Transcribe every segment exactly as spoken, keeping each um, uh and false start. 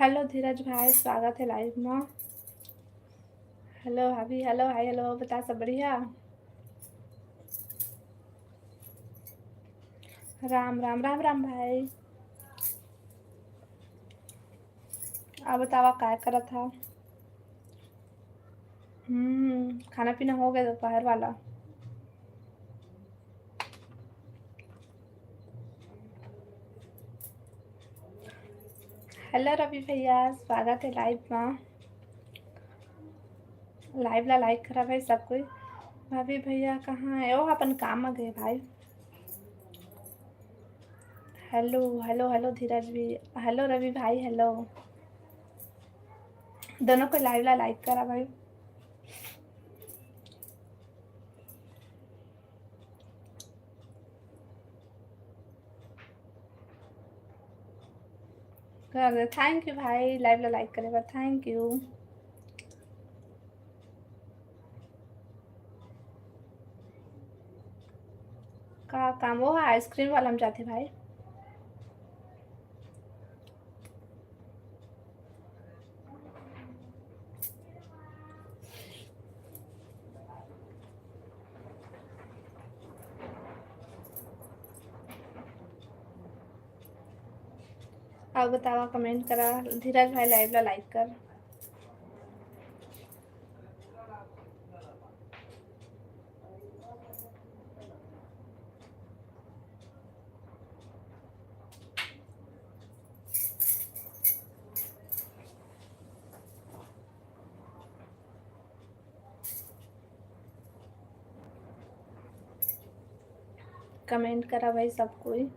Hello धीरज भाई, स्वागत है लाइव में। हेलो भाभी, हेलो भाई, हेलो, बता सब बढ़िया? राम राम, राम राम भाई। अब बतावा काय करत हा? हम्म, खाना पीना हो गया दोपहर वाला? हेलो रवि भैया, स्वागत है लाइव में। लाइव ला लाइक करा भाई सब कोई। भाभी भैया कहाँ है? ओ अपन काम में गए भाई। हेलो हेलो हेलो धीरज भी, हेलो रवि भाई, हेलो। दोनों को लाइव ला लाइक करा भाई। कर दे। थैंक यू भाई, लाइव ला लाइक करे बर थैंक यू। का काम? वो आइसक्रीम वाला में जाते भाई। अब बतावा, कमेंट करा। धीरज भाई लाइव ला लाइक कर। कमेंट करा भाई सब कोई।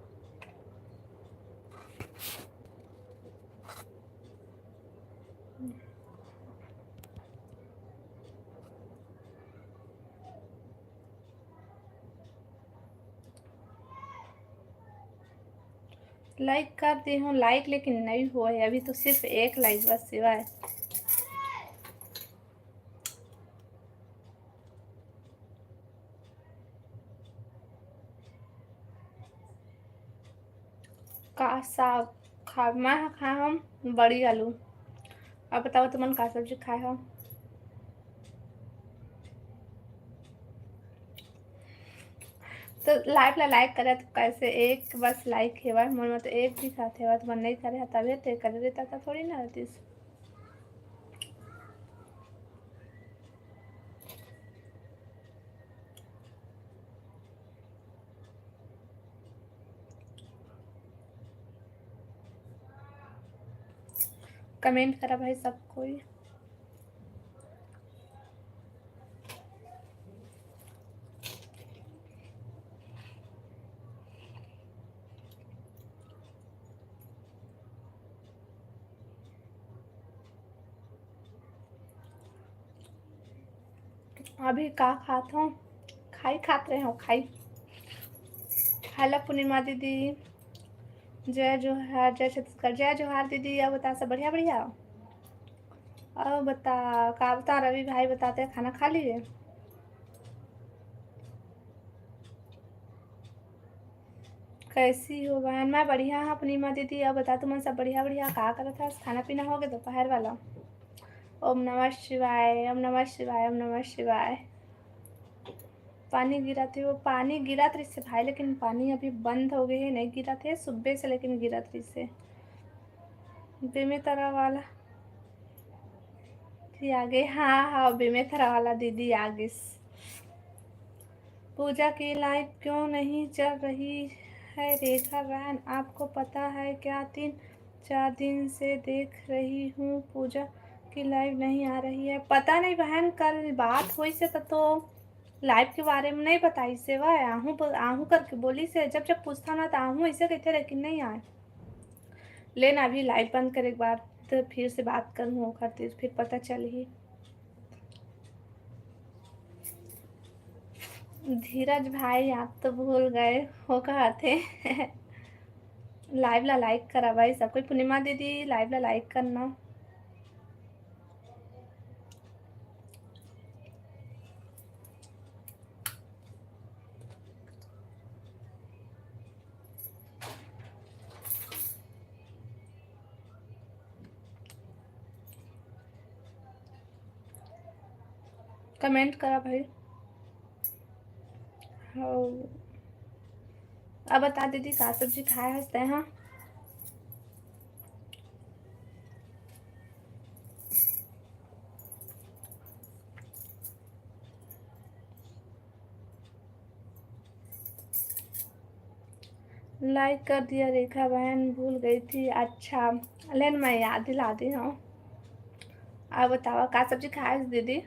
लाइक कर दे हूँ, लाइक लेकिन नहीं हुआ है अभी, तो सिर्फ एक लाइक बस हुआ है। का साग खा? मैं ह खाए हूँ बड़ी आलू। अब बताओ तुमन का सब्जी खाए हो? तो लाइव ला लाइक करे तो कैसे एक बस लाइक हेवा, मोर में तो एक भी साथ हेवा, तुमन नहीं करे हा तभे ते करे रहता था थोड़ी ना रहतीस। कमेंट करा भाई सब कोई। अभी का खात हो? खाई खात रहे हो, खाई। हेलो पूर्णिमा दीदी, जय जोहार, जय छत्तीसगढ़, जय जोहार दीदी। अब बता सब बढ़िया बढ़िया? अब बता, का बता रवि भाई, बताते खाना खा लिए? कैसी हो बहन? मैं बढ़िया हूँ पूर्णिमा दीदी। अब बता तुमन सब बढ़िया बढ़िया का करत हस? खाना पीना हो गया दोपहर वाला? ओम नमः शिवाय, ओम नमः शिवाय, ओम नमः शिवाय। पानी गिरत हे, वो पानी गिरत रहिसे भाई, लेकिन पानी अभी बंद हो गए हे, नहीं गिरत हे सुबह से, लेकिन गिरत रहिसे। बेमेतरा वाला जी आ गए। हाँ हाँ, बेमेतरा वाला दीदी आ गिस। पूजा की लाइव क्यों नहीं चल रही है रेखा बहन, आपको पता है क्या? तीन चार दिन से देख रही हूँ पूजा की लाइव नहीं आ रही है। पता नहीं बहन, कल बात होइसे त तो लाइव के बारे में नहीं बताइसे वा, आहू ब-, आहू करके बोलिसे, जब जब पूछता ना तो आहू ऐसे कहते रहे कि नहीं आए। लेना अभी लाइव बंद करे के बाद तो फिर से बात करूँ ओखर, फिर पता चलही। धीरज भाई, आप तो भूल गए हो, कहा थे। लाइव ला लाइक करा भाई सब कोई। पूर्णिमा दीदी, लाइव ला लाइक करना। कमेंट करा भाई। हाँ, अब बता दीदी, का सब्जी खाए हस तैं हा? लाइक कर दिया रेखा बहन, भूल गई थी। अच्छा, लेन मैं याद दिला दी हूँ। अब बतावा, का सब्जी खाए हस दीदी?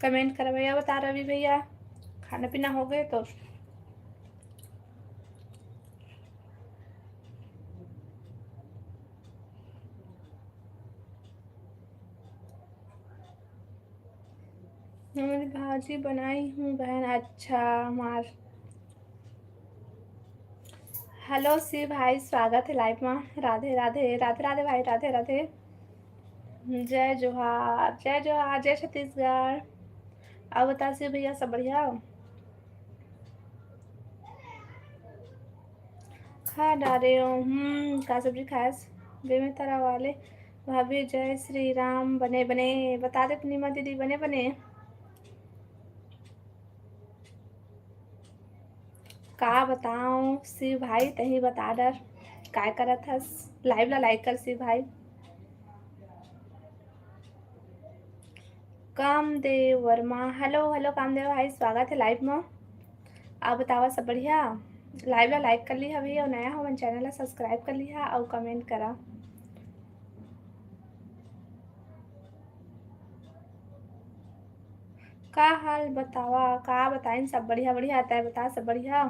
कमेंट करा भैया, बता रवि भैया, खाना पीना हो गए तो। हमारी भाजी बनाई हूँ बहन। अच्छा, हमार हेलो शिव भाई, स्वागत है लाइव में। राधे राधे, राधे राधे भाई, राधे राधे। जय जोहार, जय जोहार, जय छत्तीसगढ़। अब बता शिव भैया, सब बढ़िया? खा डारे हो। हम्म, का सब्जी खायस? बेमे तरा वाले भाभी, जय श्री राम। बने बने बता दे पूर्णिमा दीदी, बने बने। का बताओ शिव भाई, तही बता डर, काय करत हस? लाइव ला लाइक कर शिव भाई। कामदेव वर्मा, हेलो हेलो कामदेव भाई, स्वागत है लाइव में। आप बतावा, सब बढ़िया? लाइव ला लाइक कर लिहा भैया, अउ नया हो मन चैनल ला सब्सक्राइब कर लिहा अउ कमेंट करा। का हाल बतावा, का बताइन, सब बढ़िया बढ़िया, तै बता, सब बढ़िया?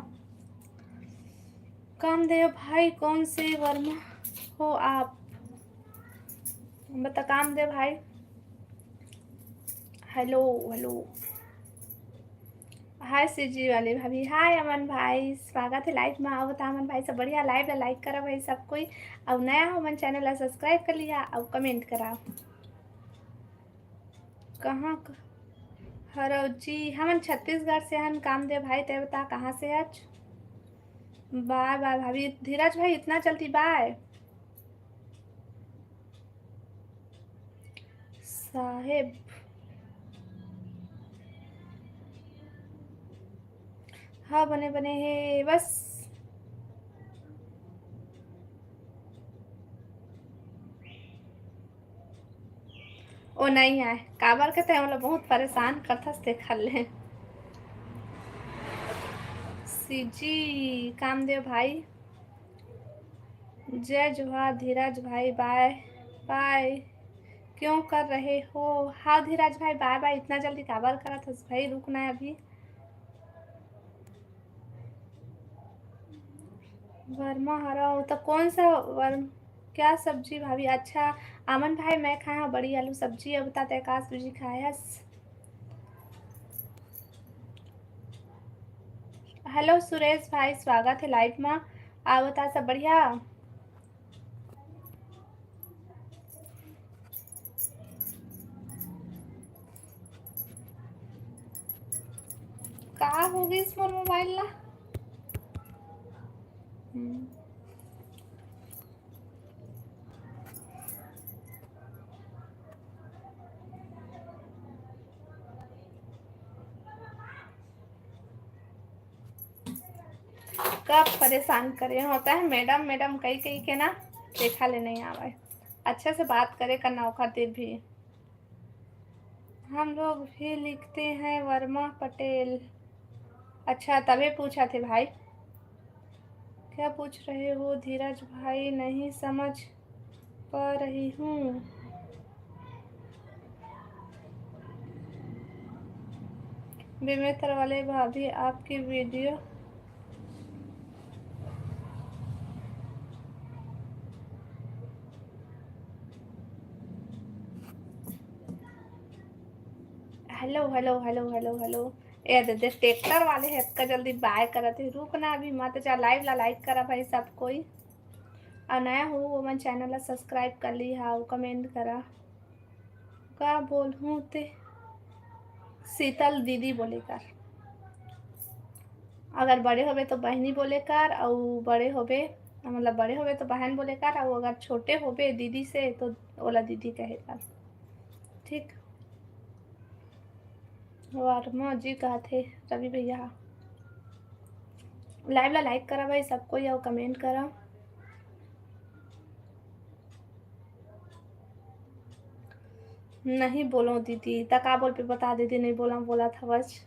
कामदेव भाई, कौन से वर्मा हो आप? बता कामदेव भाई। Hello hello. हाय सीजी वाली भाभी, हाय अमन भाई, स्वागत है लाइव में। आओ बता अमन भाई, सब बढ़िया? लाइव ला लाइक करा भाई सब कोई, अउ नया हो मन चैनल ला सब्सक्राइब कर लिहा अउ कमेंट करा। कहाँ क-, हरौ जी, हमन छत्तीसगढ़ से हन कामदेव भाई, तै बता कहाँ से हच? बाय बाय भाभी, धीरज भाई इतना जल्दी बाय? साहेब। हाँ, बने बने हे बस। ओ नहीं आय, काबर के तैं ओला बहुत परेशान करथस, देखा ले। सीजी कामदेव भाई, जय जोहार धीरज भाई, बाय बाय। क्यों कर रहे हो? हाँ धीरज भाई, बाय बाय, इतना जल्दी काबर करत हस भाई, रुक ना अभी। वर्मा हरव तो कौन सा वर्म-, क्या सब्जी भाभी? अच्छा, अमन भाई, मैं खाए हूँ बड़ी आलू सब्जी। अब बता, तै का सब्जी खाए हस? हेलो सुरेश भाई, स्वागत है लाइव में। आ बता, सब बढ़िया? का हो गइस मोर मोबाइल ला? हम्म। कब परेशान करे होता है मैडम, मैडम कही कही के ना देखा ले नहीं आवे। अच्छे से बात करे करना ओकर दिन भी। हम लोग भी लिखते हैं वर्मा पटेल। अच्छा, तबे पूछा थे भाई, क्या पूछ रहे हो धीरज भाई, नहीं समझ पा रही हूँ। बेमेतर वाले भाभी, आपकी video hello hello hello hello hello. ए दे, दे ट्रैक्टर वाले हे, अतका जल्दी बाय करत हे। रुक ना, अभी मत जा, लाइव ला लाइक करा भाई सब कोई, अउ नया हो ओमन चैनल ला सब्सक्राइब कर लिहा अउ कमेंट करा। का बोलहूँ ते शीतल दीदी बोले कर। अगर बड़े होबे तो बहिनी बोले कर, अउ बड़े होबे, मतलब बड़े होबे तो बहन बोले कर, अउ अगर छोटे होबे दीदी से तो ओला दीदी कहे कर। ठीक। वर्मा जी कहत हे रवि भैया ह। Live ला like करा भाई सब कोई, अउ comment करा। नहीं बोलो दीदी, त का बोलबे बता दीदी, नहीं बोला, बोला था बस।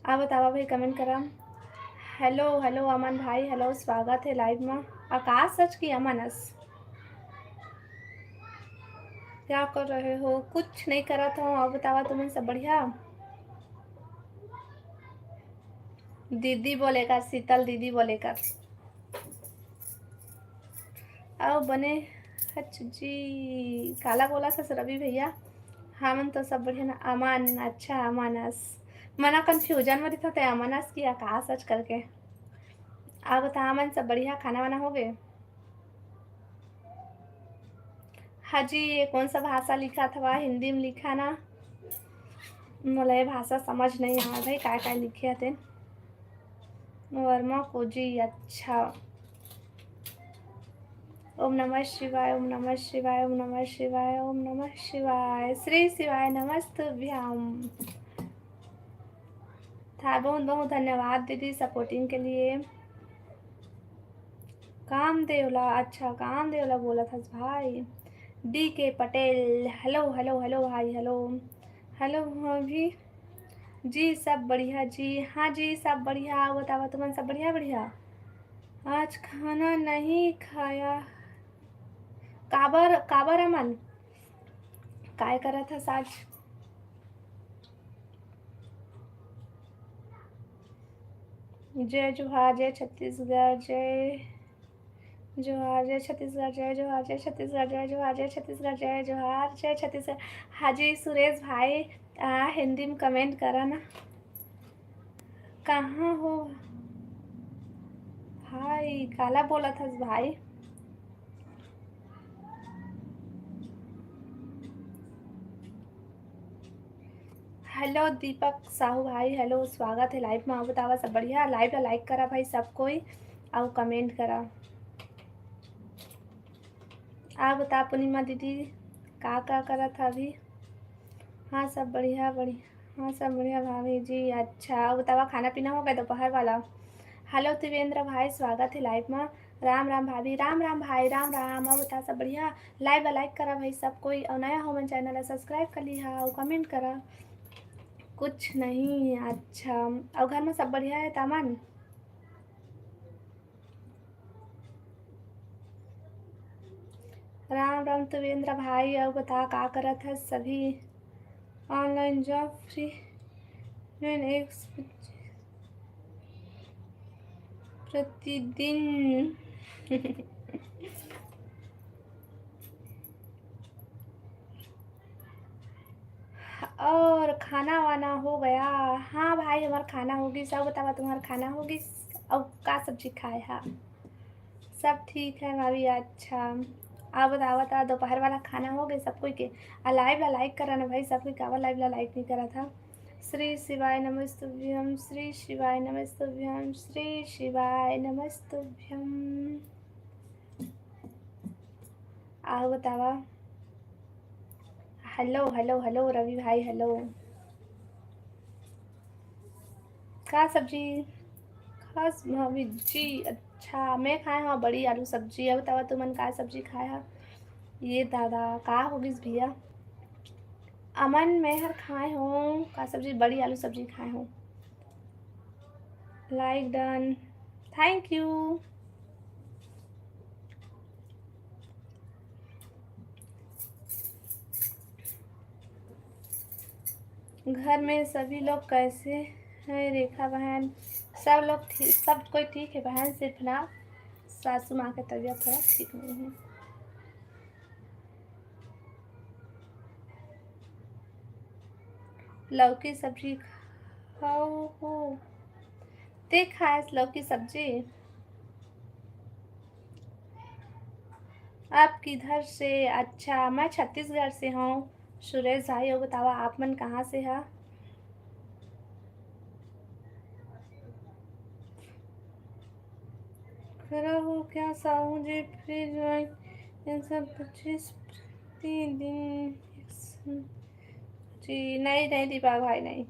आ बतावा भाई, comment करा। Hello, hello अमन भाई, hello, स्वागत है live में। आकाश सच की अमन अस। क्या कर रहे हो? कुछ नहीं करत हूँ। अब बतावा, तुमन सब बढ़िया? दीदी बोले कर, शीतल दीदी बोले कर। अउ बने हच जी, काला बोला था रवि भैया? हमन तो सब बढ़िया ना। अमन, अच्छा अमन अस। मना confusion में दिखत है, अमन अस कि आकाश अच करके। अब बता, अमन सब बढ़िया, खाना वाना हो गए? हाँ जी, ये कौन सा भाषा लिखा था? हिंदी में लिखा ना, मोला ये भाषा समझ नहीं आवा भाई, काय काय लिखे हते। वर्मा को जी, अच्छा। ओम नमः शिवाय, ओम नमः शिवाय, ओम नमः शिवाय, ओम नमः शिवाय। श्री शिवाय नमस्तुभ्यम। था बहुत बहुत धन्यवाद दीदी supporting के लिए। कामदेव ला, अच्छा कामदेव ला बोला था भाई। डी के पटेल, hello hello hello भाई, hello hello। हाँ भी जी, सब बढ़िया जी। हाँ जी, सब बढ़िया। बतावा तुमन सब बढ़िया? बढ़िया। आज खाना नहीं खाया। काबर, काबर अमन? काय करत हस आज? जय जोहार, जय छत्तीसगढ़, जय जोहार, जय छत्तीसगढ़, जय जोहार, जय छत्तीसगढ़, जय जोहार, जय छत्तीसगढ़, जय जोहार, जय छत्तीसगढ़। हाँ जी सुरेश भाई, आ, हिंदी में comment करा ना। कहाँ हो भाई, काला बोलत हस भाई? Hello दीपक साहू भाई, hello, स्वागत है live में। अउ बतावा सब बढ़िया? Live ला like करा भाई सब कोई, अउ comment करा। आ बता पूर्णिमा दीदी, का का करत हा अभी? हाँ सब बढ़िया, बढ़िया। हाँ सब बढ़िया भाभी जी। अच्छा, अउ बतावा खाना पीना हो गया दोपहर वाला? Hello त्रिवेंद्र भाई, स्वागत है live में। राम राम भाभी, राम राम भाई, राम राम। अउ बता सब बढ़िया? Live ला like करा भाई सब कोई, अउ नया हो मन channel ला subscribe कर लिहा, अउ comment करा। कुछ नहीं। अच्छा, अउ घर में सब बढ़िया है तामन? राम राम तुवेंद्र भाई, अउ बता का करत हस? सभी online job free एक प्रतिदिन। और खाना वाना हो गया? हाँ भाई, हमार खाना होगी। सब बतावा, तुम्हार खाना होगी? और का सब्जी खाए हा? सब ठीक है भाभी। अच्छा, आप बतावा, था दोपहर वाला खाना हो गए सब कोई के? आ live ला like करा ना भाई, सब कोई कावा live ला like नहीं करा था। श्री शिवाय नमस्तुभ्यम, श्री शिवाय नमस्तुभ्यम, श्री शिवाय नमस्तुभ्यम। आओ बतावा। Hello hello hello रवि भाई, hello। का सब्जी खास भाभी जी? अच्छा, मैं खाए हूँ बड़ी आलू सब्जी। अब बतावा तुमन का सब्जी खाए हा? ये दादा, का हो गिस भैया? अमन, मैं हर खाए हूँ का सब्जी? बड़ी आलू सब्जी खाए हूँ। Like done, thank you। घर में सभी लोग कैसे हैं रेखा बहन? सब लोग ठीक, सब कोई ठीक है बहन, सिर्फ ना सासू माँ की तबीयत थोड़ा ठीक नहीं है। लौकी सब्जी खाओ हो? ते खायस लौकी सब्जी? आप किधर से? अच्छा, मैं छत्तीसगढ़ से हूँ। सुरेश भाई, वो बतावा, आप मन कहाँ से हा? रहो क्या साहू जी, फ्री ज्वाइन, तीन सौ पच्चीस प्रतिदिन। जी नहीं, नहीं दीपा भाई, नहीं।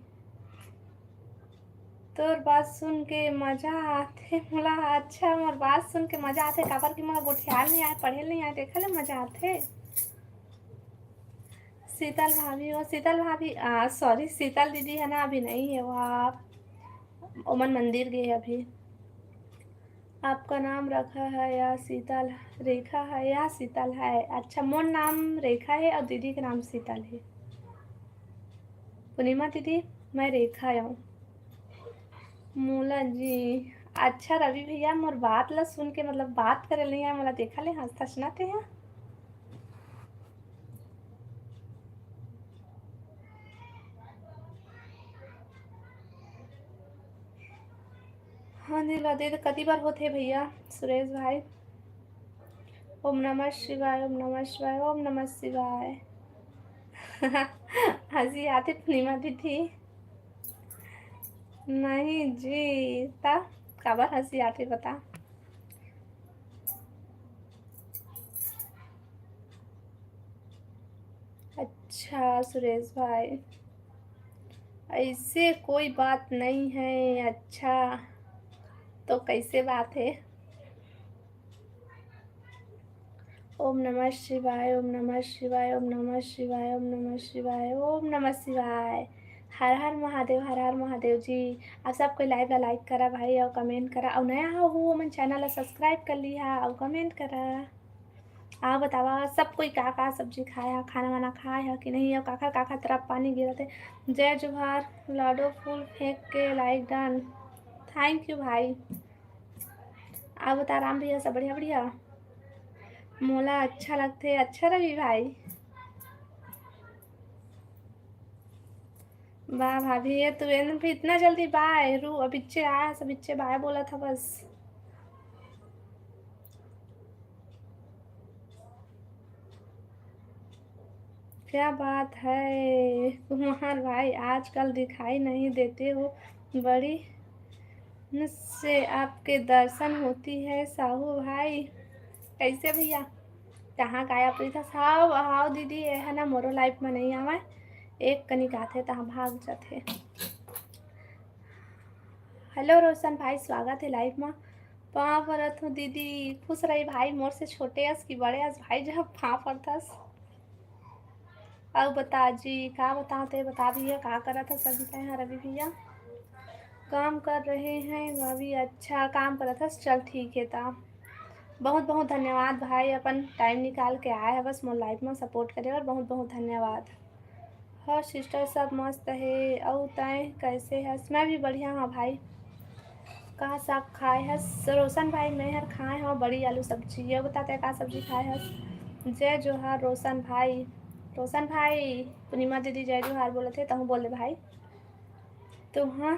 तोर बात सुन के मजा आथे मोला। अच्छा, मोर बात सुन के मजा आथे, काबर कि मोला गोठियाल नहीं आए, पढ़े नहीं आए, देखा ले मजा आथे। शीतल भाभी हो, शीतल भाभी, आ, सॉरी, शीतल दीदी है ना, अभी नहीं है वो, आप ओमन मंदिर गए अभी। आपका नाम रखा है या शीतल, रेखा है या शीतल है? अच्छा, मोर नाम रेखा है और दीदी के नाम शीतल है। पूर्णिमा दीदी, मैं रेखा हूँ। मोला जी, अच्छा रवि भैया, मोर बात ला सुन के, मतलब, बात करे ले आए, मोला देखा ले हंसत हंसना ते हैं। हाँ, दे ला, दे दे, कति बार होथे भैया, सुरेश भाई? ओम नमः शिवाय, ओम नमः शिवाय, ओम नमः शिवाय। हंसी आथे पूर्णिमा दीदी। नहीं जी, ता काबर हंसी आथे बता। अच्छा सुरेश भाई, ऐसे कोई बात नहीं है। अच्छा, तो कैसे बात है? ओम नमः शिवाय, ओम नमः शिवाय, ओम नमः शिवाय, ओम नमः शिवाय, ओम नमः शिवाय। हर हर महादेव, हर हर महादेव जी। आप सब कोई लाइव ला लाइक करा भाई, और कमेंट करा, और नया हो वो मन चैनल ला सब्सक्राइब कर लिहा और कमेंट करा। आप बतावा, सब कोई का का सब्जी खाया, खाना वाना खाया कि नहीं, और काखर काखर तरफ पानी गिरत है? जय जोहार, लाडो फूल फेंक के लाइक डन। थैंक यू भाई। आप बता राम भैया, सब बढ़िया? बढ़िया, मोला अच्छा लगथे। अच्छा रवि भाई, वाह भाभी, ये तू एन भी इतना जल्दी बाय रू, अबिच्चे आया, सब इच्चे बाय बोला था बस। क्या बात है कुमार भाई, आजकल दिखाई नहीं देते हो, बड़ी मुझसे आपके दर्शन होती है साहू भाई। कैसे भैया, कहाँ गायब रही था? हाव हाव दीदी, ये है ना, मोरो लाइफ में नहीं आवे, एक कनिक आथे तहाँ भाग जाथे। हेलो रोशन भाई, स्वागत है लाइव में। पाँव परत हूँ दीदी, खुश रही भाई, मोर से छोटे अस कि बड़े अस भाई, जब पाँव परथस। अउ बता जी, का बताओ ते बता भैया, का करत हस अभी तैं हर अभी भैया? काम कर रहे हैं भाभी। अच्छा, काम करत हस, चल ठीक है ता। बहुत बहुत धन्यवाद भाई, अपन टाइम निकाल के आए है बस मोर लाइव में सपोर्ट करे बर, बहुत बहुत धन्यवाद। हाँ सिस्टर, सब मस्त हे। अउ तैं कैसे हस? मैं भी बढ़िया हाँ भाई। का साग खाए हस रोशन भाई? मैं हर खाए हव बड़ी आलू सब्जी। ये बता, तैं का सब्जी खाए हस? जय जोहार रोशन भाई। रोशन भाई, पूर्णिमा दीदी जय जोहार बोलत हे, तहूँ बोल दे भाई। तुहां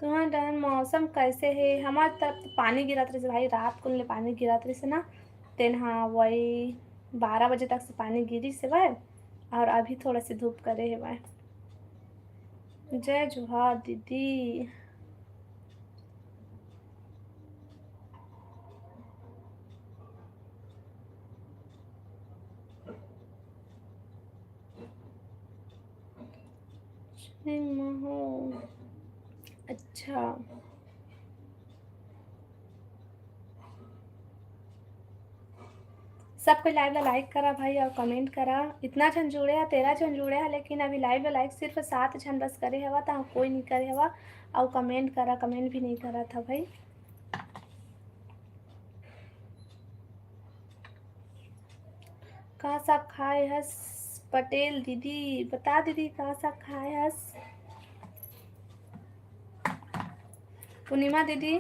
तुहां डहन मौसम कैसे हे? हमार तरफ तो पानी गिरत रहिस भाई, रात कुन ले पानी गिरत रहिस ना, तेन हा वही बारह बजे तक से पानी गिरिस हेवय, और अभी थोड़ा से धूप करे हेवय। जय जोहार दीदी। नहीं हो। अच्छा, सब कोई लाइव ला लाइक करा भाई, और कमेंट करा। इतना झन जुड़े हा, तेरह झन जुड़े हा, लेकिन अभी लाइव ला लाइक सिर्फ सात झन बस करे हवा, तो कोई नहीं करे हवा। और कमेंट करा, कमेंट भी नहीं करा था भाई। का साग खाए हस पटेल दीदी? बता दीदी, का साग खाए हस? पूर्णिमा दीदी,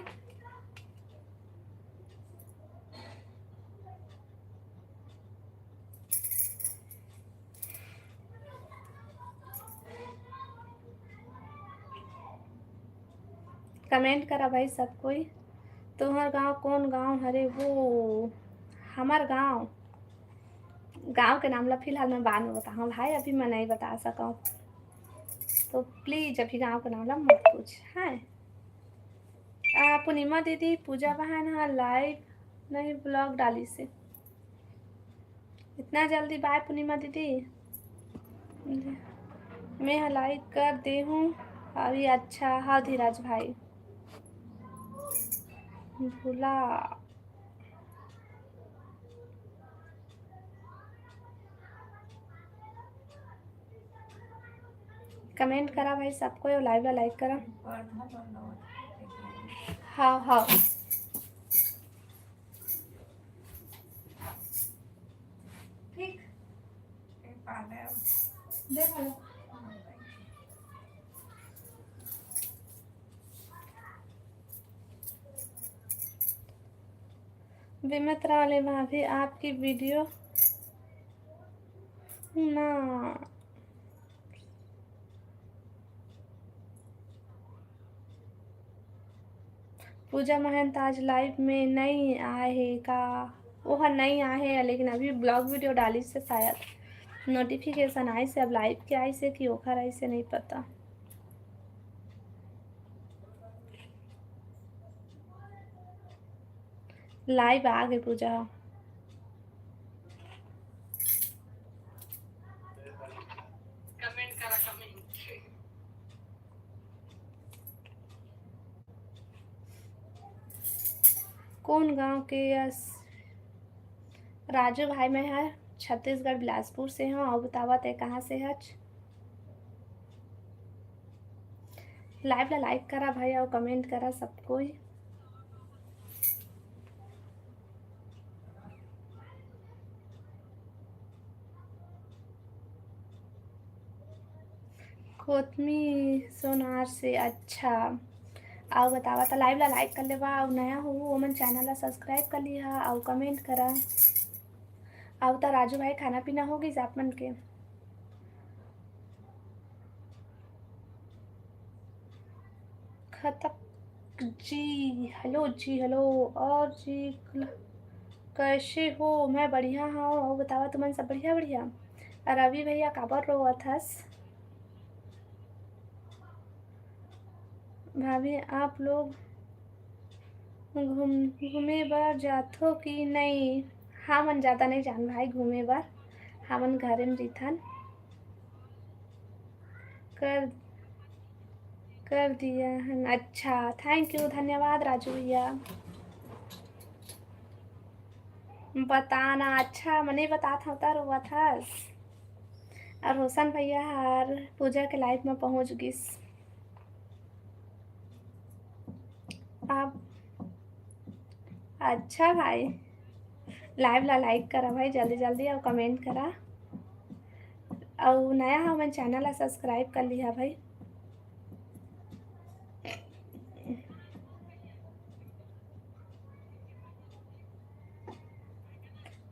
कमेंट करा भाई सब कोई। तोहर गांव कौन गांव हरे वो? हमार गांव, गांव के नाम ला फिलहाल मैं बाद में बताऊँ भाई, अभी मैं नहीं बता सकूँ। तो प्लीज अभी गांव के नाम ला मत पूछ, हाँ। आ, पूर्णिमा दीदी, पूजा बहन ह live नहीं vlog डालिस हे। इतना जल्दी? Bye पूर्णिमा दीदी। मैं ह like कर दे हूँ अभी। अच्छा, हाँ धीरज भाई। भूला। Comment करा भाई सबको, live ला like करा। हाँ, हाँ। ठीक। देख लो। विमित्रा वाले भाभी, आपकी video ना। पूजा महंत आज live में नई आए हे का? ओह नई आए हे, लेकिन अभी vlog video डालिस हे शायद। Notification आइस हे, अब live के आइस हे कि ओखर आइस हे, नहीं पता। Live आ गे पूजा। Comment करा, comment। कौन गांव के यस? राजू भाई, मैं ह छत्तीसगढ़ बिलासपुर से हूँ। अउ बतावा, ते कहाँ से हच? Live ला like करा भाई, अउ comment करा सब कोई। कोतमी सोनार से। अच्छा, अउ बतावा, त live ला like कर लेवा, अउ नया हो ओमन channel ला subscribe कर लिहा, अउ comment करा। अउ त राजू भाई, खाना पीना हो गइस आप मन के? खतक जी, hello जी, hello। और जी, कैसे हो? मैं बढ़िया हूँ। अउ बतावा, तुमन सब बढ़िया, बढ़िया? रवि भैया, काबर रोवत हस? भाभी, आप लोग घूम-, घूमे बर जाथो कि नहीं? हमन जादा नहीं जान भाई घूमे बर, हमन घरे में रहिथन। कर, कर दिया हन। अच्छा, thank you, धन्यवाद राजू भैया। बताना, अच्छा, मने बतात हव त रोवत हस। अउ रोशन भैया हर पूजा के live में पहुँच गिस। आप, अच्छा भाई, live ला like करा भाई, जल्दी जल्दी, अउ comment करा, अउ नया हमन channel ला subscribe कर लिहा भाई।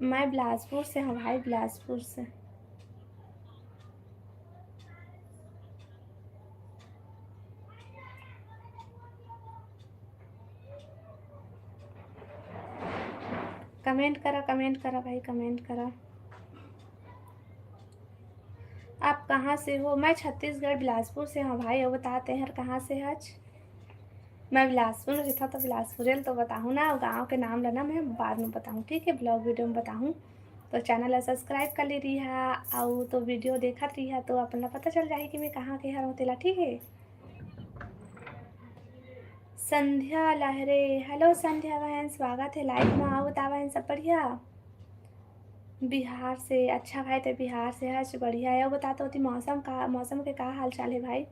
मैं बिलासपुर से हूँ भाई, बिलासपुर से। Comment करा, comment करा भाई, comment करा। आप कहाँ से हो? मैं छत्तीसगढ़ बिलासपुर से हूँ भाई। अउ बता, तेहर कहाँ से हच? मैं बिलासपुर में रहिथव, त बिलासपुर ल तो बताहूँ ना, अउ गाँव के नाम ल ना मैं बाद में बताहूँ, ठीक है, vlog video में बताहूँ। तो channel ला subscribe कर ले रहिहा, अउ तो video देखत रहिहा, तो अपन ला पता चल जाही कि मैं कहाँ के हरव तेला, ठीक है। संध्या लहरे, hello संध्या बहन, स्वागत है live में। अउ बता बहन, सब बढ़िया? बिहार से, अच्छा भाई, ते बिहार से हच, बढ़िया है। अउ बता तो, ओती मौसम का, मौसम के का हाल चाल है भाई?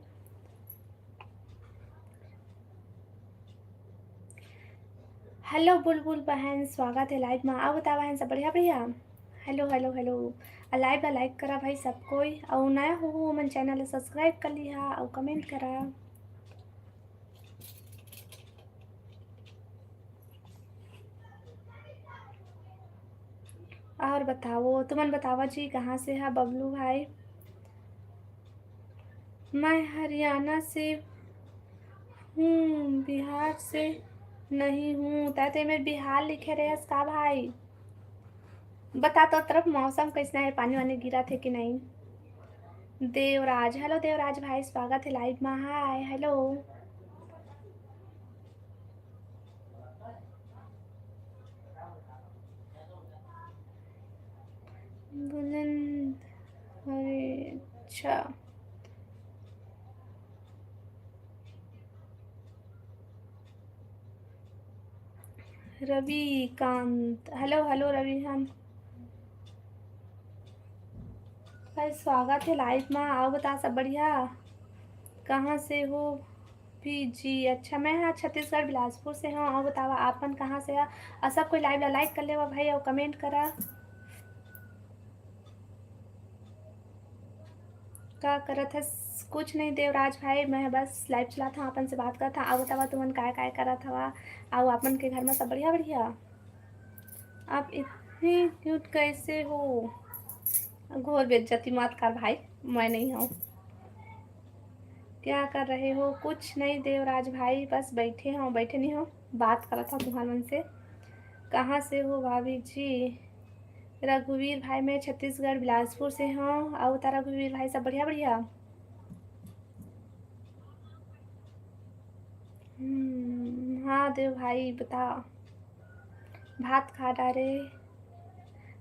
Hello बुलबुल बहन, स्वागत है live में। अउ बता बहन, सब बढ़िया, बढ़िया? Hello, hello, hello। अउ live ला like करा भाई सब कोई, अउ नया हो, हो मन channel ला subscribe कर लिहा, अउ comment करा। और बताओ, तुमन बतावा जी, कहाँ से हा बबलू भाई? मैं हरियाणा से हूँ, बिहार से नहीं हूँ। तै ते में बिहार लिखे रहेस का भाई? बता तो तरफ मौसम कैसना है, पानी वानी गिरा थे कि नहीं? देवराज, hello देवराज भाई, स्वागत है live में। Hi, hello। Ravikant, hello, hello Ravikant भाई, स्वागत हे live मा। अउ बता, सब बढ़िया? कहाँ से हो पीजी? अच्छा, मैं हा छत्तीसगढ़ बिलासपुर से हूँ। अउ बतावा, आप मन कहाँ से हा? अउ सब कोई live ला like कर लेवा भाई, अउ comment करा। का करत हस? कुछ नहीं देवराज भाई, मैं बस live चलात हूँ, अपन से बात करत हूँ। अउ बतावा, तुमन काय काय करत हवा? अउ अपन के घर में सब बढ़िया बढ़िया? आप इतनी cute कैसे हो? घोर बेइज्जती मत कर भाई, मैं नहीं हूँ। क्या कर रहे हो? कुछ नहीं देवराज भाई, बस बैठे हो, बैठे नहीं हो, बात करत हूँ तुहार मन से। कहाँ से हो भाभी जी? रघुवीर भाई, मैं छत्तीसगढ़ बिलासपुर से हूँ। अउ बता रघुवीर भाई, सब बढ़िया बढ़िया? हम्म, हाँ देव भाई, बता। भात खा डारे।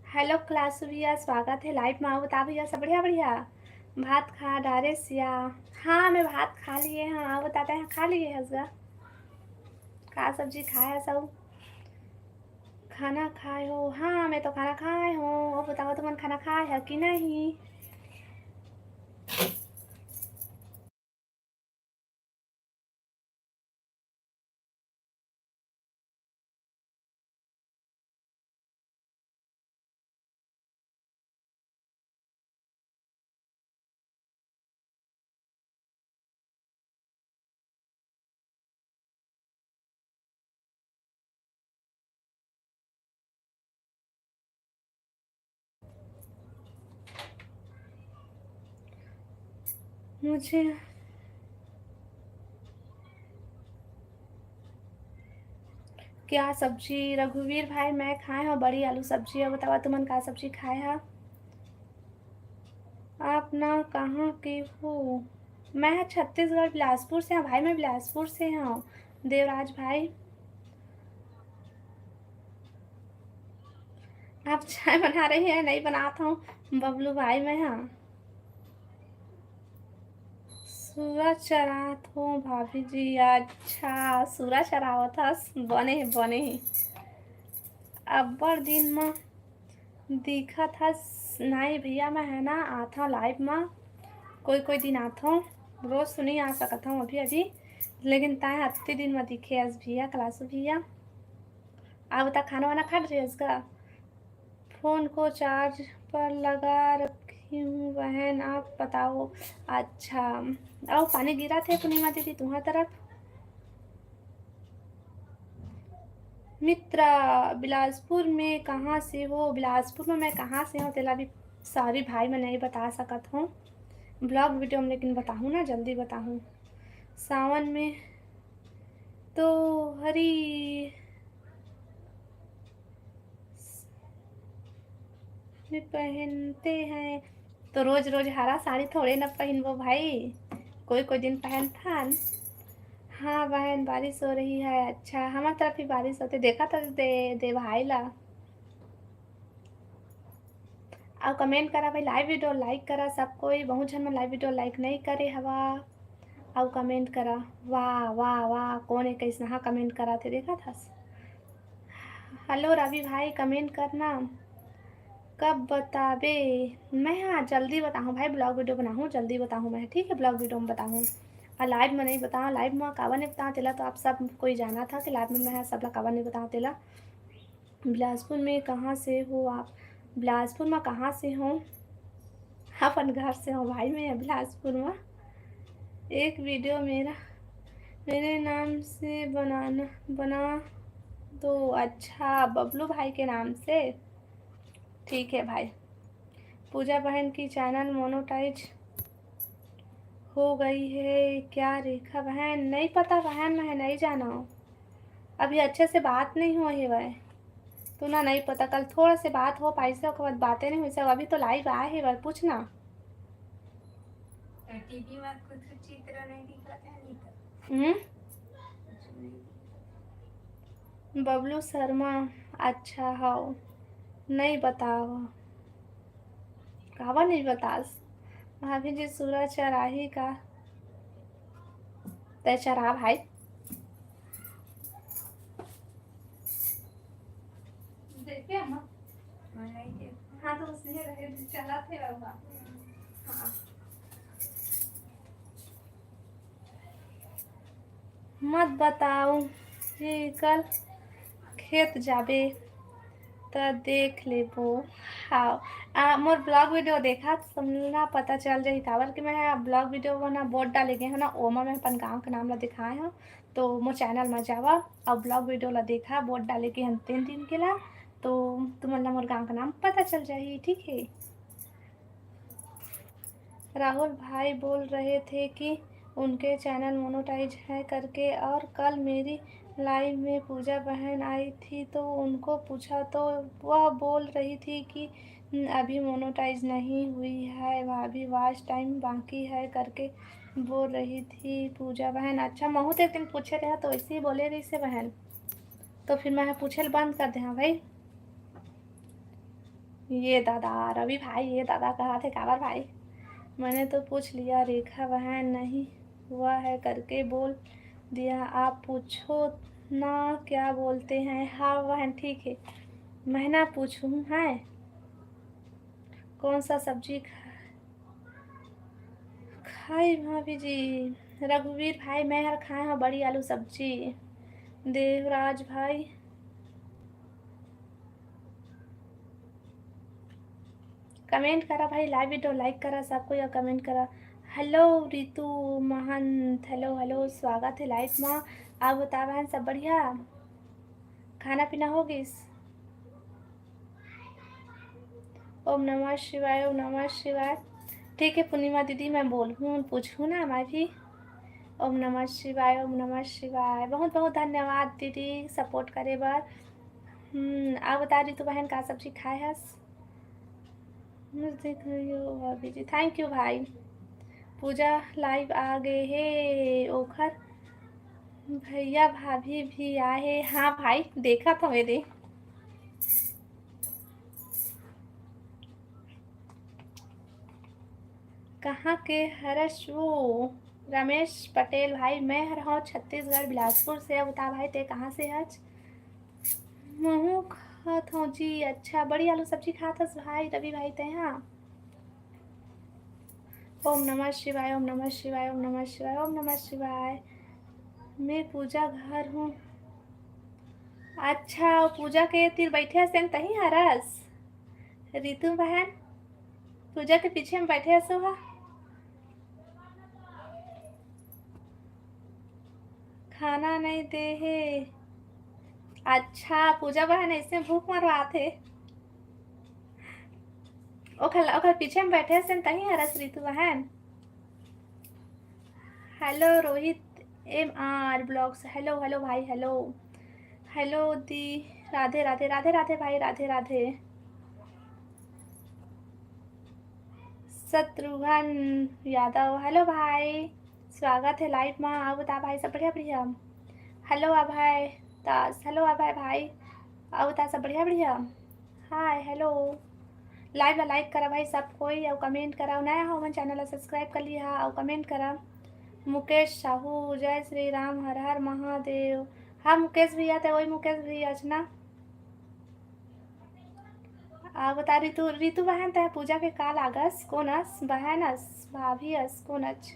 Hello क्लासू भैया, स्वागत हे live मा। अउ बता भैया, सब बढ़िया बढ़िया? भात खा डारे सिया। हाँ, मैं भात खा लिए हूँ। अउ बता, तैं खा लिए हस गा? का सब्जी खाए हस? खाना खाए हो? हाँ, मैं तो खाना खाए हूँ। अउ बतावा, तुमन खाना खाए हा कि नहीं? मुझे क्या सब्जी? रघुवीर भाई, मैं खाए हूँ बड़ी आलू सब्जी। अउ बतावा, तुमन का सब्जी खाए हा? आप ना कहाँ के हो? मैं हा छत्तीसगढ़ बिलासपुर से हूँ भाई, मैं बिलासपुर से हूँ देवराज भाई। आप चाय बना रही है? नहीं बनात हूँ बबलू भाई, मैं हा सुरा चरात हूँ भाभी जी। अच्छा, सुरा चरावत हस, बने हे, बने हे। अब्बड़ दिन म दिखत हस। नहीं भैया, मैं है ना, आथव live म, कोई कोई दिन आथव, रोज तो नहीं आ सकत हूँ अभी अभी, लेकिन ताए अत्ते दिन म दिखे हस भैया, क्लासू भैया। अब त खाना वाना खा रहे हस का? फोन को चार्ज पर लगा रखी हूँ बहन, आप बताओ। अच्छा, अउ पानी गिरत हे पूर्णिमा दीदी तुहर तरफ? मित्रा, बिलासपुर में कहाँ से हो? बिलासपुर में मैं कहाँ से हूँ, तेला भी sorry भाई, मैं नहीं बता सकत हूँ vlog video में, लेकिन बताहूँ ना, जल्दी बताहूँ। सावन में तो हरी में पहनते हैं, तो रोज रोज हरा साड़ी थोड़े ना पहनबो भाई, कोई कोई दिन पहनथन। हाँ बहन, बारिश हो रही है। अच्छा, हमार तरफ भी बारिश होते, देखा तो दे, दे भाई ला। अउ comment करा भाई, live video like करा सब कोई। बहुत झन मन live video like नहीं करे हवा। अउ comment करा, वाह वाह वाह, कोन ए कइसनहा comment करा थे, देखा था। Hello रवि भाई, comment करना, कब बताबे? मैं हाँ जल्दी बताहूँ भाई, vlog video बनाहूँ, जल्दी बताहूँ मैं, ठीक है, vlog video में बताहूँ। अउ live में नहीं बताऊँ, live में काबर नहीं बताऊँ तेला तो आप सब कोई जाना था कि live में मैं हाँ सबला काबर नहीं बताऊँ तेला। बिलासपुर में कहाँ से हो आप? बिलासपुर में कहाँ से हो? अपन घर से हो भाई, मैं बिलासपुर में। एक video मेरा, मेरे नाम से बनाना, बना दो। अच्छा, बबलू भाई के नाम से, ठीक है भाई। पूजा बहन की channel monetize हो गई है क्या रेखा बहन? नहीं पता बहन, मैं नहीं जाना हूँ, अभी अच्छे से बात नहीं हुआ है भाई। तो ना नहीं पता, कल थोड़ा से बात हो पाइस, ओकर बाद बातें नहीं हुई सब। अभी तो live आए हे भाई, पूछना। टीवी में कुछ चित्र नहीं दिखा था, नहीं तो हम्म। बबलू शर्मा, अच्छा हव, नहीं बताव। काबर नहीं बतास? भाभी जी, सूरा चराही का? तय चरा भाई। हाँ, तो उसने रहे, चला थे बाबा। हाँ। मत बताओ कि कल खेत जाबे त देख लेबो। हाँ, आ, मोर vlog video देखा त तुमला पता चल जाही, काबर कि मैं vlog video वो ना बोट डाले गे हूँ ना, ओमा मैं अपन गाँव के नाम ला दिखाए हूँ। तो मोर channel मा जावा अउ vlog video ला देखा, बोट डाले गे हन तीन दिन के ला, तो तुमन ला मोर गाँव के नाम पता चल जाही, ठीक है। राहुल भाई बोल रहे थे कि उनके channel monetize है करके, और कल मेरी live में पूजा बहन आई थी तो उनको पूछा तो वह बोल रही थी कि "हम्म, अभी monetize नहीं हुई है, वह अभी watch time बाकी है" करके बोल रही थी पूजा बहन। अच्छा, महू तो एक दिन पूछे रहा तो ऐसे ही बोले रही से बहन, तो फिर मैं पूछे ल बंद कर दे। हाँ भाई, ये दादा रवि भाई, ये दादा कहा थे काबर भाई, मैंने तो पूछ लिया, रेखा बहन नहीं हुआ है करके बोल दिया। आप पूछो ना क्या बोलते हैं। हाँ बहन, ठीक है, मैं ना पूछूँ है कौन सा सब्जी खा खाई भाभी जी। रघुवीर भाई, मैं हर खाए हूँ बड़ी आलू सब्जी। देवराज भाई, comment करा भाई, live video like करा, सब कोई comment करा। Hello रितु महंत, hello hello, स्वागत है live मा। आप बता बहन, सब बढ़िया? खाना पीना हो गिस? ओम नमः शिवाय, ओम नमः शिवाय। ठीक है पूर्णिमा दीदी, मैं बोलहूँ, पूछहूँ ना मैं भी। ओम नमः शिवाय, ओम नमः शिवाय। बहुत बहुत धन्यवाद दीदी support करे बर। हम्म, आप बता रितु बहन का सब्जी खाए हस? मुझे देख रही हो भाभी जी, thank you भाई। पूजा live आ गए हे, ओखर भैया भाभी भी आए हे। हाँ भाई, देखा था मेरे। कहाँ के हरस वो? रमेश पटेल भाई, मैं हर हूँ छत्तीसगढ़ बिलासपुर से। बता भाई, ते कहाँ से हच? महू खात हूँ जी। अच्छा, बड़ी आलू सब्जी खात हस भाई रवि भाई ते? हाँ। ओम नमः शिवाय, ओम नमः शिवाय, ओम नमः शिवाय, ओम नमः शिवाय। मैं पूजा घर हूँ। अच्छा, पूजा के तीर बैठे हस तेन तही हरस? रितु बहन, पूजा के पीछे में बैठे हस हा। खाना नहीं दे हे। अच्छा, पूजा बहन ऐसे भूख मरवात हे। ओखर, ओखर पीछे में बैठे हस तेन तही हरस रितु बहन। Hello Rohit M R blogs, hello hello भाई, hello hello दी, राधे राधे, राधे राधे भाई, राधे राधे। शत्रुघ्न यादव, hello भाई, स्वागत है live मा। अउ बता भाई, सब बढ़िया बढ़िया? Hello अभय दास, hello अभय भाई, अउ बता, सब बढ़िया बढ़िया? Hi, hello। Live ला like करा भाई सब कोई, अउ comment करा, नया हो मन channel ला subscribe कर लिहा अउ comment करा। मुकेश साहू, जय श्री राम, हर हर महादेव। हाँ मुकेश भैया, ते वही मुकेश भैया अच ना। आ, बता रितु, रितु बहन, तै पूजा के का लागस? कोन अस? बहन अस, भाभी अस, कोन अच?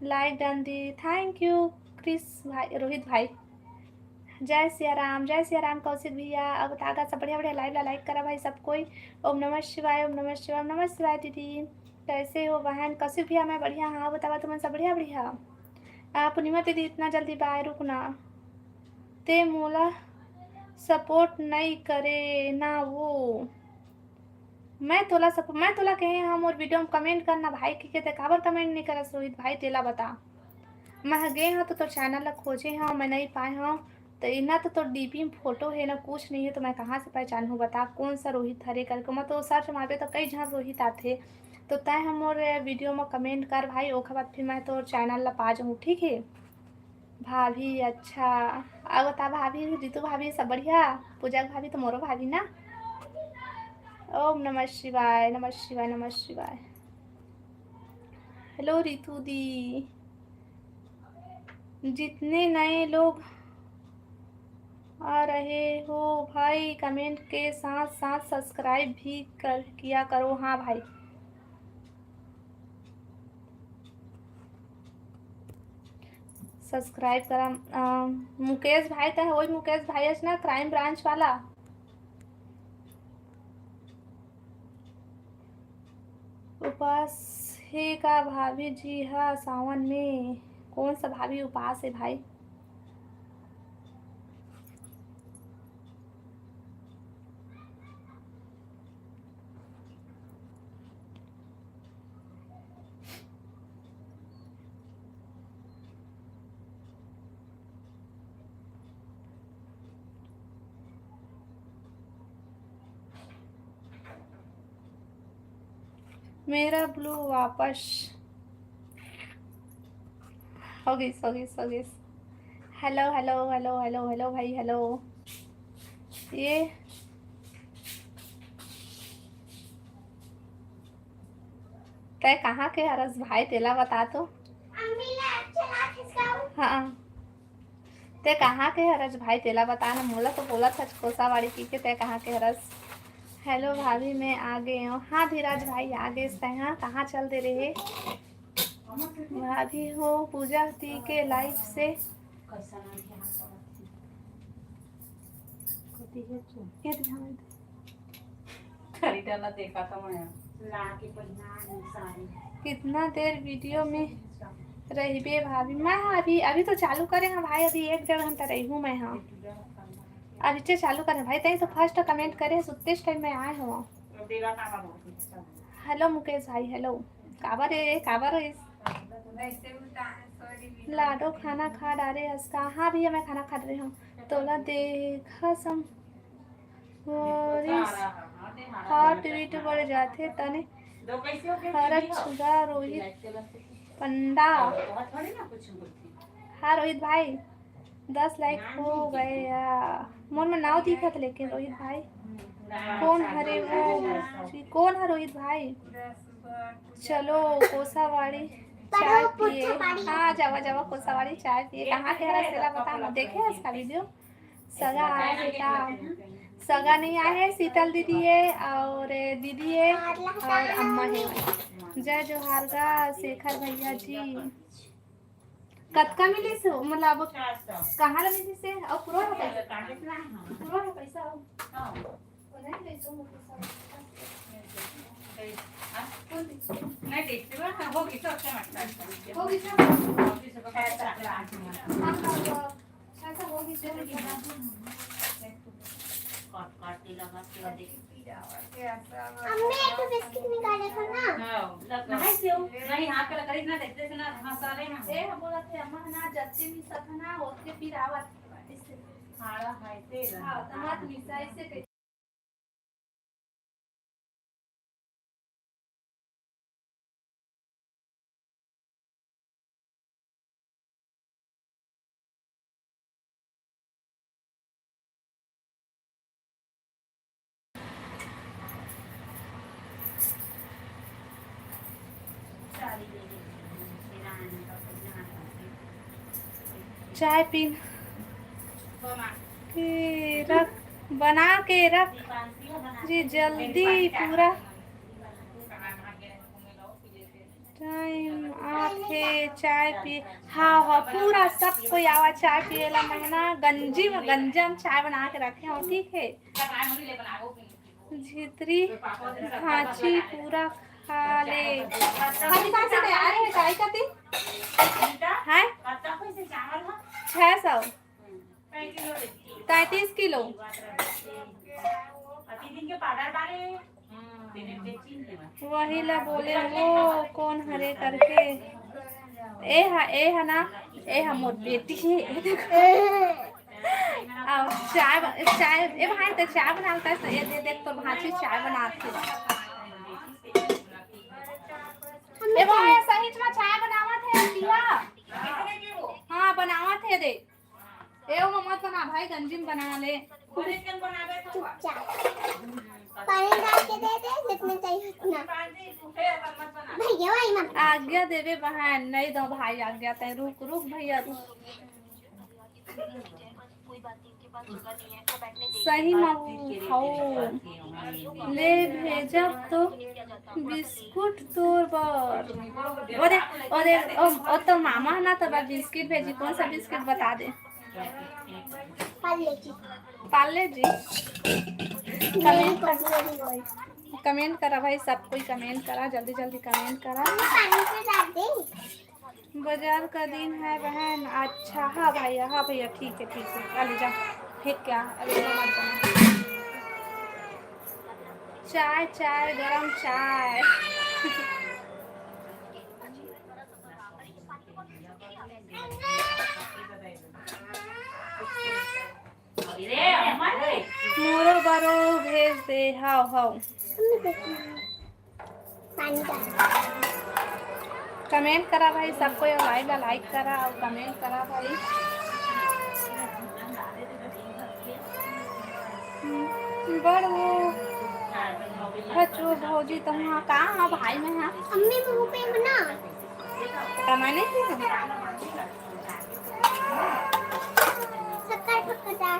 Like done दी, thank you क्रिस भाई, रोहित भाई। जय सिया राम, जय सिया राम कौशिक भैया। अब तागा सब बढ़िया बढ़िया live ला like करा भाई सब कोई। ओम नमः शिवाय, ओम नमः शिवाय, ओम नमः शिवाय दीदी। कैसे हो बहन? कौशिक भैया, मैं बढ़िया हाँ, बतावा तुमन सब बढ़िया बढ़िया? आ, पूर्णिमा दीदी, इतना जल्दी बाय, रुक ना। ते मोला support नई करे ना वो। मैं तोला सप-, मैं तोला कहे हंव मोर video में comment करना भाई, कहिके ते काबर comment नई करस रोहित भाई, तेला बता। मैं ह गे हंव तो तोर channel ला खोजे हंव, मैं नई पाए हंव, तो इना तो तोर D P में photo हे ना, कुछ नहीं हे, तो मैं कहाँ से पहचानहूँ, बता कौन सा रोहित हरे करके। मैं तो search मारबे तो कई झन रोहित आथे, तो तैं ह मोर video में comment कर भाई, ओखर बाद फिर मैं तोर channel ला पा जाहूँ, ठीक हे? भाभी, अच्छा। अउ बता भाभी, रितु भाभी सब बढ़िया? पूजा भाभी तो मोरो भाभी ना। ओम नमः शिवाय, नमः शिवाय, नमः शिवाय। Hello रितु दी। जितने नए लोग आ रहे हो भाई, कमेंट के साथ साथ सब्सक्राइब भी कर, किया करो। हाँ भाई, सब्सक्राइब करा। अ, मुकेश भाई, तै वही मुकेश भाई हस ना, क्राइम ब्रांच वाला? उपास हे का भाभी जी हा सावन में? कौन सा भाभी उपास है भाई? मेरा ब्लू वापस हो गई, हो गई, हो गई। Hello, hello, hello, hello, hello भाई, हेलो। ये तै कहाँ के हरस भाई, तेला बता तो। हाँ, तै कहाँ के हरस भाई, तेला बता ना। मोला तो बोलत हच कोसावाड़ी की के, तै कहाँ के हरस? हेलो भाभी, मैं आ गए हूँ। हाँ धीरज भाई, आ गए तै। हाँ, कहाँ चल दे रहे भाभी हो? पूजा दी के लाइफ से कति हे चुप। ये ध्यान दे। खरीदा ना देखा था मैं। ला के पहिना नहीं सारी। कितना देर वीडियो में रहिबे भाभी? मैं अभी, अभी तो चालू करे हाँ भाई, अभी एक डेढ़ घंटा रही हूँ मैं। हाँ, अभी से चालू करे भाई, तई तो फर्स्ट कमेंट करे, सुत्ते टाइम में आए हो। हेलो मुकेश भाई, हेलो। काबर है, काबर है? लाडो खाना खा डारे हस का? हाँ भैया, मैं खाना खा रही हूँ। तोला देखा सम होरिस, हार्ट बीट बढ़ जाथे तने। हरच गा रोहित पंडा। हाँ रोहित भाई, दस लाइक हो गया। मोर में नाव दिखत लेकिन रोहित भाई, कौन हरे वो? कौन है रोहित भाई? चलो कोसावाड़ी चाय पिए। हाँ, जावा, जावा, कोसावाड़ी चाय पिए। कहाँ के हरस, तेला बता ना। देखे हस का वीडियो? सगा आए हे का? सगा नहीं आए हे, शीतल दीदी है और दीदी है और अम्मा है। जय जोहार गा शेखर भैया जी। कतका मिलिस, मतलब कहाँ ला मिलिस हे? अउ पूरा हो गया? पूरा हो पैसा? अम्मी, एक ठो बिस्किट निकाले था ना। हाँ, लग रहा है। नहीं, हाथ पे लकड़ी ना देखते से ना, हाँ, सारे ना। ए, हम बोला थे, अम्मा ना, जब से मिसा था ना, उसके फिर आवाज इससे। हाँ, तो मत मिसा, इससे चाय पीन के रख, बना के रख जी, जल्दी पूरा टाइम आथे चाय पिए। हाँ, हाँ, पूरा सब कोई आवा चाय पिए ला। मैं ना गंजी में, गंजा में चाय बना के रखे हूँ, ठीक है। झितरी भांची पूरा खा ले। अभी कहाँ से तैयार है चाय का ती? है छह सौ। तैंतीस किलो। वही ला बोले वो कौन हरे करके। ए हा, ए हा ना, ए हा मोर बेटी है। अब चाय ब-, चाय, ए भाई, तो चाय बनाता है, ये दे, देख, तो भांची चाय बनाती है। ए भाई, सही में चाय बनावत है, पिया। हाँ, बनावत है, दे। ए, ओमा मत बना भाई, गंजी में बना ले। चुपचाप। पानी डाल के दे दे, जितना चाहिए उतना। भैया, वही मत। आज्ञा देवे बहन, नहीं दो भाई आज्ञा, तय रुक, रुक भैया, रुक। सही म हौ। ले भेजब तो बिस्कुट तोर बर। ओदे, ओदे, ओ, ओ तो मामा ना तो बिस्किट भेजी। कौन सा बिस्किट बता दे? पार्ले जी। पार्ले जी। मेरी कमेंट, पसंद है। कमेंट करा भाई, सब कोई कमेंट करा, जल्दी जल्दी कमेंट करा। पानी से डाल दे। बाजार का दिन है बहन। अच्छा, हाँ भैया, हाँ भैया, ठीक है, ठीक है, आ ले जा, फेंक क्या, अभी तो मत बना। चाय, चाय, गरम चाय। मोरो बरो भेज दे, हाव, हाव। पानी डाल। कमेंट करा भाई, सबको ये लाइव ला लाइक करा और कमेंट करा भाई। बड़ वो बच्चो भौजी तुम हाँ कहाँ हो भाई? मैं हाँ अम्मी मुंह पे बना। कमाने की शक्कर फक्कर डाल।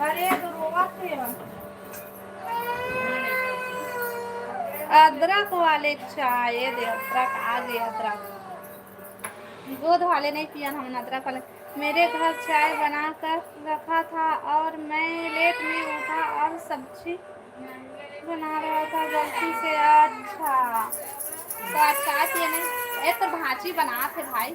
अरे, तो रोवा थे। अदरक वाले चाय, ये दे, अदरक आ गए, अदरक। दूध वाले नहीं पियन हमन, अदरक वाले। मेरे घर चाय बना कर रखा था और मैं लेट में उठा और सब्जी बना रहा था गलती से। अच्छा, तो आज चाय पिए नहीं, ये तो भाजी बना थे भाई।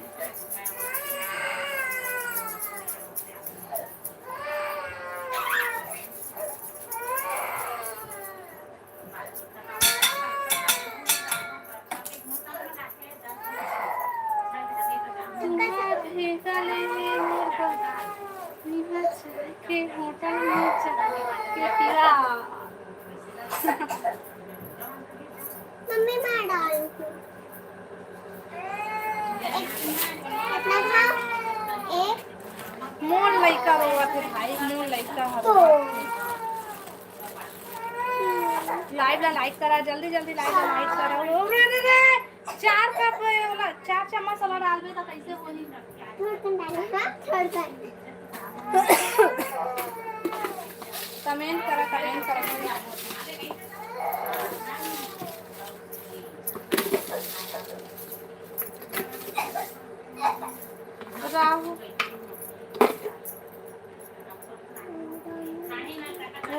के होटल में जाके पिया। मम्मी, मैं डालूं। एक, कितना था? एक। मोर लइका रोवत हे भाई, मोर लइका ह तो। लाइव ला लाइक करा, जल्दी जल्दी लाइव ला लाइक करा। ओ रे रे रे, चार कप वाला, चार चम्मच वाला डालबे त कैसे होही? थोड़ा कम डालो, हाँ, थोड़ा कम। कमेंट करा, कमेंट करा। राहु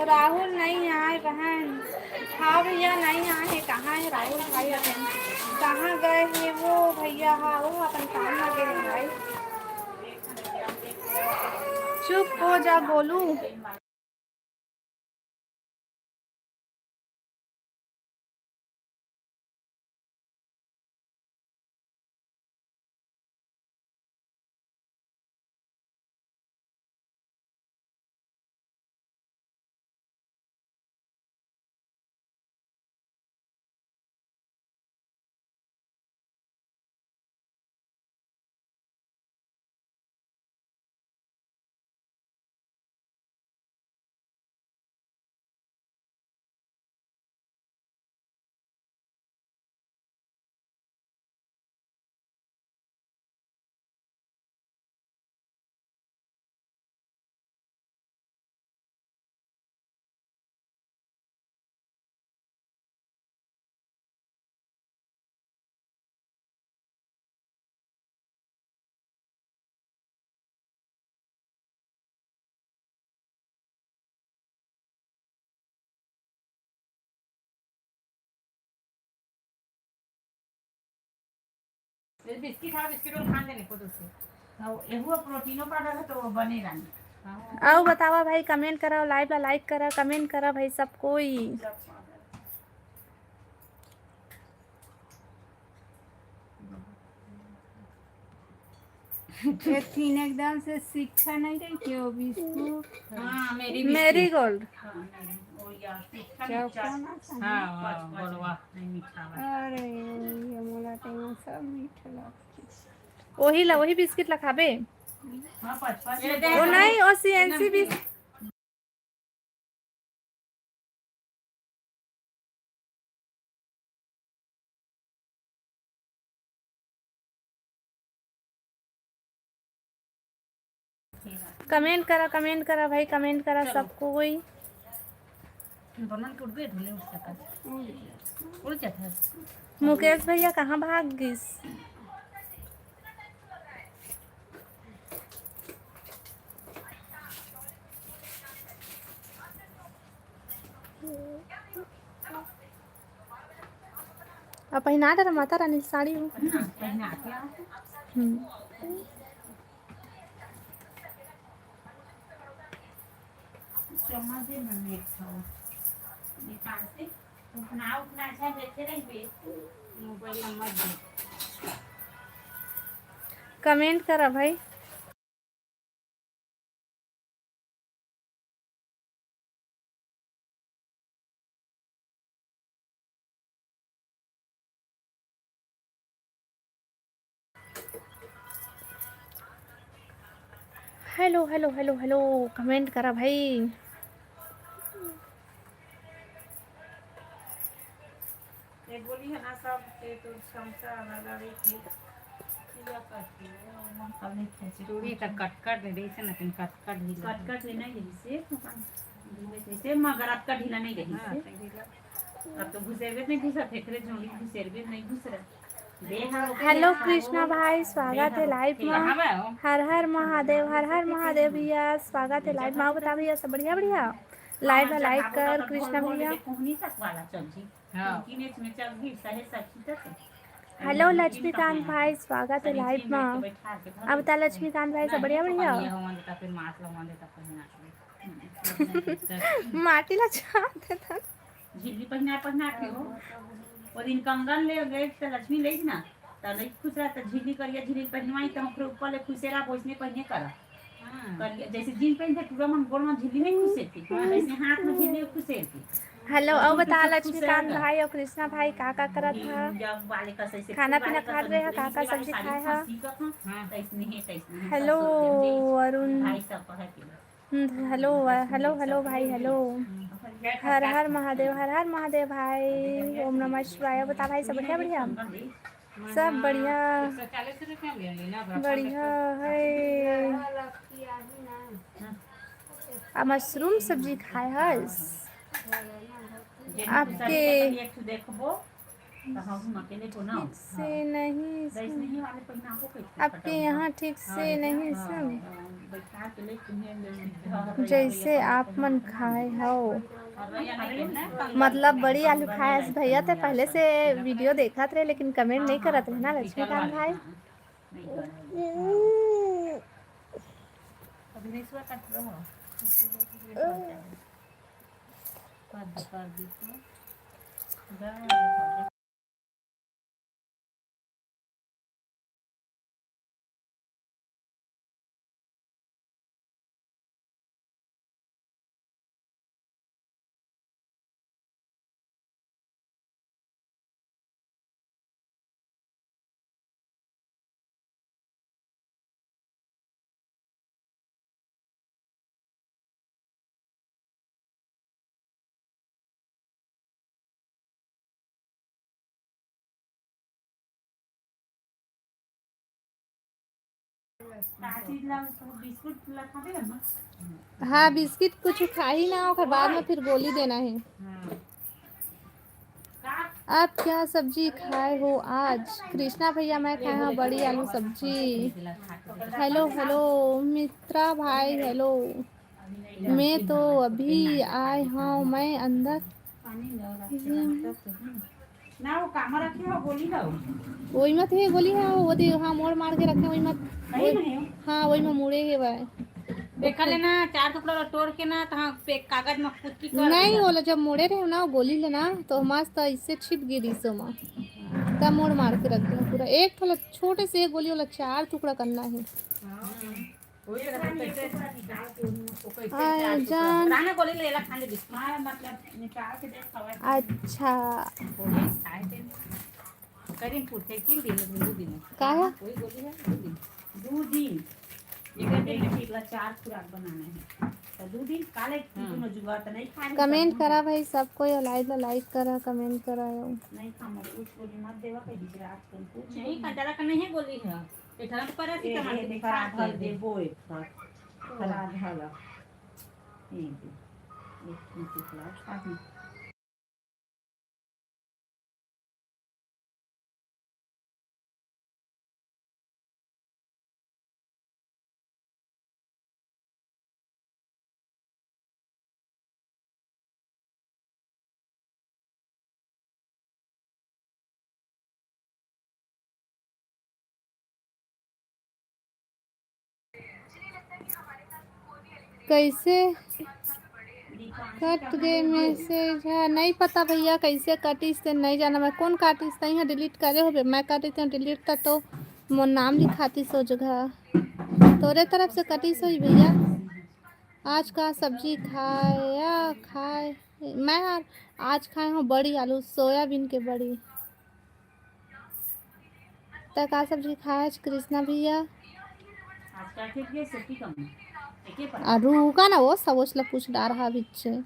राहुल नहीं आए बहन। हाँ भैया, नहीं आए हे। कहाँ हे राहुल भाई? अपन कहाँ गए हे वो भैया? हाँ, वो अपन काम में गए हे भाई। चुप हो जा गोलू। ये बिस्किट है, बिस्किट और खान देने को दूसरे। तो एहू प्रोटीनो पाउडर है तो बने रानी। हाँ। अउ बतावा भाई, कमेंट करा, लाइव ला लाइक करा, कमेंट करा भाई सब कोई। ये तीन एकदम से शिक्षा नहीं रही कि वो बिस्कुट। हाँ, मेरी बिस्कुट। मेरीगोल्ड। हाँ, मेरी, वो यार, शिक्षा क्या मिर्चा। खाना था? हाँ, हाँ, पच, पच, बड़वा। नहीं मीठा वाला। अरे, ये मोला तो यहाँ सब मीठ लगथे। वही ला, वही बिस्किट ला खाबे। हाँ, पच, पच। ये वो नहीं, वो सीएनसी बिस्किट। कमेंट करा, कमेंट करा भाई, कमेंट करा चलो। सबको कोई। बनल के उठ गए, ढोले उठ सकत। उड़ जात है। मुकेश भैया कहाँ भाग गिस? अब पहिना डरा माता रानी साड़ी हो। हम्म। चम्मच दे ना, नेट खाओ। निकाल से। उठना, उठना, अच्छा देखे रहिबे। मोबाइल नंबर दे। कमेंट करा भाई। Hello, hello, hello, hello, comment करा भाई। ये बोली है ना, सब के तो क्षमता अलग अलग है। पूरा करती है, हम सब नहीं खेचे। चूड़ी तक कटकट दे, जैसे ना तुम कटकट ढीला। कटकट ले नहीं रही से, अपन ढीले थे से, मगर आपका ढीला नहीं रही हाँ, से। सही ढीला। अब तो घुसेरबे नहीं घुसा, फेंकरे झोली घुसेरबे नहीं घुसरा। हेलो कृष्णा भाई, स्वागत है लाइव में। हर हर महादेव, हर हर महादेव भैया, स्वागत है लाइव में। आओ बता भैया, सब बढ़िया? बढ़िया। लाइव में लाइक कर कृष्णा भैया। हेलो लक्ष्मीकांत भाई, स्वागत है लाइव में। अब बता लक्ष्मीकांत भाई, सब बढ़िया? बढ़िया। माटी ला छाप देता। झिल्ली पहिना पहिना के हो। वो दिन कंगन ले गए त लक्ष्मी ले ना, त नहीं खुश रहा, त झिल्ली करिया झिल्ली पहिनवाई, त ओकरे ऊपर ले खुशे रहा, वैसने पहिने करा। हाँ। करिया, जैसे जीन पहनते पूरा मन गोड़ में झिल्ली नहीं खुशे थी, हाँ। वैसे हाथ में झिल्ली खुशे थी। हेलो, और बता लक्ष्मीकांत भाई और कृष्णा भाई का का करत हा? खाना पीना खात रहे हा, का का सब्जी खाए हा? हाँ। हेलो अरुण। भाई सब कहत हे। हम्म, हेलो, हेलो, हेलो भाई, हेलो। हर हर महादेव, हर हर महादेव भाई। ओम नमः शिवाय। बता भाई, सब बढ़िया, बढ़िया? सब बढ़िया। बढ़िया है। आ मशरूम सब्जी खाए हस? आपके से नहीं सुन, आपके यहाँ ठीक से नहीं सुन, जैसे आप मन खाए हो। मतलब बड़ी आलू खाए हस भैया, ते पहले से वीडियो देखत रहे लेकिन कमेंट नहीं करत रहे ना लक्ष्मीकांत भाई। हाँ, बिस्किट कुछ खाही ना, ओकर बाद में फिर गोली देना है। आप क्या सब्जी खाए हो आज? कृष्णा भैया, मैं खाए हूँ बड़ी आलू सब्जी। हेलो, हेलो मित्रा भाई, हेलो। मैं तो अभी आए हूँ, मैं अंदर ना, वो कामा रखे हो, गोली हो। वही मत है, गोली है, वो दे, हाँ, मोड़ मार के रखे, वही मत। सही में है। हाँ, वही में मुड़े है भाई। देखा लेना, चार टुकड़ा ला तोड़ के ना, तो हाँ, पे कागज में कुत्ती कर नहीं देगा। होला, जब मोड़े रहे ना, वो गोली लेना, तो मस्त ऐसे छिप गिरी सो मा। तब मोड़ मार के रख दे पूरा। एक ठो ला, छोटे से एक गोली वाला चार टुकड़ा करना है। हाँ। आय जान। अच्छा। करीन पूछे, तीन दिन, दो दिन। का है? कोई बोली है, दो दिन। दो दिन। एक दिन में एक ला चार खुराक बनाना है। तो दो दिन काले दोनों जुगाड़ तो नहीं खाए। कमेंट करा भाई सब कोई, लाइव ला लाइक करा, कमेंट करा। नहीं खाना, कुछ बोली मत देवा, कहीं गुजरात को कुछ नहीं, कंटाला का नहीं है, गोली है। ये ठंड पर ऐसी ए, कहाँ ए, से देखा, खा भर के दे, वो एक बार। राधा ला। ये दे। एक मिनट, एक मिनट। कैसे कट गे मैसेज? हाँ, नहीं पता भैया, कैसे कटिस ते नहीं जाना। मैं कौन काटिस? तहीं हा डिलीट करे होबे, मैं काटिस ते डिलीट, त तो मोर नाम लिखातिस ओ जगह। तोरे तरफ से कटिस होही भैया। आज का सब्जी खाया, खाए? मैं आज खाए हूँ बड़ी आलू, सोयाबीन के बड़ी। त का सब्जी खाए आज कृष्णा भैया? आज का ठीक है, सब्जी कम है। एके पर। आ, रुका ना, वो सब उसला पूछ डार हा बीच से।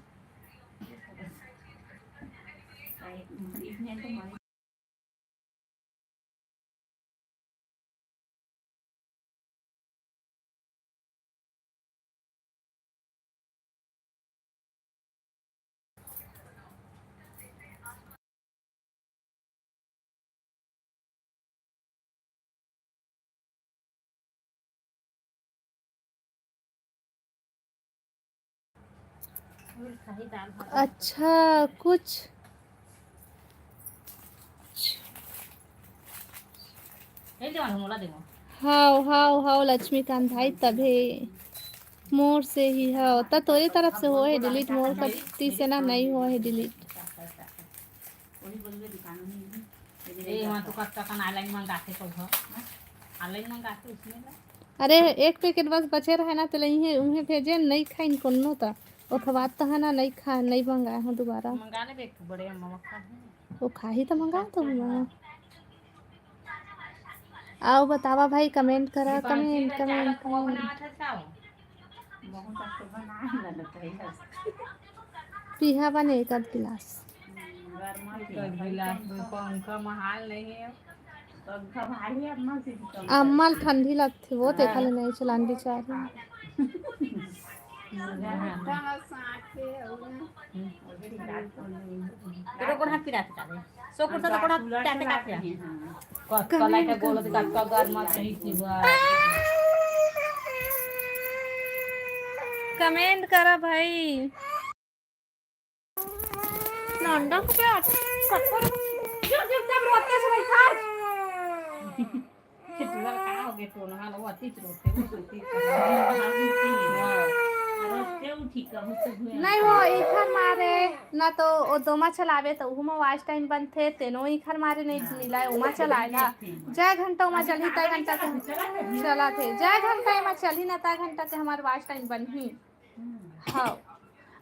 अच्छा, कुछ हाव, हाव, हाव, लक्ष्मीकांत भाई, तभे मोर से ही हाव। त तोरे तरफ से होहे डिलीट, मोर कति से ना, नहीं होहे डिलीट। ए, वहाँ तो कब तक online मंगाते तो हो? Online मंगाते उसमें ना। अरे, एक पैकेट बस बचे रहे ना, त लइहे, उहे भेजे, नहीं खाइन कोनो त। ओखर बाद त है ना, नहीं खा, नहीं मंगाए हो दोबारा। मंगा लेबे एक ठो बड़े अम्मा मक्खन है। वो खाही त मंगा तो हूँ। आओ बतावा भाई, कमेंट करा, कमेंट, कमेंट, कमेंट। पीहा बने एक आध गिलास। एक आध गिलास में पंखा महाल नहीं है। अम्मा ल ठंडी लगथे, वो तेखा ले नहीं चलान बिचारी। तोरो कोन हाथ पिरात का रे? सोकुर तो कोन हाथ पिरात का रे? कतका लाइट गोल, कतका गरम, सही थी बा। कमेंट करा भाई। लौंडा को क्या? सबको जो, जो सब रोते से बैठा। फिर तुझा कहाँ हो गए? टोनहा लो, अति रोते, वो रोती। रोते उठी, कब से हुए? नहीं, वो इखर मारे ना, तो वो दोमा चलावे, तो उहू में वॉच टाइम बनथे, तेनो इखर मारे नहीं मिला है, उमा चलाए ना। जय घंटा उमा चलही, तय घंटा के चला थे। जय घंटा उमा चलही ना, तय घंटा के हमार वॉच टाइम बनही। हाँ।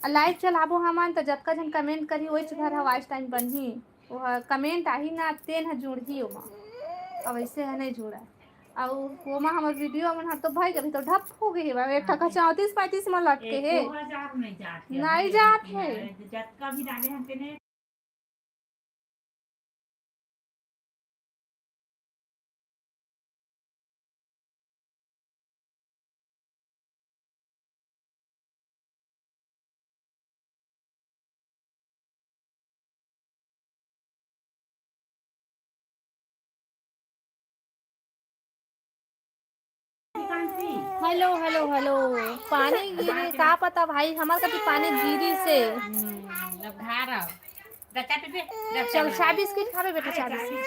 आ लाइव चलाबो हमन, त जतका झन कमेंट करही, ओइच भर ह वॉच टाइम बनही। ओह कमेंट आही ना, तेन ह जुड़ही ओमा। अब अइसे ह नहीं जुड़ा। अउ ओमा हमर वीडियो मन ह तो भाई, अभी तो ढप हो गई हे, एक ठा चौंतीस पैंतीस में लटके हे। एको हजार नहीं जात हे। नहीं जात हे। जतका भी डाले हम तेने हेलो, हेलो, हेलो। पानी गिरे, का पता भाई, हमर कति पानी गिरी से। हम्म, अब धार अब। चल, चाय बिस्किट खाबे बेटा, चाय बिस्किट।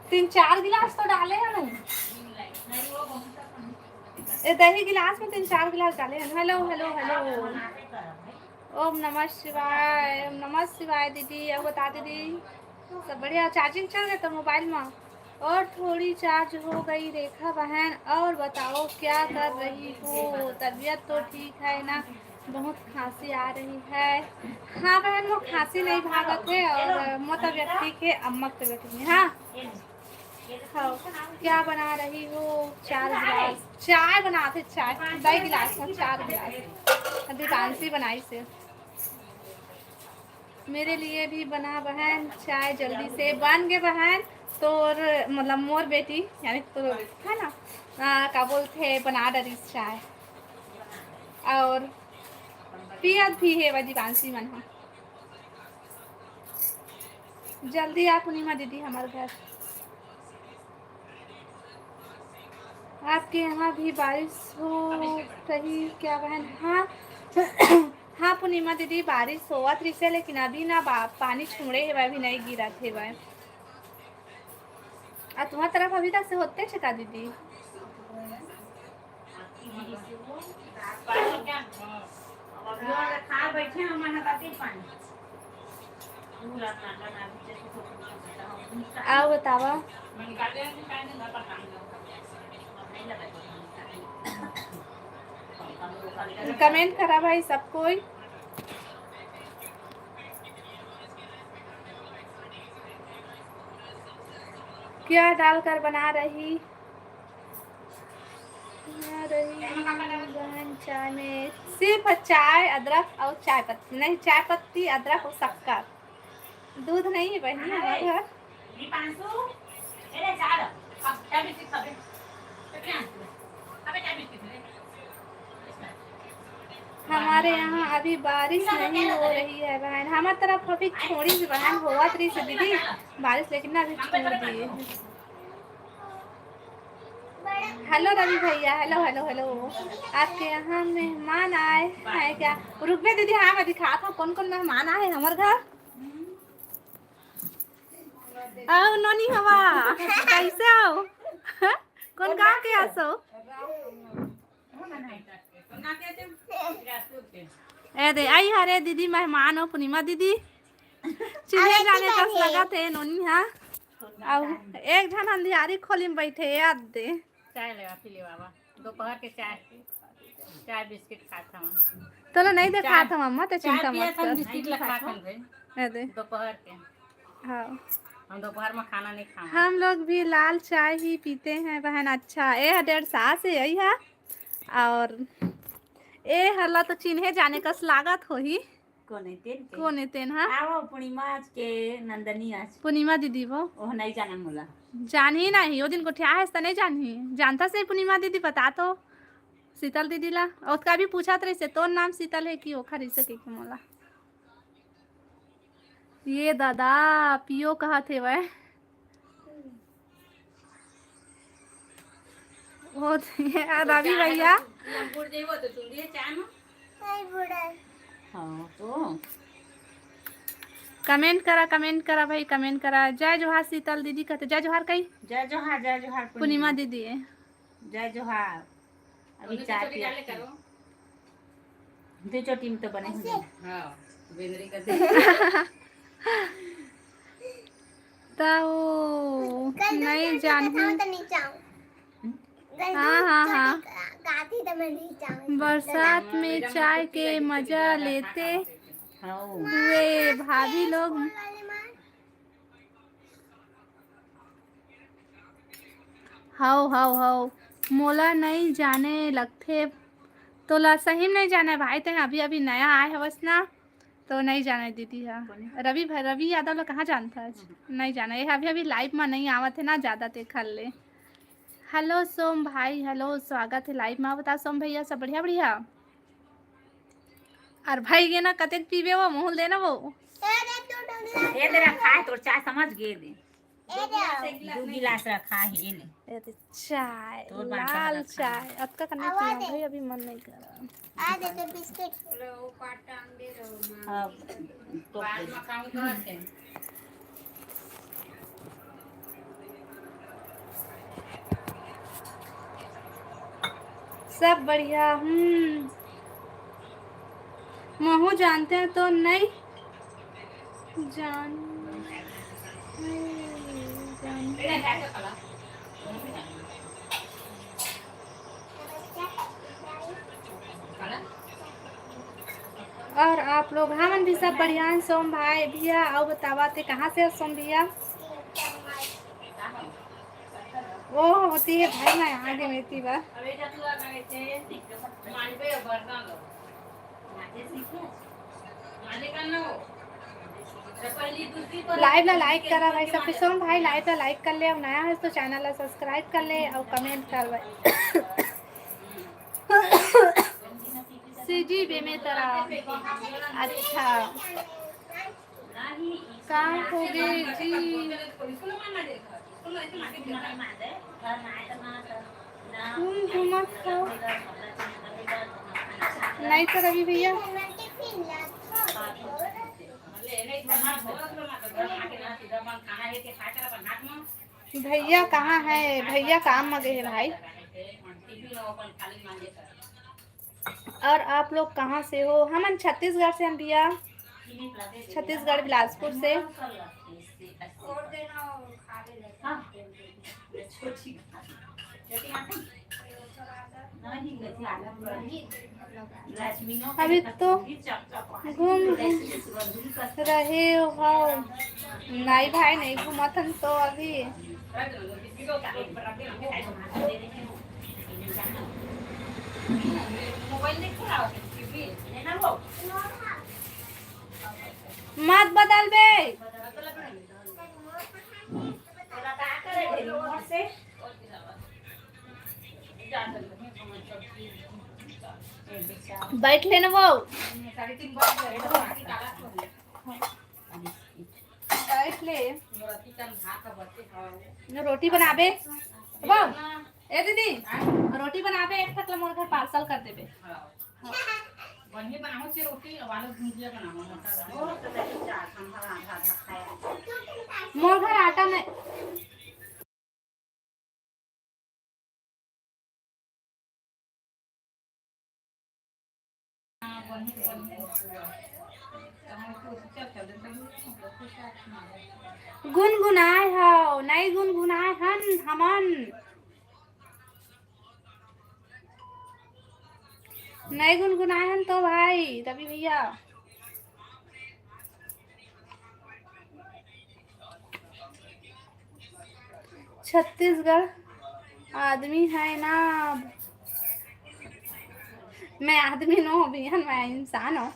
तीन चार गिलास तो डाले हैं ना। ये दही गिलास में तीन चार गिलास डाले हैं। Hello, hello, hello. ओम नमः शिवाय, ओम नमः शिवाय दीदी। अब बता दीदी, सब बढ़िया? चार्जिंग चल गया तो मोबाइल में। और थोड़ी चार्ज हो गई रेखा बहन। और बताओ, क्या कर रही हो? तबीयत तो ठीक है ना? बहुत खांसी आ रही है। हाँ बहन, वो खांसी नहीं भागत है और मोर तबीयत ठीक है, अम्मा की तबीयत ठीक है। हाँ। हाँ, क्या बना रही हो? चार गिलास चाय बनाते, चाय, दो गिलास में चार गिलास। अभी तानसी बनाई से। मेरे लिए भी बना बहन चाय जल्दी से। बन गे बहन, तोर मतलब मोर बेटी, यानी तो है ना, आ, का बोलते हैं, बना डरिस चाय। और पियत भी है वह दीपांशी मन हा। जल्दी आ पूर्णिमा दीदी हमारे घर। आपके यहाँ भी बारिश हो रही क्या बहन? हाँ। हाँ पूर्णिमा दीदी, बारिश होवत रहिसे, लेकिन अभी ना बा-, पानी छोड़े हेवय, अभी नहीं गिरत हेवय। आ तुम्हारी तरफ अभी तक से होते छे का दीदी? आओ बतावा। कमेंट करा भाई सब कोई। क्या डालकर बना रही, बना रही बहन चाय में? सिर्फ चाय, अदरक और चाय पत्ती, नहीं, चाय पत्ती, अदरक और शक्कर। दूध नहीं है बहनी हमारे घर। हमारे यहाँ अभी बारिश नहीं हो रही है बहन। हमारे तरफ अभी थोड़ी सी बहन होवत रहिसे दीदी बारिश, लेकिन अभी छोड़ दिए। हेलो रवि भैया, हेलो, हेलो, हेलो। आपके यहाँ मेहमान आए हैं क्या? रुकबे दीदी, हाँ, मैं दिखात हूँ कौन कौन मेहमान आए हमारे घर। आओ नोनी हवा, कैसे हो? कौन गांव के आसो? ए दे, आई हरे दीदी, मेहमान हो पूर्णिमा दीदी। चिन्हे जाने कस लगत हे नोनी हा। अब एक झन अंधियारी खोली में बैठे, याद दे। चाय लेवा, पी लेवा बा। दोपहर के चाय, चाय बिस्किट खात हवन। तोला नहीं देखात हवन अम्मा, ते चाय चिंता मत कर। बिस्किट ला खात हवन भाई। ए दे। दोपहर के। हाँ। हम दोपहर में खाना नहीं खावा। हम लोग भी लाल चाय ही पीते हैं बहन। अच्छा, ए डेढ़ सास है यही है। और ए हला तो चिन्हे जाने कस लागत होही। कोने तेन के? कोने तेन, हाँ? आवा पूर्णिमा आज के, नंदनी आज। पूर्णिमा दीदी वो? ओह नहीं जाना मोला। जान ही नहीं, वो दिन गोठिया है त नहीं जान ही। जानता से पूर्णिमा दीदी बता तो। शीतल दीदी ला। और उसका भी पूछा तो रहिसे, तोर नाम शीतल है कि ओखर इसे के मोला। ये दादा पियो कहा थे वह। वो तो ये रवि भैया। हाँ, तो कमेंट करा, कमेंट करा भाई, कमेंट करा। जय जोहार शीतल दीदी कहते, जय जोहार कही। जय जोहार, जय जोहार पूर्णिमा दीदी। जय जोहार। अभी चाय पिया। दो चोटी में तो बने हुए। हाँ, बेंदरी कर दे। ताऊ, नहीं जानहूँ। हाँ, हाँ, हाँ। बरसात में चाय के मजा लेते हुए भाभी लोग। हव, हव, हव। मोला नइ जाने लगथे। तोला सही में नइ जाने भाई, तें अभी, अभी नया आए हवस ना, तो नइ जाने दीदी हा। रवि भाई, रवि यादव ला कहाँ जानथस? नइ जाने, ये अभी, अभी लाइव मा नइ आवत हे ना ज्यादा, तेखर ले। हेलो सोम भाई, हेलो, स्वागत हे लाइव मा। बता सोम भैया, सब बढ़िया, बढ़िया? अरे भाई, ये ना कतेक पीबे वो, मुँह ले ना वो। ए दे, तोर चाय समझ गे दे। दू गिलास रखा है, ये ले। ये तो चाय, तोर बांटा लाल रखा है। चाय। अतका का नहीं पिया भाई, अभी मन नहीं कर रहा। आ दे तो बिस्किट। अब तो सब बढ़िया। हम्म, महू जानते हैं तो नहीं जान, नहीं जान। और आप लोग? हमन भी सब बढ़िया हैं सोम भाई। भैया, अउ बतावा, ते कहाँ से हस सोम भैया? ओ, होती है भाई, मैं यहाँ के मेती बा। लाइव ला लाइक करा भाई सब, सोम भाई, लाइव ला लाइक कर ले, अउ नया है तो चैनल ला सब्सक्राइब कर ले, अउ कमेंट कर भाई। सीजी बेमेतरा। अच्छा, का होगे जी? घूम घूमत हव। नहीं तो रवि भैया। भैया कहाँ है? भैया काम में गए हैं भाई। और आप लोग कहाँ से हो? हमन छत्तीसगढ़ से हन भैया, छत्तीसगढ़ बिलासपुर से। अभी तो घूम रहे हो? नहीं भाई, नहीं घूमत हन तो अभी। मत बदल बे। बैठ ले ना वो। बैठ ले। रोटी बनाबे। वो, ए दीदी, रोटी बनाबे, एक ठक ला मोर घर पार्सल कर देबे। हाँ। बढ़िया बनाओ से रोटी, अब आलू भुजिया बनाओ, मटर बनाओ। मोर घर आटा नहीं। गुनगुनाए हव, नहीं गुनगुनाए हन हमन। नहीं गुनगुनाए हन तो भाई रवि भैया। छत्तीसगढ़ आदमी है ना। मैं आदमी नो हूँ भैया, मैं इंसान हूँ।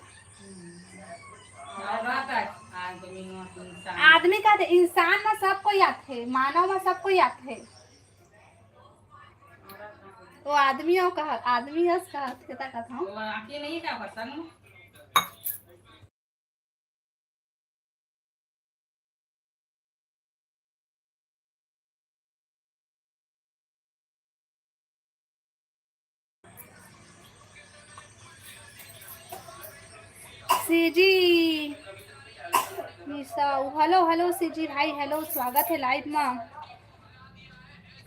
आदमी का तो इंसान में सब कोई आथे, मानव में सब कोई आथे। वो आदमी हो कहा, आदमी हस कहा, कितना कहा था? वो आके नहीं का पता ना। सीजी निशा, hello, hello सीजी भाई, hello, स्वागत है live में।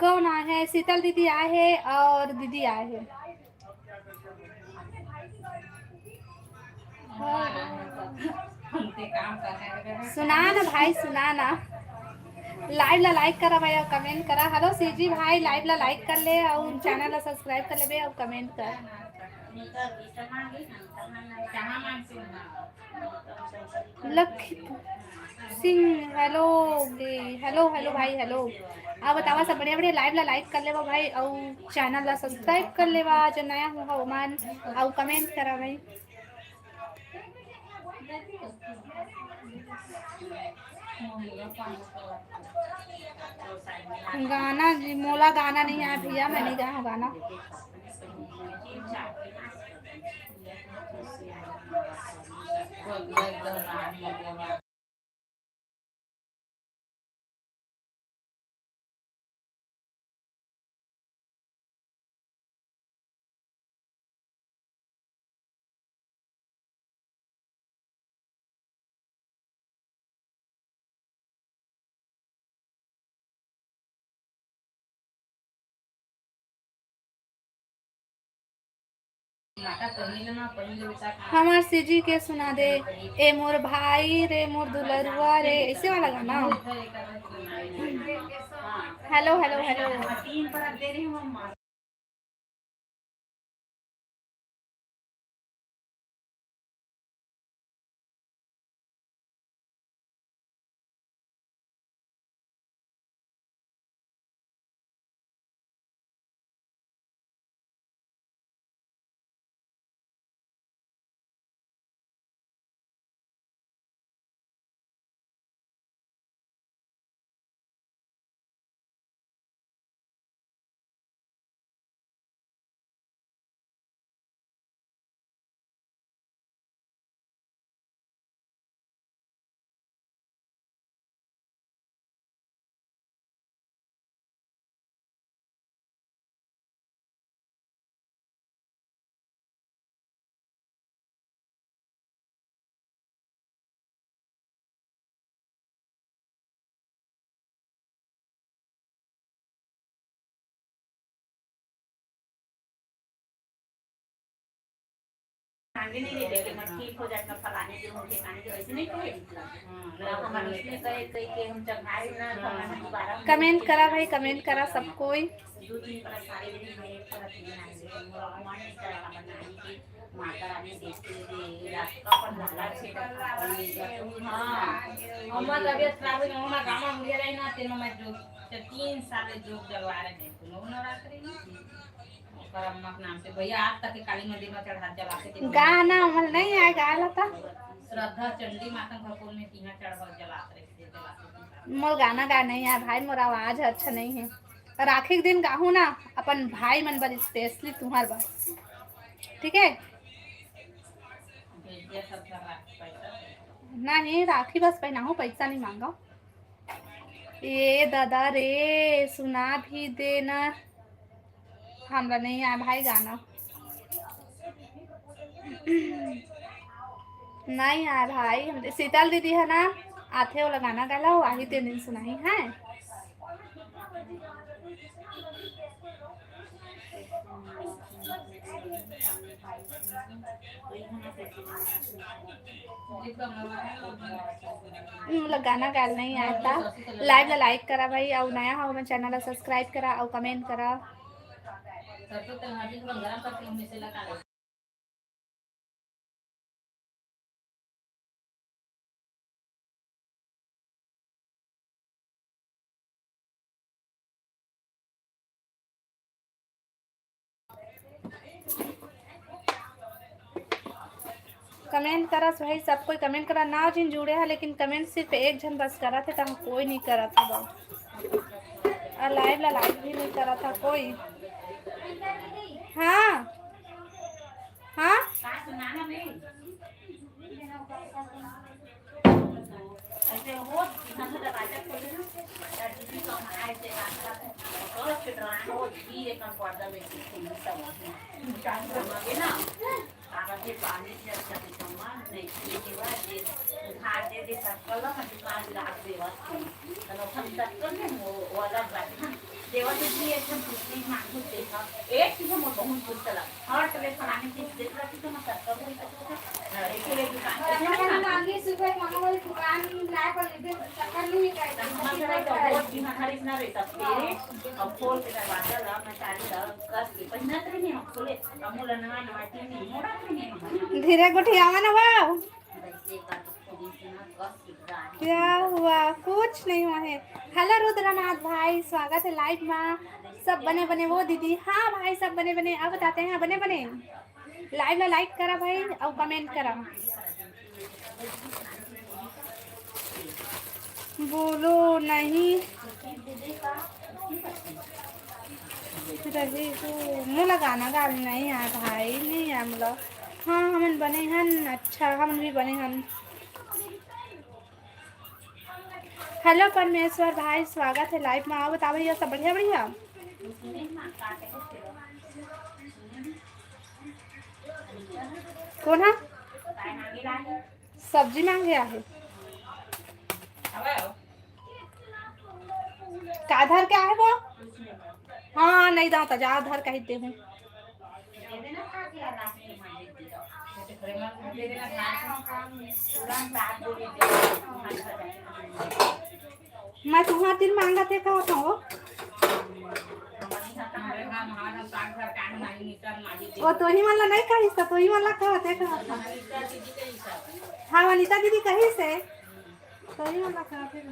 कौन आए हैं? शीतल दीदी आए हैं और दीदी आए हैं। सुना ना भाई, सुना ना। Live ला like करा भाई और comment करा। Hello सीजी भाई, live ला like कर ले और channel ला subscribe कर लेबे और comment कर। लखी सिंह, hello गे, hello, hello भाई, hello। आप बतावा सब बढ़िया, बढ़िया। Live ला like कर लेवा भाई, अउ channel ला subscribe कर लेवा जो नया हो ओमन, अउ comment करा भाई। गाना जी, मोला गाना नहीं आए भैया, मैं नहीं गाया हूँ गाना। हमार सीजी के सुना दे, ए मोर भाई रे, मोर दुलरुआ रे, ऐसे वाला गाना। Hello, hello, hello. कमेंट करा भाई, कमेंट करा सब कोई। माता रानी देखते हुए रात का अपन लाला छे हाँ। हमार तबियत खराब है, हमार गामा मुड़िया रही ना, तेनो मैं जो, तीन साल जोग जलवा रहे हैं, कोनो नवरात्रि में। ओकर अम्मा के नाम से, भैया, आज तक के काली मंदिर में चढ़ा जला के देखो। गाना हमर नहीं आए, गाला था। श्रद्धा चंडी माता भगवान में किहाँ चढ़ा जलात रहे, जलात रहे। मोर गाना गा नहीं आए भाई, मोर आवाज अच्छा नहीं है। राखी के दिन गाहू ना, अपन भाई मन बर, स्पेशली तुम्हार बर, ठीक है? नहीं, राखी बस पहनाहूँ, पैसा नहीं मांगा। ए दादा रे, सुना भी देना। हमरा नहीं आए भाई गाना। नहीं आए भाई, हम शीतल दीदी है ना, आथे वाला गाना गाला, वो आही तेन दिन सुनाही है। मोला गाना गाल नहीं आता। लाइव ला लाइक करा भाई, अउ नया हो हमर चैनल ला सब्सक्राइब करा अउ कमेंट करा। कमेंट करा भाई, सब कोई कमेंट करा। नाव जिन जुड़े है, लेकिन कमेंट सिर्फ एक झन बस करत है, तहाँ कोई नहीं करत है बा। और लाइव ला लाइक भी नहीं करत है कोई। हाँ, हाँ। धीरे गोठियावा ना बाबू। क्या हुआ? कुछ नहीं हुआ है। हेलो रुद्रनाथ भाई, स्वागत है लाइव में। सब बने बने वो दीदी। हाँ भाई, सब बने बने। अब बताते हैं बने बने। लाइव ला लाइक करा भाई अउ कमेंट करा। बोलो नहीं रही हो। मोला गाना गाल नहीं आए भाई, नहीं आए मोला। हाँ, हमन बने हन। अच्छा, हमन भी बने हन। हेलो परमेश्वर भाई, स्वागत है लाइव में। आओ, बताओ भैया, सब बढ़िया बढ़िया? कौन है? सब्जी मांगे आहे। का धर के आहे वो? हाँ, नहीं दाता, जा धर कही दे हूँ। मैं तुंहर तीर मांगत हे कहत हंव। वो तोही मन ला नहीं कहिस, त तोही मन ला कहत हे, कहत हंव। हाँ, वनिता दीदी कहिस हे। तोही मन ला कहत हे।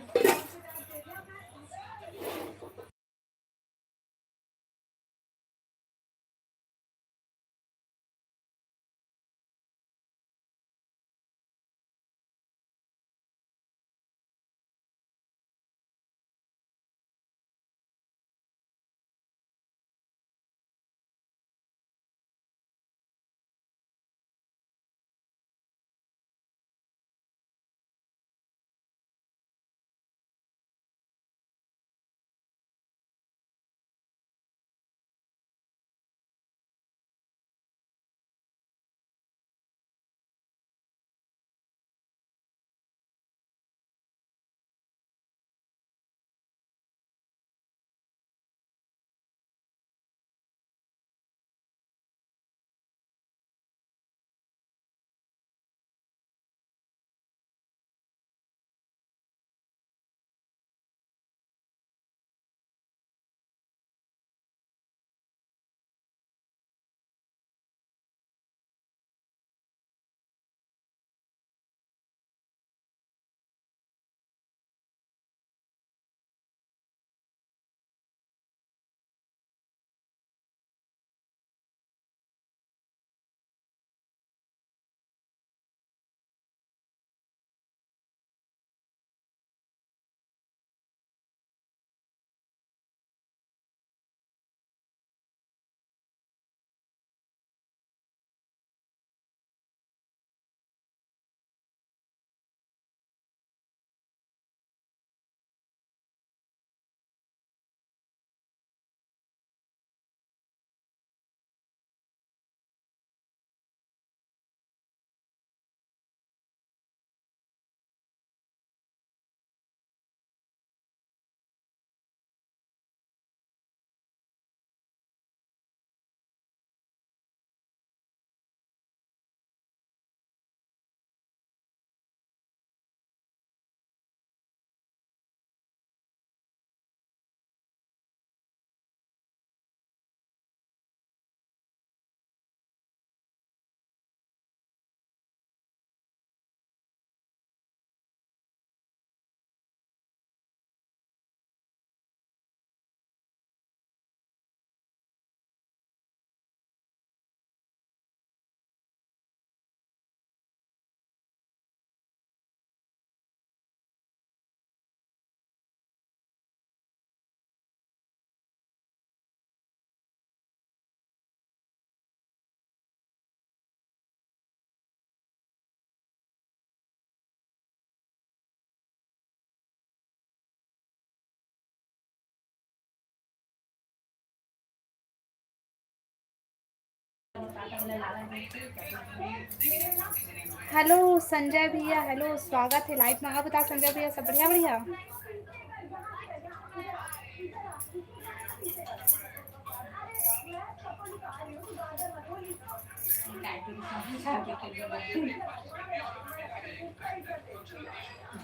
हेलो संजय भैया, हेलो, स्वागत हे लाइव में। आप बताओ संजय भैया, सब बढ़िया, बढ़िया?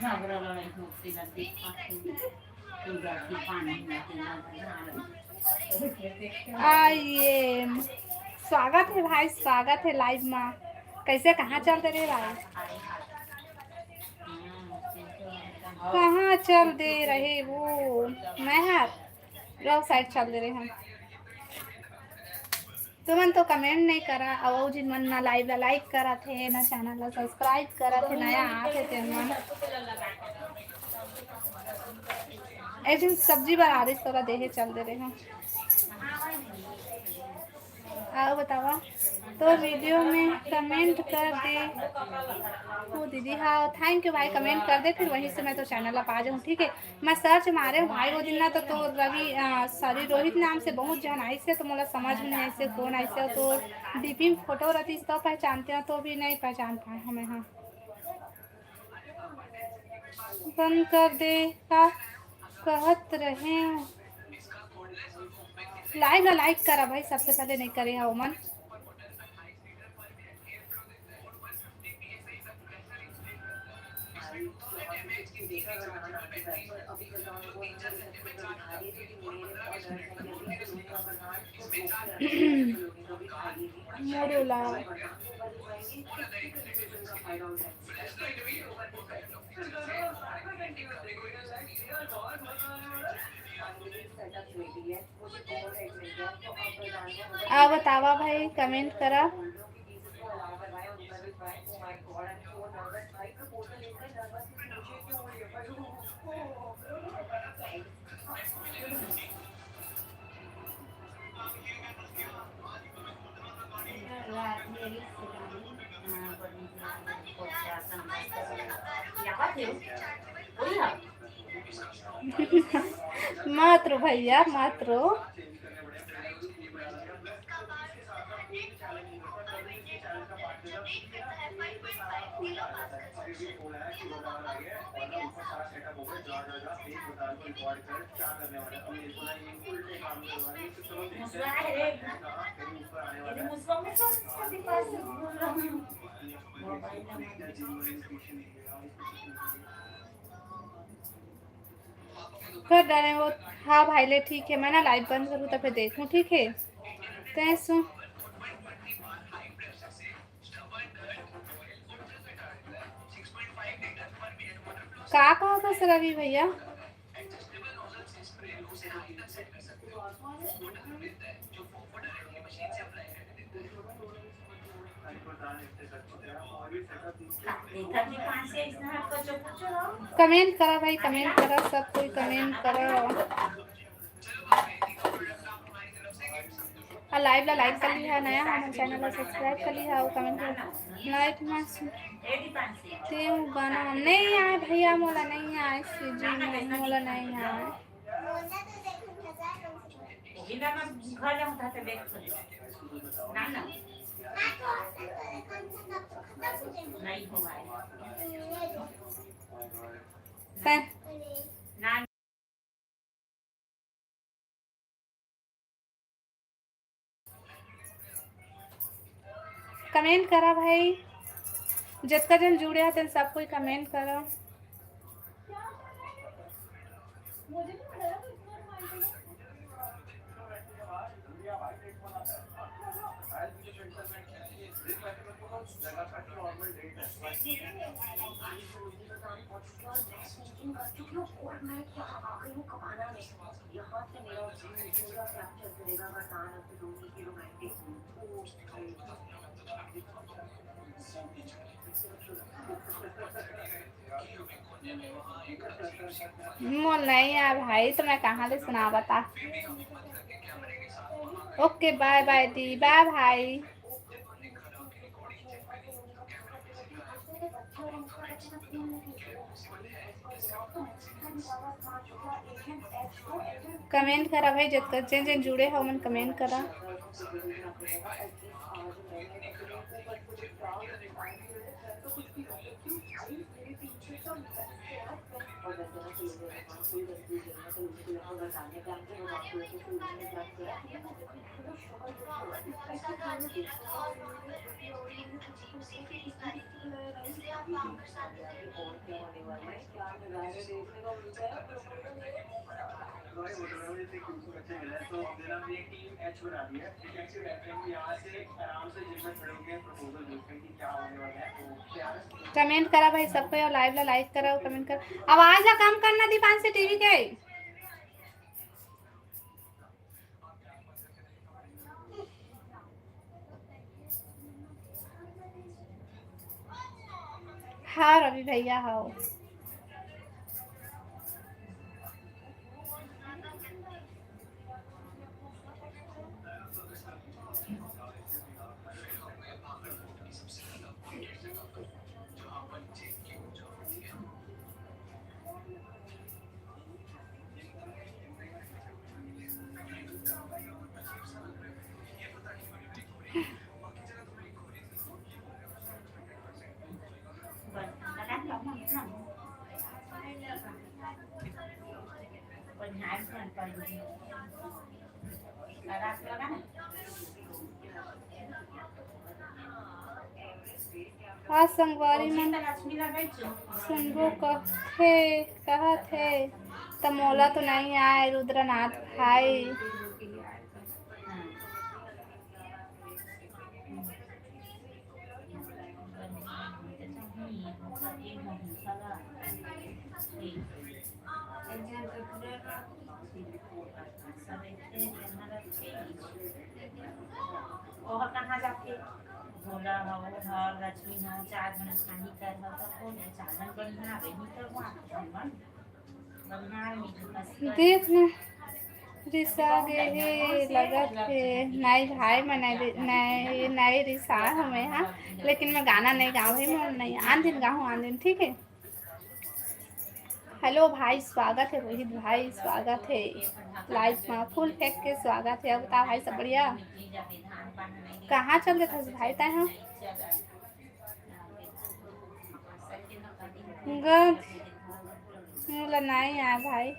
झगड़ा लड़ाई होथे ला देखत हे। आइए, स्वागत हे भाई, स्वागत हे लाइव मा। कैसे, कहाँ चल दे रहे भाई? कहाँ चल दे रहे वो? मैं हर रॉन्ग साइड चल दे रहे हैं। तुमन तो कमेंट नहीं करा, अउ जिन मन ना लाइव ला लाइक करत हे, ना चैनल ला सब्सक्राइब करत हे, नया आत हे तेन मन। एक दिन सब्जी बना रही, तोला देहे चल दे रहे हैं। अउ बतावा, तो वीडियो में कमेंट कर दे। ओ दीदी, हाँ, थैंक यू भाई, कमेंट कर दे, फिर वहीं से मैं तो चैनल ला पा जाऊँ, ठीक है। मैं सर्च मारे हूँ भाई, वो दिन ना तो, तो रवि, अ, सॉरी, रोहित नाम से बहुत झन आइस हे, तो मोला समझ में नहीं आइस हे, कौन आइस हे, तो डीपी में फोटो रहती तो पहचानते हो, तो भी नहीं पहचान पाए हमें। हाँ, बंद कर दे, का कहत रहे? लाइव ला लाइक करा भाई, सबसे पहले नहीं करे हा ओमन। मोरे ला। आ बतावा भाई, कमेंट करा। मात्र भैया, मात्र। कर डाले वो। हाँ भाई ले, ठीक है, मैं ना लाइव बंद करूँ तो फिर देखूँ, ठीक है? तैं सु का कहा था सर अभी भैया? कमेंट करा भाई, कमेंट करा, सब कोई कमेंट करा। आ लाइव ला लाइक कर लिहा, नया हमर चैनल ला सब्सक्राइब कर लिहा और कमेंट कर लाइव में। ते गाना नहीं आए भैया, मोला नहीं आए सीजी में, मोला नहीं आए। कमेंट करा भाई, जतका जन जुड़े हे तेन सब कोई कमेंट करा। मोर नहीं आए भाई, तो मैं कहाँ ले सुना बता। ओके, बाय बाय दी, बाय भाई। कमेंट करा भाई, जतका जेन जेन जुड़े हो, मन कमेंट करा। कमेंट करा भाई, सबको लाइव ला लाइक करा, कमेंट करा। आवाज ला कम करना दीपांशु टीवी के। हाँ रवि भैया, हाँ। आज संगवारी मन सुनबो कहथे, कहत हे, त मोला तो नइ आय रुद्रनाथ भाई। ओह कहाँ जाथे? भोला हो, हो, लक्ष्मी हो, चार झन खानी कर हो, तब बोले, चार झन बढ़िया आवे, नहीं तो वो आठ झन मन। बढ़िया आवे, मीठू मस्ती कर। देख ना, रिसा गे हे, लगत हे। नहीं भाई, मैं नहीं, नहीं, नहीं रिसा हूँ मैं, हाँ, लेकिन मैं गाना नहीं गाऊँ भाई, मैं नहीं, आन दिन गाऊँ, आन दिन, ठीक है। हेलो भाई, स्वागत है रोहित भाई, स्वागत है लाइव में, फुल फेंक के स्वागत है। अब बता भाई, सब बढ़िया? कहाँ चल देथस भाई तैं ह? गंध मोला नहीं आय भाई,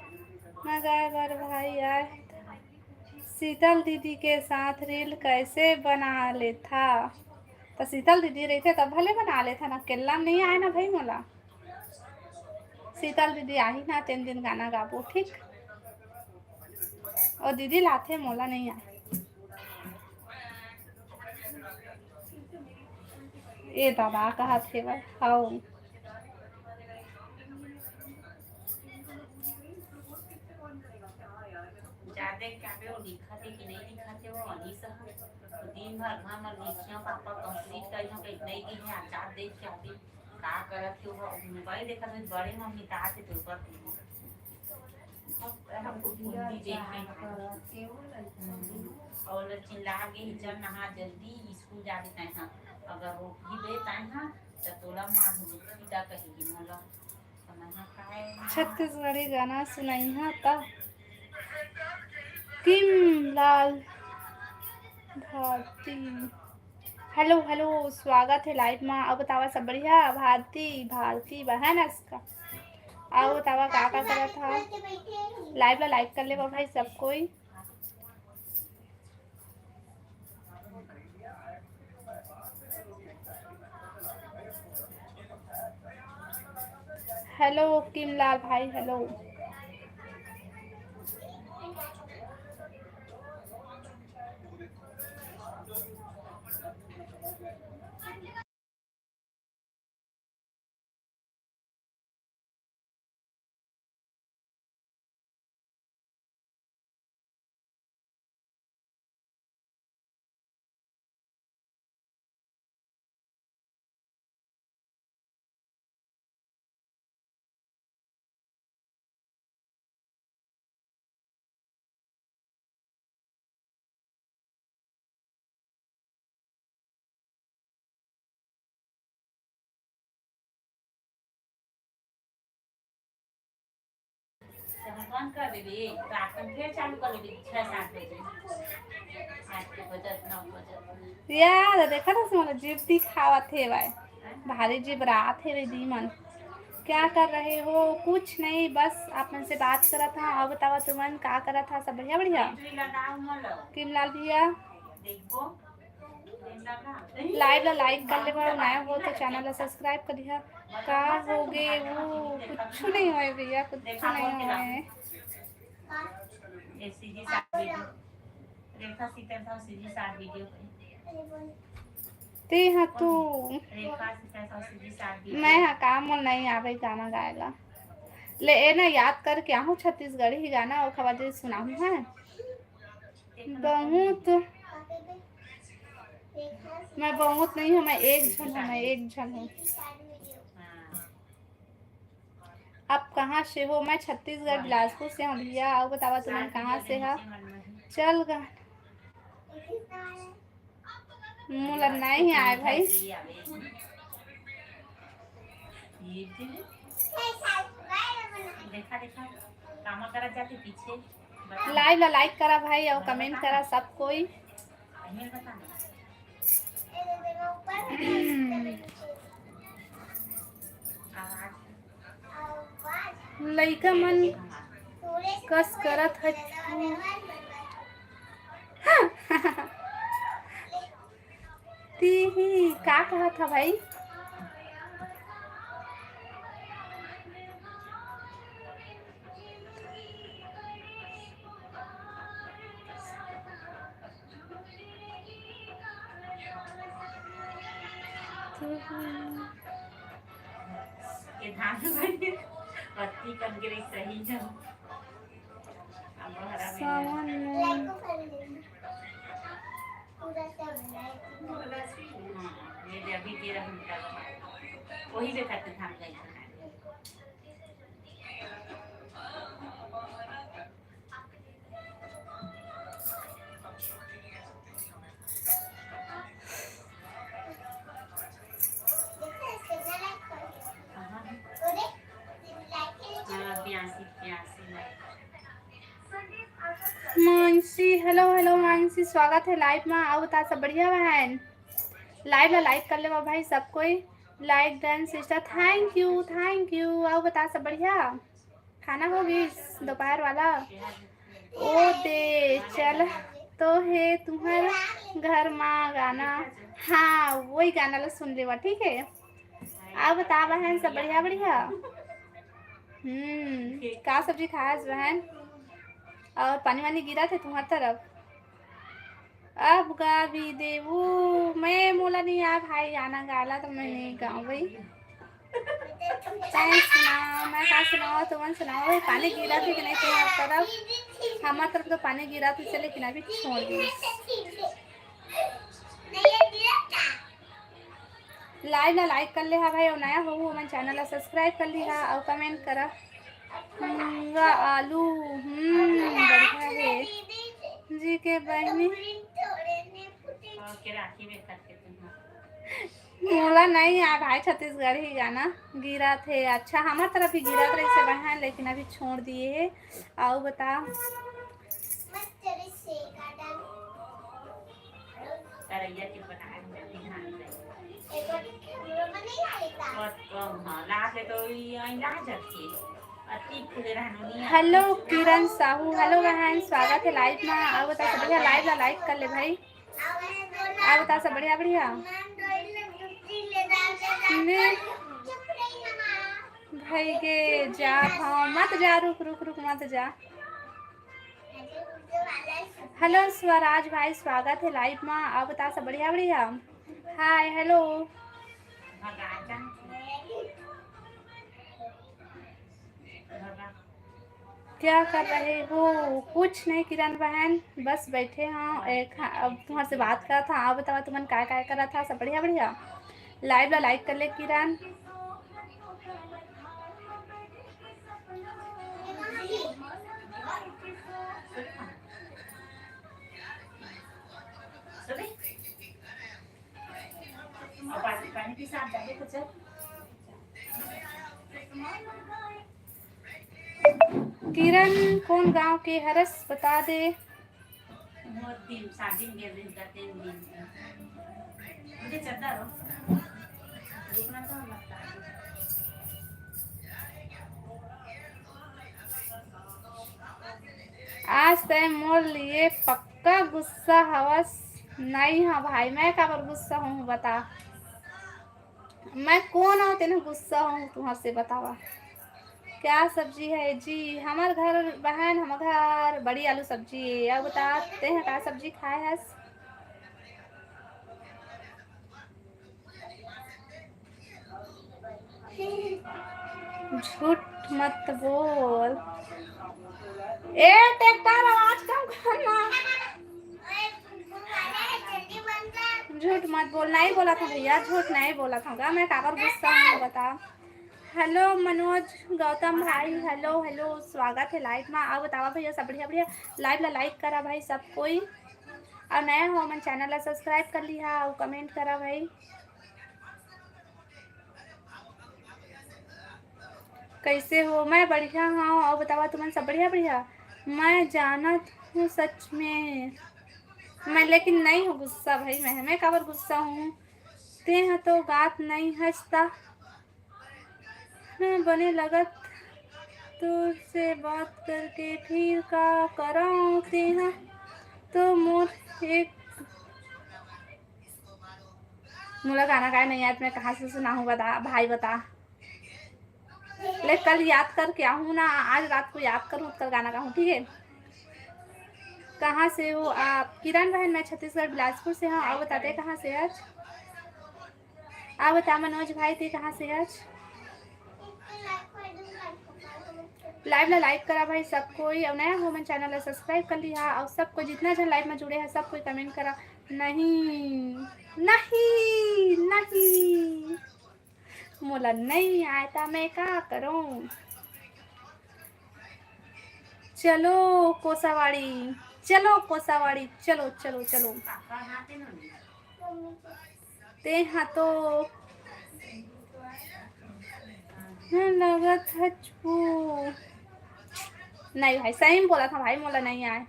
मैं गाय बर भाई आय। शीतल दीदी के साथ रील कैसे बना लेथा? तो शीतल दीदी रहिथे तब भले बना लेथा ना, अकेला नहीं आय ना भाई मोला। शीतल दीदी आही ना, तेन दिन गाना गाबो, ठीक? और दीदी लाथे, मोला नहीं आय। ए दादा, कहत हेवय, हव। जाते क्या पे वो लिखा थे कि नहीं लिखा थे वो अनीस ह। तो दिन भर घर में लिखिया पापा कंप्लीट करिया, कहीं नहीं दी है, जात देख के आती। का करत हे वो मोबाइल देखत हे, बड़े मम्मी का आते तो ऊपर हमको हिंदी देख के। हम्म। और चिल्ला के ही, "चल नहा जल्दी, स्कूल जा रही तैं हा।" अगर रोक भी दे तैं हा, तो तोला मार पिटा कहेगी मोला। छत्तीसगढ़ी गाना सुनइहा त। किम लाल भारती। हेलो, हेलो, स्वागत है लाइव मा। अउ बतावा सब बढ़िया? भारती, भारती बहन असका। अउ बतावा का का करत हा? लाइव ला लाइक कर लेवा भाई सब कोई। हेलो किमलाल भाई, हेलो। यार, देखा था, मोला जीभ दिखावत हे भाई। भारी जीभ रात हे रे दी मन। क्या कर रहे हो? कुछ नहीं, बस आप मन से बात करत हा। अउ बतावा तुमन का करत हा? सब बढ़िया, बढ़िया? किमलाल भैया। लाइव ला लाइक कर लेवा, नया हो तो चैनल ला सब्सक्राइब कर लिहा। का हो गे वो? कुछ नहीं होए भैया, कुछ नहीं होए। रेखा सीता था सीधी साथ वीडियो पे। ते हा तू। रेखा सीता था सीधी साथ वीडियो। मैं हा काम मन नहीं आवे गाना गाए ला। ले ए ना याद करके आहूँ छत्तीसगढ़ी गाना, ओखर बाद सुनाहूँ, हाँ। बहुत, मैं बहुत नहीं हूँ, मैं एक झन हूँ, मैं एक झन हूँ। आप कहाँ से हो? मैं छत्तीसगढ़, बिलासपुर से हूँ भैया। अउ बतावा तुमन कहाँ से हा? चल गा, मोला नहीं आए भाई। देखा, देखा, कामा करत जाती पीछे। लाइव ला लाइक करा भाई अउ कमेंट करा सब कोई। लइका मन कस करत ह। तिही का कहत ह भाई? ये धान बने, पत्ती कम गिरे सही है। अब हरा में सावन में। हाँ, ये जो अभी गिरा हम तब वही देखा थे धान गई। मानसी, हेलो, हेलो मानसी, स्वागत है लाइव में। अउ बता, सब बढ़िया बहन? लाइव ला लाइक कर लेवा भाई सब कोई। Like done sister, thank you, thank you. अउ बता, सब बढ़िया? खाना हो गइस दोपहर वाला? ओ दे चल तो हे तुम्हर घर मा गाना। हाँ, वही गाना ला सुन लेवा, ठीक है? अउ बता बहन, सब बढ़िया, बढ़िया? हम्म, का सब्जी खायस बहन? अउ पानी वानी गिरत हे तुम्हर तरफ? अब गा भी देवू, मैं मोला नहीं आ भाई गाना गाला तो मैं नहीं गाऊं भाई। तैं सुना, मैं का सुनाओ, तुमन सुनाओ, पानी गिरत हे कि नहीं तुम्हर तरफ? हमार तरफ तो पानी गिरत हे, लेकिन अभी छोड़ दी। लाइव ला लाइक कर ले हा भाई, अउ नया हो हमन चैनल ला सब्सक्राइब कर लिहा अउ कमेंट करा। मूंगा आलू, हम्म, बढ़िया हे जी के बहिनी। मोला नहीं आ भाई छत्तीसगढ़ी गाना। गिरत हे, अच्छा, हमार तरफ भी गिरत रहिसे बहन, लेकिन अभी छोड़ दिए हे। अउ बता। करैया के बनाए हुए बिहान में। बहुत कम, हाँ, लाज ले तो ई अइला जथे। अति फूले रहनु नहीं हेलो आती। किरण साहू, हेलो बहन, स्वागत है लाइव में। अउ बता सब बढ़िया, लाइव ला लाइक कर ले भाई। अउ बता सब बढ़िया, बढ़िया। ने भाई के जा, हाँ, मत जा, रुक, रुक, रुक, मत जा। हेलो स्वराज भाई, स्वागत है लाइव में। अउ बता सब बढ़िया, बढ़िया? हाय, हेलो। क्या कर रहे हो? कुछ नहीं किरण बहन, बस बैठे हों। ए, खा-, अब तुम्हारे से बात करा था। अउ बतावा तुमन काय काय करा था? सब बढ़िया, बढ़िया? लाइव ला लाइक कर ले किरण। किरण कोन गांव के हरस, बता दे। मोर दिन, शादी में गेल रही का तीन दिन। मुझे चद्दर हो। रुकना तो लगता है। आज तैं मोर लिए पक्का गुस्सा हवस। नहीं हाँ भाई, मैं काबर गुस्सा हूँ, बता। मैं कोन हूँ, तेने गुस्सा हूँ तुम्हारे से, बतावा। क्या सब्जी है जी? हमार घर बहन, हमार घर बड़ी आलू सब्जी है। अब बता, तेने का सब्जी खाए हस? झूठ मत बोल। ए, ट्रैक्टर आवाज कम करना। झूठ मत बोल, नहीं बोला था भैया, झूठ नहीं बोला था गा, मैं काबर गुस्सा हूँ बता। हेलो मनोज गौतम भाई, हेलो, हेलो, स्वागत है लाइव में। अउ बतावा भैया, सब बढ़िया, बढ़िया? लाइव ला लाइक करा भाई सब कोई, अउ नया हो मन चैनल ला सब्सक्राइब कर लिहा अउ कमेंट करा भाई। कैसे हो? मैं बढ़िया हूँ, अउ बतावा तुमन सब बढ़िया, बढ़िया? मैं जानत हूँ सच में, मैं लेकिन नहीं हूँ गुस्सा भाई, मैं, मैं काबर गुस्सा हूँ? तें ह तो गात नहीं हस ता। हाँ, बने लगत तोर से बात करके, फिर का करंव, तेहा तो मोर एक। मोला गाना गाए नहीं आत, मैं कहाँ से सुनाहूँ बता भाई, बता। ले कल याद करके आहूँ ना, आज रात को याद करूँ, कल गाना गाहूँ, ठीक है? कहाँ से हो आप? किरण बहन, मैं छत्तीसगढ़ बिलासपुर से हूँ। अउ बता, तें कहाँ से हस? आ बता मनोज भाई, ते कहाँ से हच? Live ला like करा भाई सब कोई, अउ नया हो मन channel ला subscribe कर लिहा, अउ सब कोई जितना झन live में जुड़े हैं सब कोई comment करा। नहीं, नहीं, नहीं, मोला नहीं आय ता मैं का करूं? चलो कोसावाड़ी, चलो कोसावाड़ी, चलो, चलो, चलो। ते हा तो लगत हच वो। नहीं भाई, सही में बोला था भाई, मोला नहीं आय।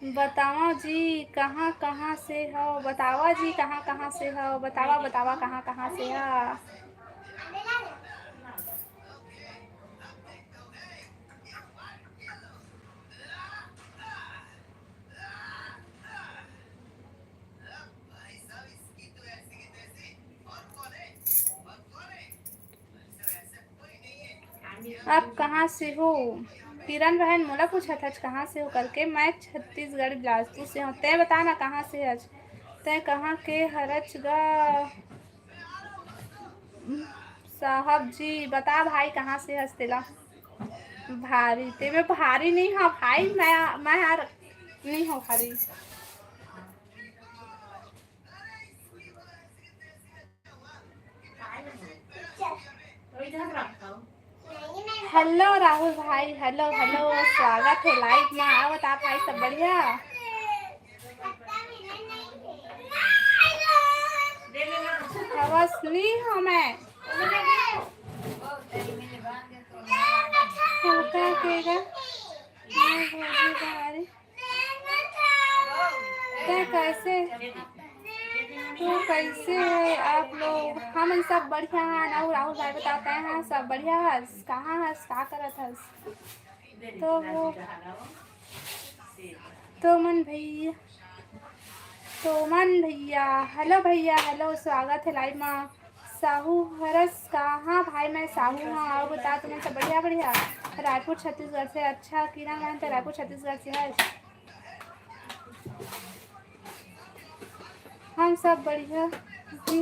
बतावा जी, कहाँ, कहाँ से हो? बतावा जी, कहाँ, कहाँ से हो? बतावा, बतावा, कहाँ, कहाँ से हो? आप कहाँ से हो? किरण बहन मोला पूछत हच कहाँ से हो करके। मैं छत्तीसगढ़ बिलासपुर से हूँ। तैं बता ना कहाँ से हच? तैं कहाँ के हरच गा? साहब जी बता भाई कहाँ से हच तेला? भारी ते मैं भारी नहीं हाँ भाई, मैं, मैं हर नहीं हूँ भारी। हेलो राहुल भाई, हेलो, हेलो, स्वागत है live में। आवत आप भाई सब बढ़िया? हवस नहीं हूँ मैं। हल्का केगा। मैं भोजी भारी। तैं कैसे, तू कैसे है आप लोग? हमन सब बढ़िया हन। अउ राहुल भाई बताते हैं, सब बढ़िया हस? कहाँ हस? का करत हस? तो वो, तो मन भैया, तो मन भैया, हेलो भैया, हेलो, स्वागत है live में। साहू हरस का? हाँ भाई, मैं साहू हाँ। अउ बता, तुमन सब बढ़िया? बढ़िया। रायपुर छत्तीसगढ़ से। अच्छा, किरण बहन तो रायपुर छत्तीसगढ़ से है। हम सब बढ़िया जी।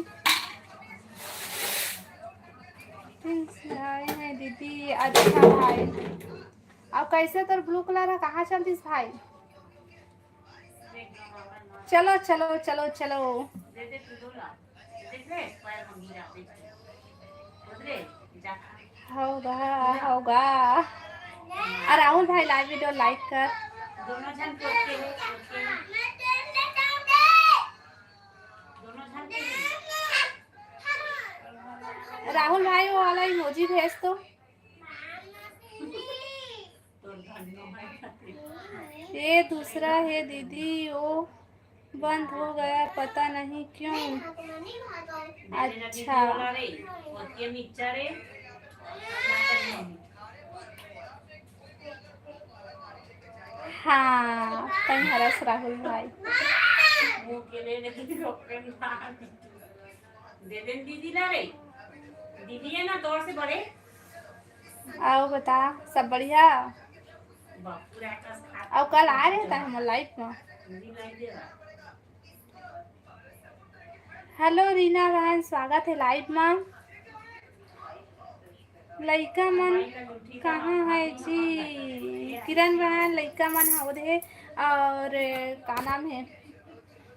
दिन से आए हैं दीदी। अच्छा भाई, अब कैसे तोर blue colour है, कहाँ चल दिस भाई? चलो, चलो, चलो, चलो। होगा, होगा। और राहुल भाई live video like कर। राहुल भाई वो वाला emoji भेज तो। ये दूसरा है दीदी, वो बंद हो गया, पता नहीं क्यों। अच्छा। हाँ, तैं हरस राहुल भाई। दे दे दीदी ला रे, दीदी है ना तोर से बड़े। अउ बता, सब बढ़िया? अउ कल आए रहे ता हमर live में। हेलो रीना बहन, स्वागत है live में। लइका मन कहाँ है जी? किरण बहन, लइका मन हा ओदे। और का नाम है?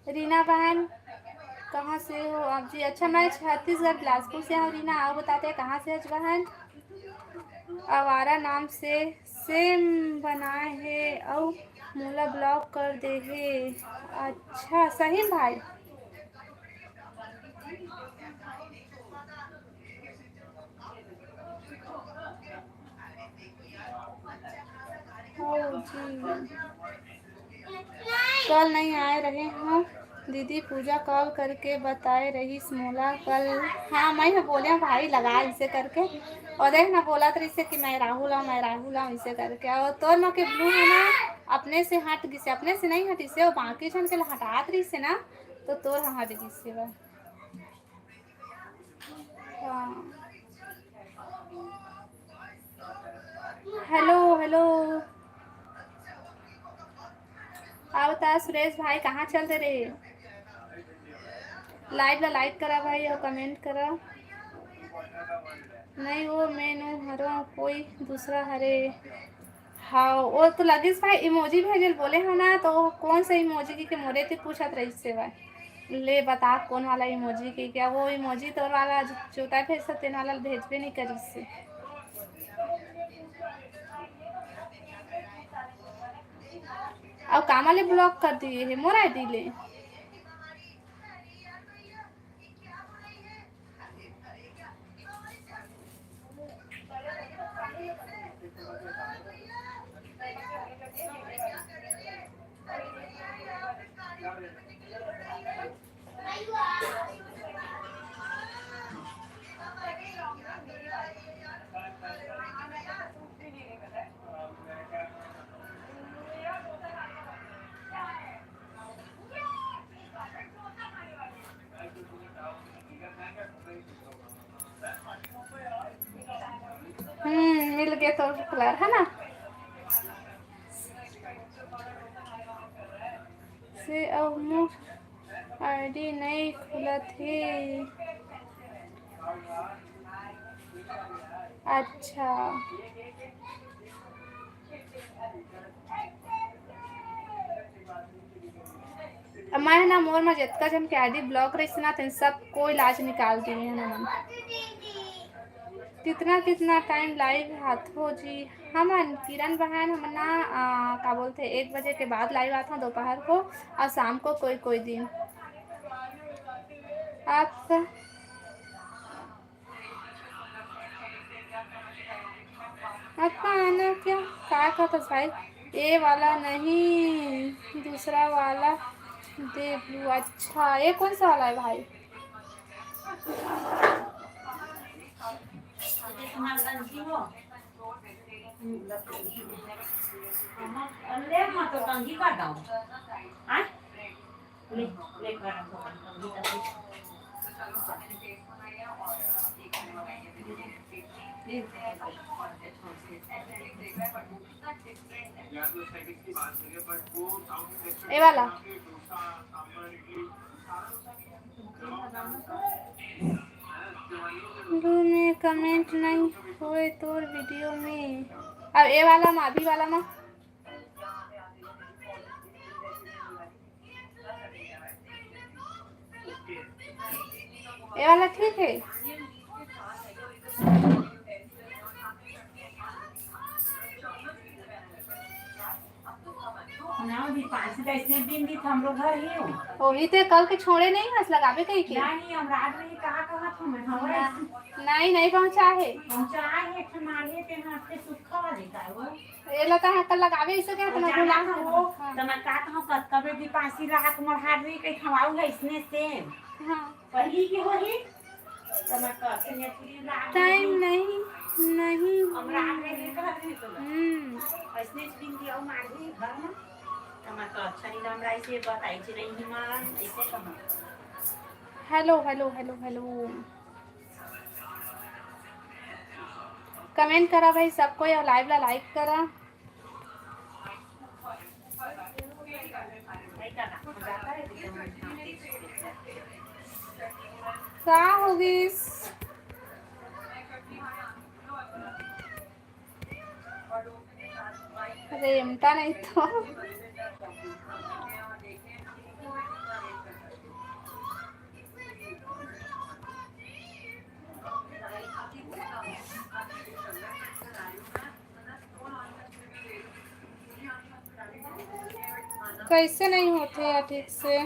रीना बहन, कहाँ से हो आप जी? अच्छा, मैं छत्तीसगढ़ बिलासपुर से हूँ रीना। अउ बताते हैं कहाँ से हच बहन? आवारा नाम से same बनाए हे अउ मोला block कर दे हे। अच्छा, सही भाई। ओ जी। कल नहीं आए रहे हूँ दीदी, पूजा call करके बताए रहीस मोला कल। हाँ, मैं ह बोले हूँ भाई लगा इसे करके, और देख ना बोलत रहीस कि मैं राहुल हूँ, मैं राहुल हूँ इसे करके। और तोर म के blue है ना, अपने से हट गिसे, अपने से नहीं हटिसे, वो बाकी झन के ल हटात रहीस ना, तो तोर ह हट गिसे बा। हाँ। Hello, hello. अउ बता सुरेश भाई, कहाँ चल दे रहे? Live ला like करा भाई अउ comment करा। नहीं, वो मैं नो हरो, कोई दूसरा हरे। हाँ, वो तो लगिस भाई, emoji भेजे ल बोले हो ना, तो वो कौन सा emoji कहिके मोरे ती पूछत रहिस हे भाई। ले बता कौन वाला emoji कहिके, वो emoji तोर वाला जो चोता भेजत तेन वाला भेजबे नहीं करिस हे। अउ कामा ले block कर दिए हे मोर ID ले। हम्म, मिल गए तो कलर है ना। से अब मोर ID नहीं खुलत हे। अच्छा। अब मैं ना, मोर में जतका जन के ID block रहिस ना, तेन सब कोई लाज निकाल दिए हैं ना मन। कितना कितना टाइम लाइव हाथो जी? हमन किरण बहन, हमन ना, आ, का बोलते, एक बजे के बाद लाइव आथों दोपहर को, और शाम को कोई कोई दिन। आप आपका आना क्या? का कहता भाई? ये वाला नहीं, दूसरा वाला दे दू। अच्छा, ये कौन सा वाला है भाई? ये वाला। रूम में comment नहीं होए तोर वीडियो में। अब ये वाला मा, अभी वाला मा। ये वाला ठीक है। ना, दीपांशी का इसने दिन दी तो हम लोग घर ही हो। वही ते कल के छोड़े नहीं हस लगावे कहीं के। नहीं, हम रात में ही कहा, कहा था मैं, हम ना, नहीं, नहीं पहुंचा है। पहुंचा है, एक ठो मारिए के हाथ से सूखा वाली का वो। ये लता है, कल लगावे इसे क्या और इतना जाना गुलाब था फूल? वो, हाँ। तो मैं कहा था, कब, कब दीपांशी रात मढ़ा रही, कहीं खवाऊ है इसने से। हाँ। पहली की हो ही। टाइम नहीं, नहीं। हम्म। Hello, hello, hello, hello. Comment करा भाई सब कोई, और लाइव ला लाइक करा। का होगिस? रेमटा नहीं तो। कैसे नहीं होते यार ठीक से?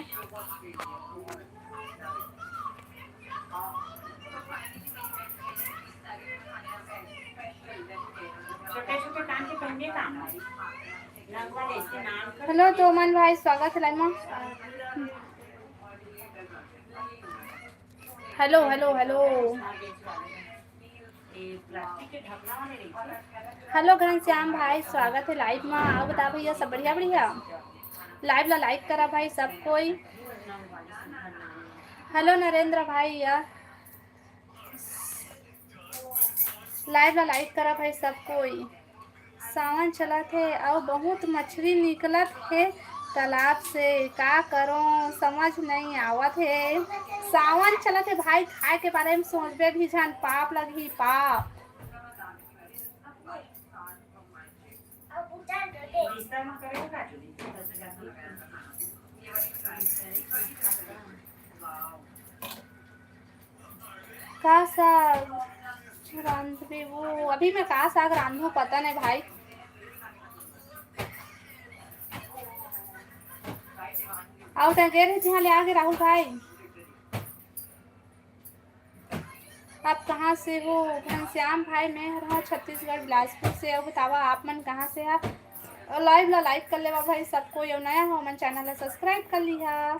छोटे छोटे काम के पहले काम है। हेलो दोमन भाई, स्वागत है लाइव में। Hello, hello, hello. Hello Ghanshyam भाई, स्वागत है लाइव में। आओ बता भैया, सब बढ़िया, बढ़िया? लाइव ला लाइक करा भाई सब कोई। हेलो नरेंद्र भाई, या लाइव ला लाइक करा भाई सब कोई। सावन चलत हे अउ बहुत मछरी निकलत हे, तालाब से का करो, समझ नहीं आवत हे। सावन चलत हे भाई, खाए के बारे में सोचबे भी झन, पाप लगही, पाप। का साग रांधबे वो? अभी मैं का साग रांधूं, पता नहीं भाई। अउ तैं गे रहे तिहां ले आगे राहुल भाई। आप कहाँ से हो? घनश्याम भाई, मैं हर हूँ छत्तीसगढ़ बिलासपुर से। अउ बतावा आप मन कहाँ से हा? अउ live ला like कर लेवा भाई सब कोई, अउ नया हो मन channel ला subscribe कर लिहा।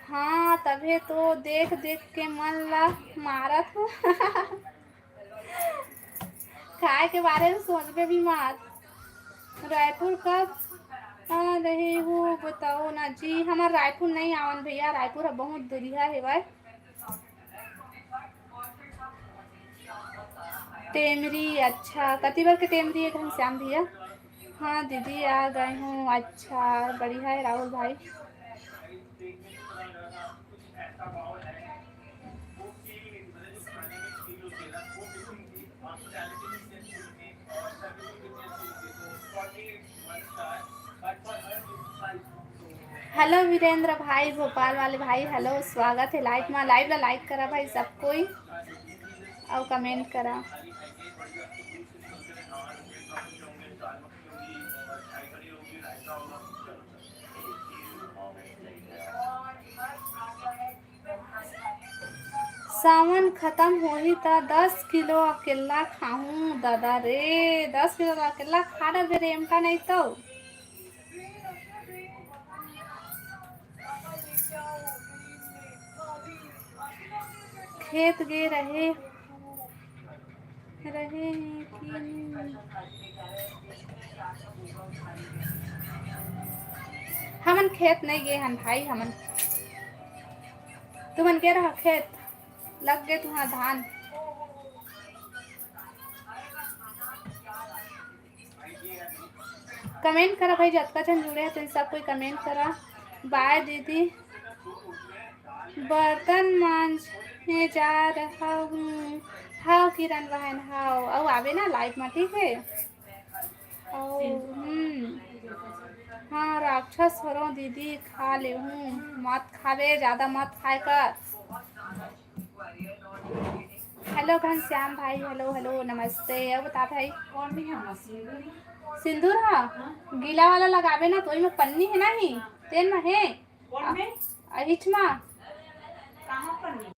हाँ, तभे तो देख देख के मन ला मारत हो। खाए के बारे में सोचबे भी मत। रायपुर कब आ रहे हो बताओ ना जी। हमार रायपुर नहीं आवन भैया, रायपुर ह बहुत दूरिहा हेवय। टेमरी, अच्छा, कति बार के टेमरी है घनश्याम भैया? हाँ दीदी, आ गए हूँ। अच्छा, बढ़िया है राहुल भाई। हेलो वीरेंद्र भाई, भोपाल वाले भाई, हेलो, स्वागत है live मा। Live ला like करा भाई सब कोई, अउ comment करा। सावन खतम होही त दस किलो अकेल्ला खाहूं ददा रे, दस किलो त अकेल्ला खा डरबे रे, एमका नहीं तो। खेत गे रहे, रहे हैं कि नहीं? हमन खेत नहीं गे हन भाई, हमन, तुमन गे रहा खेत, लग गे तुहां धान। Comment करा भाई, जतका झन जुड़े हे तेन सब कोई comment करा। Bye दीदी, बर्तन मांजे जा रहा हूँ। हाव किरण बहन, हाव, अउ आबे ना live मा, ठीक है? अउ, हम्म, हाँ, राक्षस हरो दीदी, खा ले हूँ, मत खाबे, ज्यादा मत खाए कर। हेलो घनश्याम भाई, हेलो, हेलो, नमस्ते। अउ बता भाई, कौन नहीं है हमारा सिंदूर? सिंदूर, हाँ, गीला वाला लगाबे ना, तो ओही में पन्नी है ना ही, तेन में है। कौन में? अहिच मा। कहाँ पन्नी?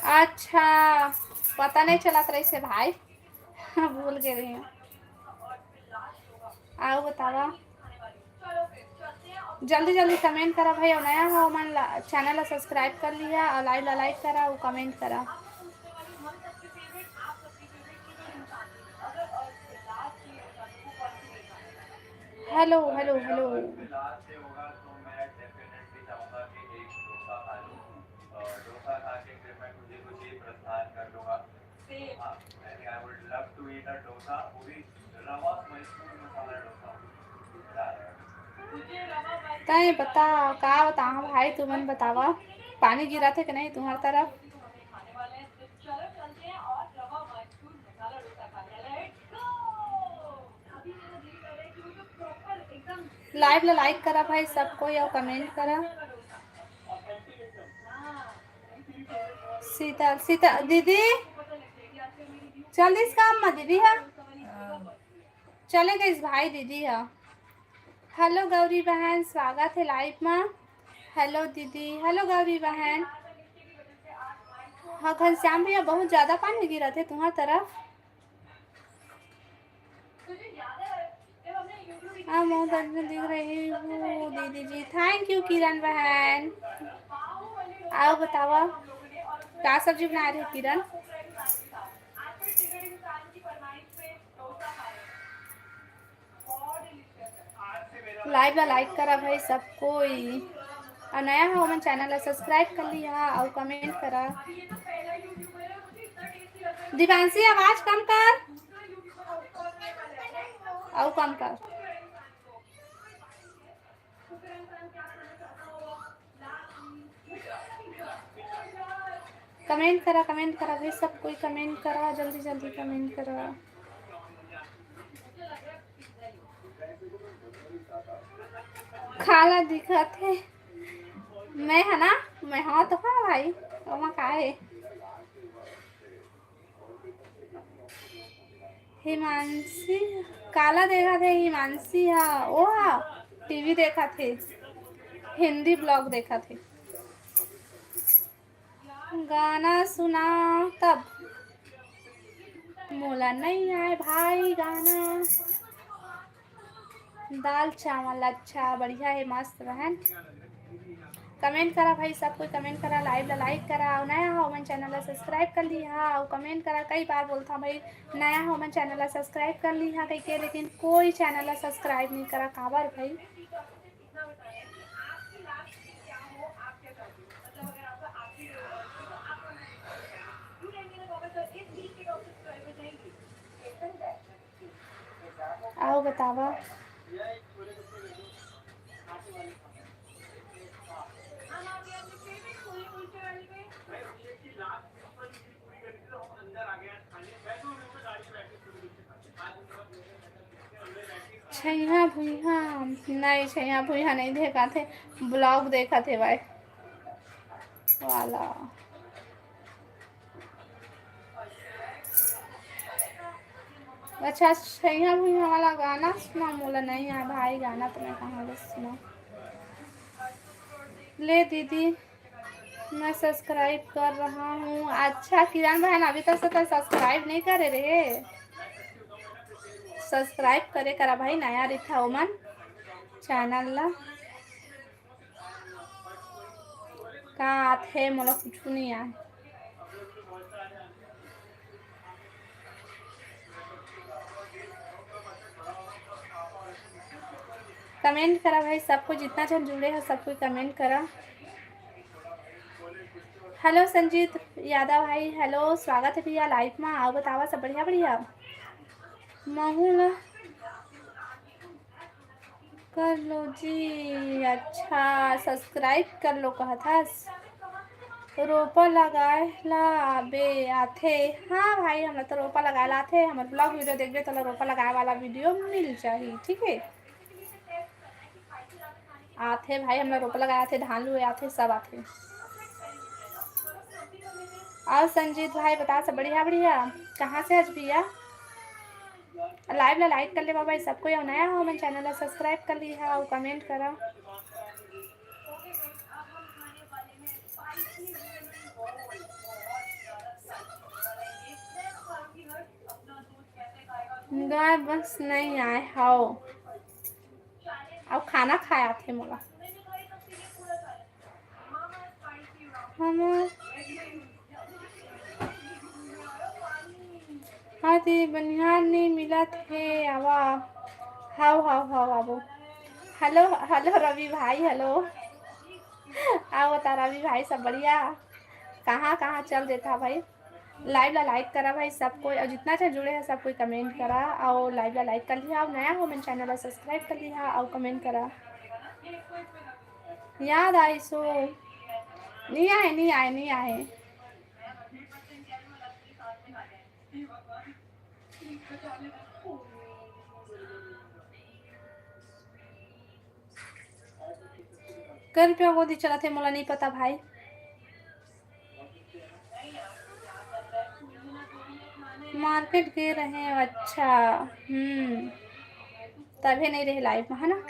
अच्छा, पता नहीं चलत रहिस हे भाई। भूल गे रहे। अउ बतावा, जल्दी जल्दी comment करा भाई, अउ नया हो मन ला, channel ला subscribe कर लिहा, अउ live ला like करा, अउ comment करा। Hello, hello, hello. तैं बता, का बतावं भाई, तुमन बतावा, पानी गिरत हे कि नहीं तुम्हर तरफ? चलो चलते हैं और रवा मजबूर मसाला डोसा खा के। Let's go। अभी मेरा दिल कर रहा है कि वो Live ला like करा भाई सब कोई, अउ comment करा। सीता, सीता दीदी, चल दिस काम मा दीदी हा। चले गइस भाई दीदी हा। Hello गौरी बहन, स्वागत हे live मा। Hello दीदी, hello गौरी बहन। हाँ, घनश्याम भैया, बहुत ज्यादा पानी गिरत हे तुम्हार तरफ? हाँ, बहुत अच्छा दिख रही हूँ दीदी जी। Thank you किरण बहन। अउ बतावा, का सब्जी बनाए रहे किरण? Live ला like करा भाई सब कोई, अउ नया हो मन channel ला subscribe कर लिहा अउ comment करा। दिवांशी, आवाज कम कर, अउ कम कर। Comment करा, comment करा भाई, सब कोई comment करा, जल्दी जल्दी comment करा। काला दिखत हे। मैं हा ना, मैं हा तो हाँ भाई, ओमा का हे? हिमांशी, काला देखत हे हिमांशी हा? ओ हा, टीवी देखत हे, हिंदी vlog देखत हे। गाना सुना तब। मोला नइ आए भाई गाना। दाल चावल अच्छा, बढ़िया हे, मस्त बहन। Comment करा भाई, सब कोई comment करा, live ला like करा, अउ नया हो मन channel ला subscribe कर लिहा, अउ comment करा। कई बार बोलता भाई, नया हो मन channel ला subscribe कर लिहा कहिके, लेकिन कोई channel ला subscribe नहीं करा, काबर भाई? अउ बतावा। छैहा भुइहा, नहीं, छैहा भुइहा नहीं देखत हे, vlog देखत हे भाई वाला। अच्छा, छैया भुइया वाला गाना सुना, मोला नहीं आए भाई, गाना तो मैं कहाँ ले सुना। ले दीदी, मैं subscribe कर रहा हूँ। अच्छा किरण बहन, अभी तक से तो subscribe नहीं करे रहे, subscribe करे करा भाई, नया रिथा ओमन channel ला। का आथे, मोला कुछु नहीं आए। Comment करा भाई, सब कोई जितना जन जुड़े हो, सब कोई comment करा। Hello संजीत यादव भाई, hello, स्वागत है भैया live में। आओ बतावा, सब बढ़िया बढ़िया? महू ला कर लो जी। अच्छा, subscribe कर लो कहत हस। रोपा लगाए ला आबे आथे। हाँ भाई, हमला तो रोपा लगाए ला आथे। हमर vlog video देखबे, तोला रोपा लगाए वाला video मिल जाही, ठीक है? आथे भाई, हमला रोपा लगाए आथे, धान लुए आथे, सब आथे। और संजीत भाई बता, सब बढ़िया बढ़िया? कहाँ से आज भैया? Live ला like कर ले बाबा, सब कोई, और नया हो मन channel ला subscribe कर लिहा और comment करा। गाय बस नहीं आए हो, अब खाना खाए आथे मोला। हम हाँ दी, बनिहार नहीं मिलत हे, आवा। हाव, हाव, हाव, आबो। Hello, hello रवि भाई, hello। आओ बता रवि भाई, सब बढ़िया? कहाँ, कहाँ चल देता भाई? Live ला like करा भाई सब कोई, और जितना जन जुड़े हैं सब कोई comment करा, और live ला like कर लिहा, और नया हो मन channel ला subscribe कर लिहा, और comment करा। याद आई सो नहीं आए, नहीं आए, नहीं आए। कर रुपया गोदी चलत हे, मोला नहीं पता भाई। मार्केट गे रहे, अच्छा। हम्म, तभे नहीं रहे लाइव में, है ना?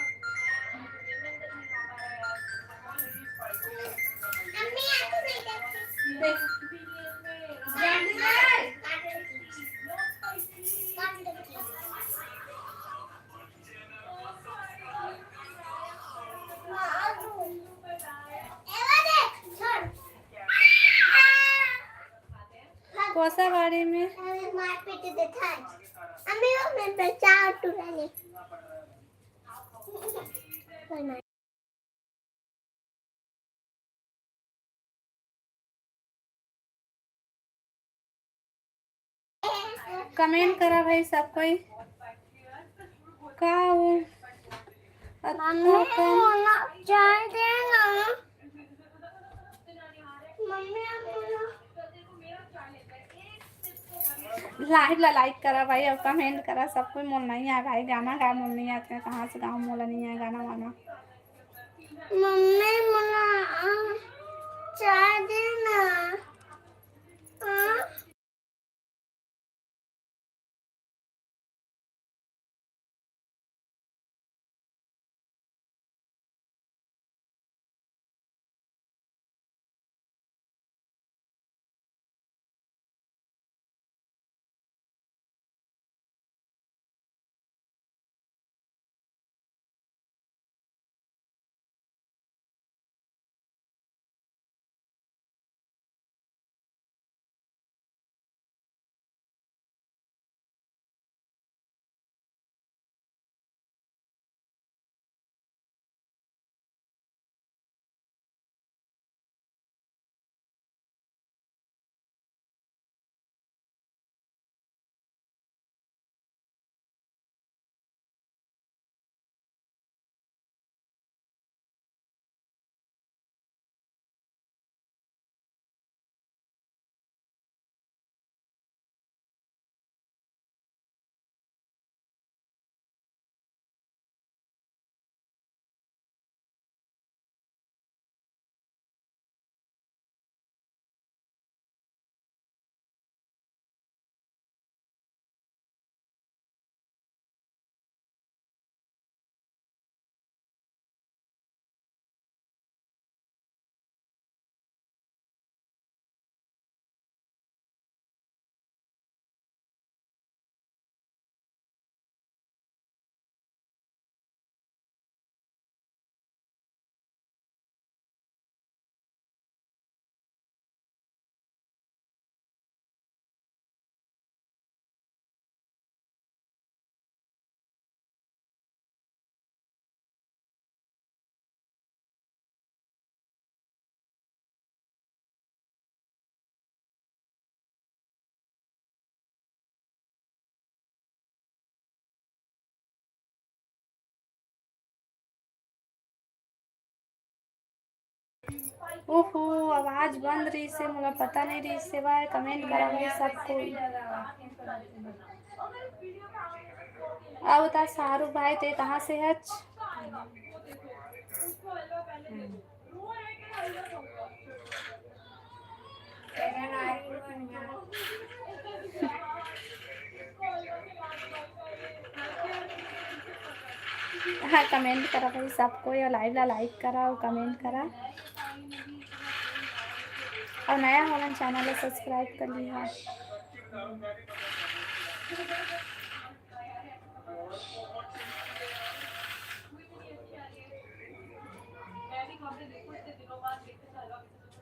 कोसाबाड़ी में। कमेंट करा भाई सब कोई। का वो अतका मम्मी, कम? मोला चाय दे ना। मम्मी, मोला लाइव ला लाइक करा भाई, अउ कमेंट करा सब कोई। मोला नहीं आय भाई गाना गाए, मोला नहीं आथे, कहाँ से गाँव, मोला नहीं आय गाना वाना। मम्मी, मोला, आ, चाय दे ना। आ? ओहो, आवाज बंद रहिस हे, मोला पता नहीं रहिस हे भाई। कमेंट करा भाई सब कोई। अब बता शाहरुख भाई, ते कहाँ से हच? हाँ, कमेंट करा भाई सब कोई, अउ लाइव ला लाइक करा अउ कमेंट करा, अउ नया हो मन चैनल ला सब्सक्राइब कर लिहा।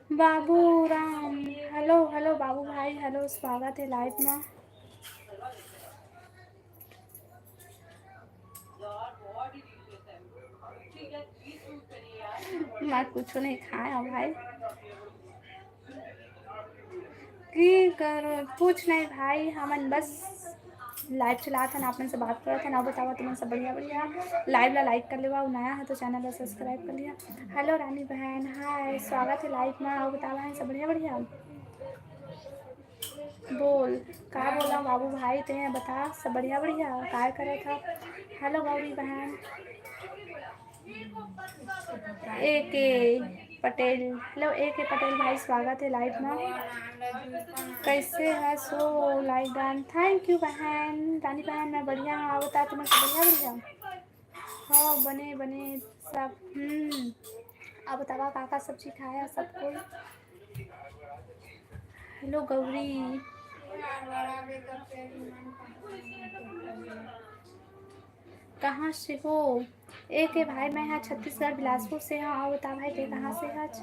बाबू राम, हेलो, हेलो बाबू भाई, हेलो, स्वागत हे लाइव में। मैं कुछ नहीं खाए हूँ भाई। की करो, कुछ नहीं भाई, हमन बस लाइव चलात हन, आप मन से बात करत हन। अउ बतावा तुमन सब बढ़िया, बढ़िया। लाइव ला लाइक कर लेवा, अउ नया है तो चैनल ला सब्सक्राइब कर लिहा। हेलो रानी बहन, हाय, स्वागत है लाइव में। अउ बतावा है सब बढ़िया, बढ़िया। बोल, का बोला बाबू भाई, ते बता, सब बढ़िया, बढ़िया, काय करत हा? हेलो गौरी बहन। ए के पटेल, हेलो ए के पटेल भाई, स्वागत है लाइव में। कैसे है सो लाइव डन? थैंक यू बहन, रानी बहन, मैं बढ़िया हूँ। आप बता, तुम सब बढ़िया, बढ़िया? हाँ, बने बने सब। हम्म, अब बतावा का का सब्जी खाया सब कोई? हेलो गौरी, कहाँ से हो? ए के भाई, मैं हा छत्तीसगढ़ बिलासपुर से हूँ। और बता भाई, ते कहाँ से हच?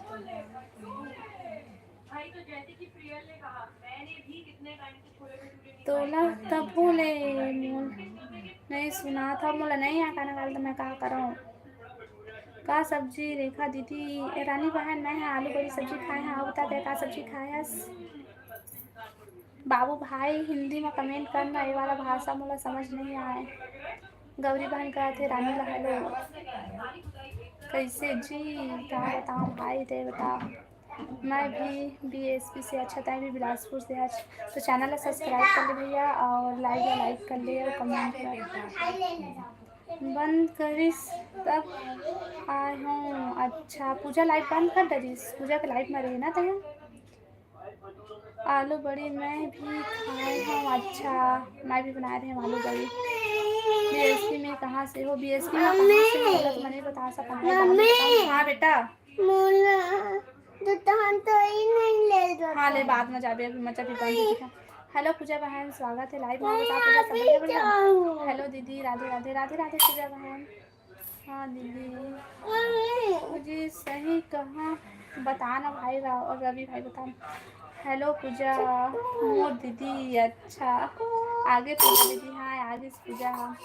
तोला तभो ले मोल नहीं सुना था, मोला नहीं आ गाना गाल, तो मैं का करूँ? का सब्जी रेखा दीदी? ए रानी बहन, मैं हा आलू बड़ी सब्जी खाए हूँ। और बता, ते का सब्जी खाए हस? बाबू भाई, हिंदी में कमेंट करना, ये वाला भाषा मोला समझ नहीं आए। गौरी बहन कहत हे रानी ला हेलो। कैसे जी? का बताऊँ भाई, ते बता। मैं भी बीएसपी से अच्छा, तैं भी बिलासपुर से अच्छा। तो चैनल ला सब्सक्राइब कर ले भैया, और लाइव ला लाइक कर ले, और कमेंट कर। बंद करिस तब आए हूँ। अच्छा, पूजा लाइव बंद कर डरिस? पूजा के लाइव में रहे ना तैं। आलू बड़ी मैं भी खाए हूँ। अच्छा, मैं भी बनाए रहे हूँ आलू बड़ी। बीएसपी में कहाँ से हो? बीएसपी में कहाँ से हो? मतलब, मने बता सकता है, बाद में बताऊँ। हाँ बेटा। मोला तो तहन तो ही नहीं ले जाता। हाँ, ले, बाद में जाबे, अभी मजा भी बंद दिखा। हेलो पूजा बहन, स्वागत है लाइव में। बता पूजा, सब बढ़िया, बढ़िया? हेलो दीदी, राधे राधे, राधे राधे पूजा बहन। हाँ दीदी, मुझे सही कहाँ बताना भाई रा-, और रवि भाई बताना। हेलो पूजा, मोर दीदी, अच्छा आगे पूजा दीदी, हाँ आगे पूजा, हाँ।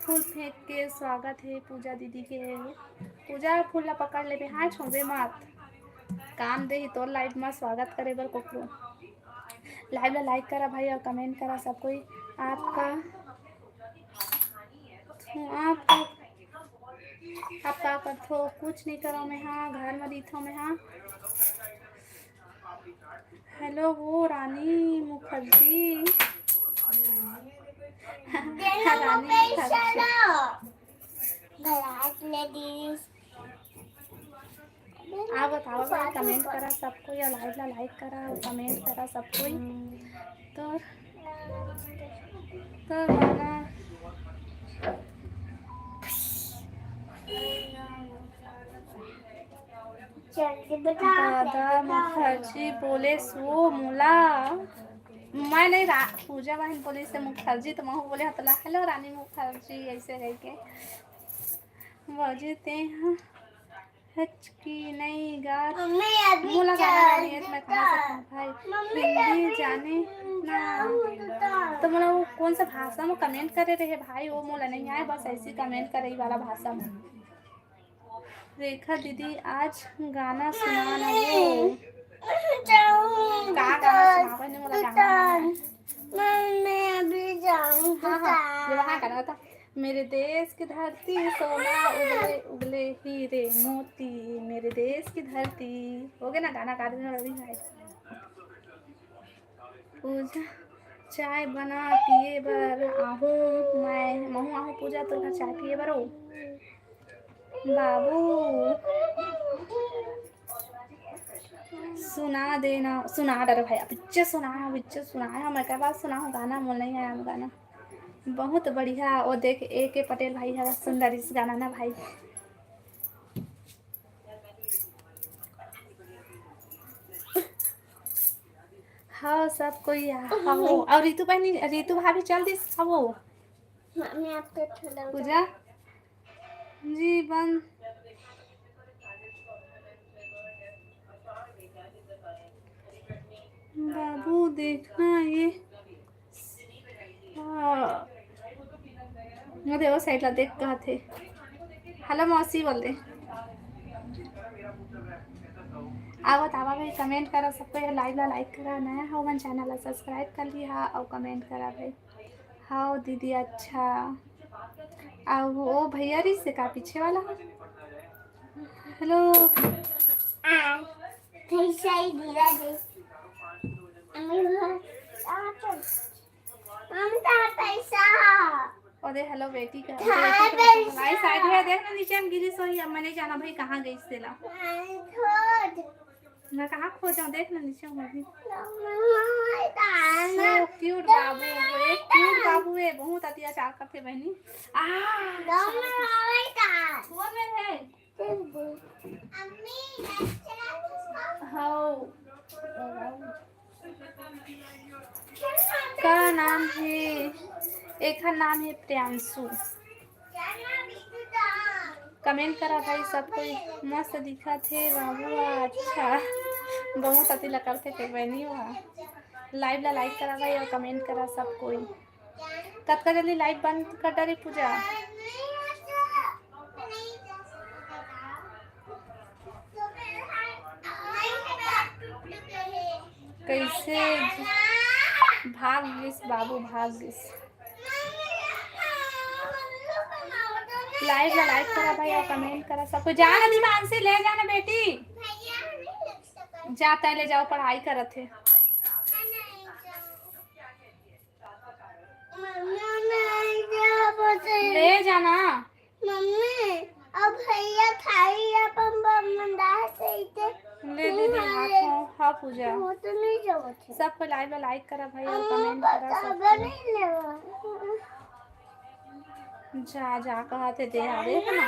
फूल फेंक के स्वागत है पूजा दीदी के। पूजा फूल ला पकड़ लेबे, हाँ छोड़बे मत, काम दे ही तोर लाइव में स्वागत करे बर कोकरो। लाइव ला लाइक करा भाई और कमेंट करा सब कोई। आपका आप का, आप का करथो? कुछ नहीं करो मैं, हाँ घर में रहिथो मैं, हाँ। हेलो वो रानी मुखर्जी। रानी मुखर्जी। आप बताओ भाई, कमेंट करा सब कोई, या लाइव ला लाइक करा, कमेंट करा सब कोई। तो, तो गाना जल्दी बता। दादा मुखर्जी बोले सो मोला, मैं नहीं रा-, पूजा बहन बोले से मुखर्जी, तो महू बोले हतला, हेलो रानी मुखर्जी, ऐसे करके बजे ते हाँ। हच की नहीं गा। मम्मी, अभी मोला गाना चल नहीं है, तो मैं कहाँ से बता। खाऊं भाई? मम्मी, हिंदी अभी जाने ना। बता। तो मोला वो कौन सा भाषा में कमेंट करे रहे भाई, वो मोला नहीं आए, बस ऐसी कमेंट करे वाला भाषा में। रेखा दीदी, आज गाना सुना ना वो। जाऊँ का गाना सुनावे ने मोला गाना? मम्मी, अभी जाऊँ हाँ, हाँ, ये वहाँ गाना था। मेरे देश की धरती सोना, उगले उगले हीरे मोती, मेरे देश की धरती। हो गया ना गाना, गा देना रवि भाई। पूजा चाय बना पिए बर आहूँ मैं, महूँ आहूँ पूजा तोर घर चाय पिए बर ओ। बाबू सुना देना, सुना डर भाई, बिच्चे सुना, बिच्चे सुना है, मैं कई बार सुना हूँ गाना, मोला नहीं आया गाना। बहुत बढ़िया। वो देख, ए के पटेल भाई है, सुंदर इस गाना ना भाई। हाँ, सब कोई आ-, हाँ, वो। और रितु बहनी, रितु भाभी चल दिस, हाँ, वो। मम्मी, आप तो थोड़ा पूजा जी बंद। बाबू, देखना ये। हाँ। वो देखो, साइड ला देख, कहा थे। हेलो मौसी, बोल दे। आवत आवा भाई, कमेंट करा, सबको ये लाइव ला लाइक करा, नया हो मन चैनल ला सब्सक्राइब कर लिहा और कमेंट करा भाई। हाँ दीदी, अच्छा। आ वो भैया रही से का पीछे वाला? हेलो। आ, कैसे ही धीरे दे। ममता पैसा। ओ अरे हेलो बेटी, का हाय बेटी। भाई साइड है, देख ना नीचे में गिरी सोई, अब मैं नहीं जाना भाई कहाँ गई तेला। मैं कहाँ खो जाऊँ, देख ना नीचे में अभी। So cute बाबू, एक क्यूट बाबू है, बहुत अत्याचार करते बहनी। आ, फोन में है। हाँ। का नाम है? एखर नाम है प्रियांशु। कमेंट करा भाई सब कोई। मस्त दिखत हे बाबू। अच्छा, बहुत अति लकड़थे के बनी हुआ। लाइव ला लाइक करा भाई और कमेंट करा सब कोई। कतका जल्दी लाइव बंद कर डारी पूजा। कैसे भाग गिस बाबू, भाग गिस। लाइव ला लाइक करा भाई और कमेंट करा सब कोई। जा ना दीवान से ले जाना बेटी, जाता है ले जाओ, पढ़ाई करत है। मम्मी, मैं जाबो से। ले जाना। मम्मी, अब भैया थारी अपन बमंदा से इते ले दीदी, हाथ हो, हाँ पूजा। वो तो नहीं जाबो से। सबको लाइव ला लाइक करा भाई और अम्मा, कमेंट करा बताबो सबको। नहीं लेवा। जा, जा, कहा थे दे, आ देख ना।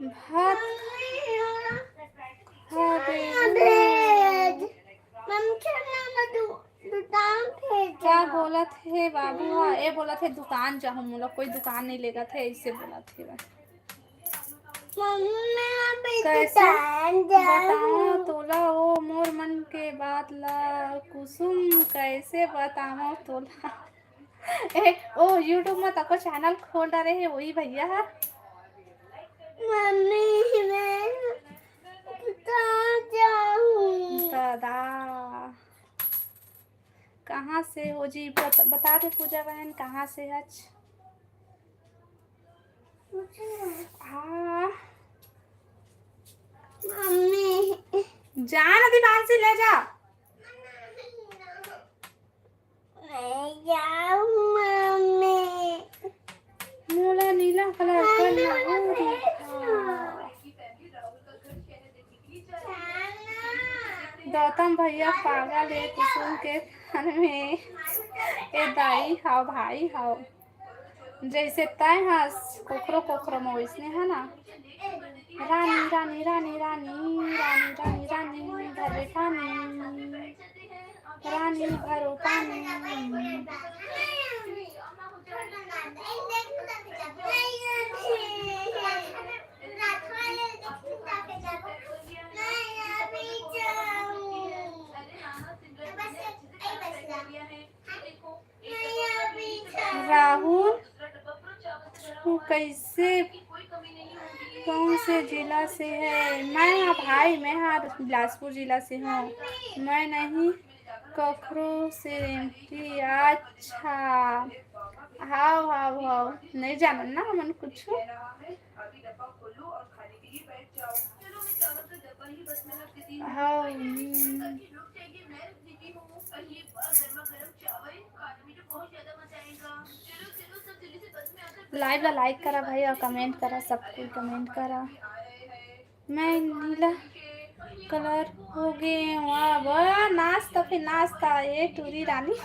भात। हाँ, दे। मम्मी, चल ना, मैं दु-, दुकान पे का जाऊँ। बोलत हे बाबू? हाँ, ए बोलत हे दुकान जाहूँ, मोला कोई दुकान नहीं लेगत हे, ऐसे बोलत हे बस। मम्मी, मैं अभी कैसे दुकान जाऊँ। बताओ तोला ओ मोर मन के बात ला, कुसुम, कैसे बताओ तोला? ए, ओ YouTube में तको चैनल खोल डारे हे वही भैया हा। मम्मी, मैं कहाँ जाऊँ? दादा, कहाँ से हो जी? बत-, बता दे पूजा बहन, कहाँ से हच? हाँ। मम्मी। जा ना दीवान से ले जा। मैं जाऊँ, मम्मी। मोला नीला कलर करना हो रही। गौतम भैया पागल है कुसुम के फन में। ए दाई हाव, भाई हाव। जैसे तय हस कोखरो कोखरो में वैसने है ना। रानी, रानी, रानी, रानी, रानी, रानी, रानी, घर बैठानी। रानी भरो पानी। राहुल, तू कैसे, कौन से जिला से है? मैं हा भाई, मैं हा बिलासपुर जिला से हूँ। मैं नहीं कखरो से रेंगती। अच्छा, हाव, हाव, हाव, नहीं जानन ना हमन कुछ। हाव, हम्म। लाइव ला लाइक करा भाई और कमेंट करा, सब कोई कमेंट करा। मैं नीला कलर हो गए हूँ। वाह, वाह, नाश्ता पे नाश्ता, ये टूरी रानी।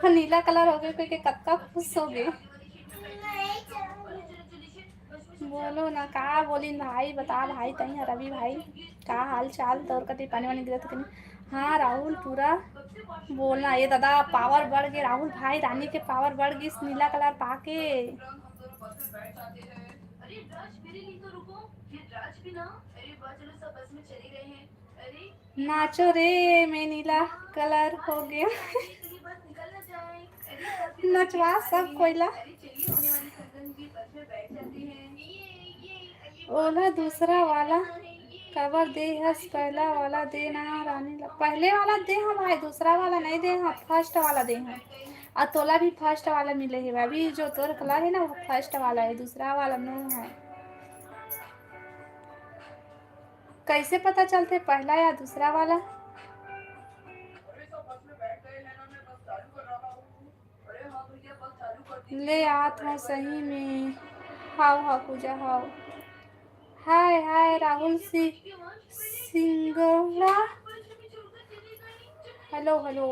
नीला कलर हो गए, कोई के कतका खुश हो गए। बोलो ना, का बोलिन भाई, बता भाई, तई ह रवि भाई, का हाल चाल तोर कति पानी वानी गिरत कि नहीं? हाँ राहुल, पूरा बोलना। ये दादा, पावर बढ़ गए राहुल भाई, रानी के पावर बढ़ गई नीला कलर पाके। नाचो रे, मैं नीला कलर हो गया। नचवा सब कोयला। ओला दूसरा वाला काबर दे हस? पहला वाला दे ना रानी ला। पहले वाला दे हम भाई, दूसरा वाला नहीं दे हम, फर्स्ट वाला दे हम। और तोला भी फर्स्ट वाला मिले है भाई, अभी जो तोर कला है ना, वो फर्स्ट वाला है, दूसरा वाला नहीं है। कैसे पता चलते पहला या दूसरा वाला? ले आत हूँ सही में। हाव हाव पूजा हाव। Hi hi Rahul C Singla. Hello hello.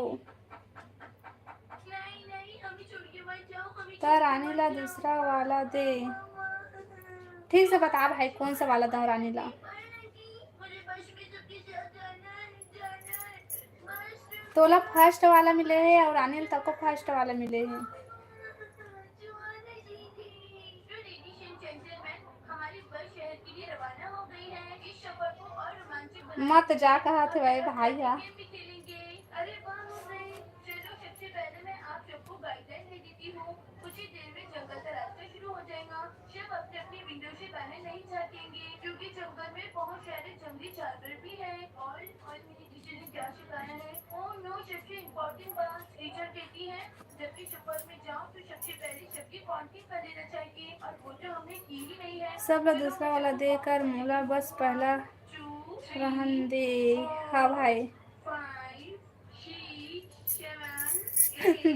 त रानी ला दूसरा वाला दे। ठीक से बता भाई, कौन सा वाला दो रानी ला? तोला फर्स्ट वाला मिले है और रानी ला तको फर्स्ट वाला मिले है। मत जा कहा थे भाई, भाई हा। सब ला दूसरा वाला देकर मोला बस पहला रहन दे। हाँ भाई।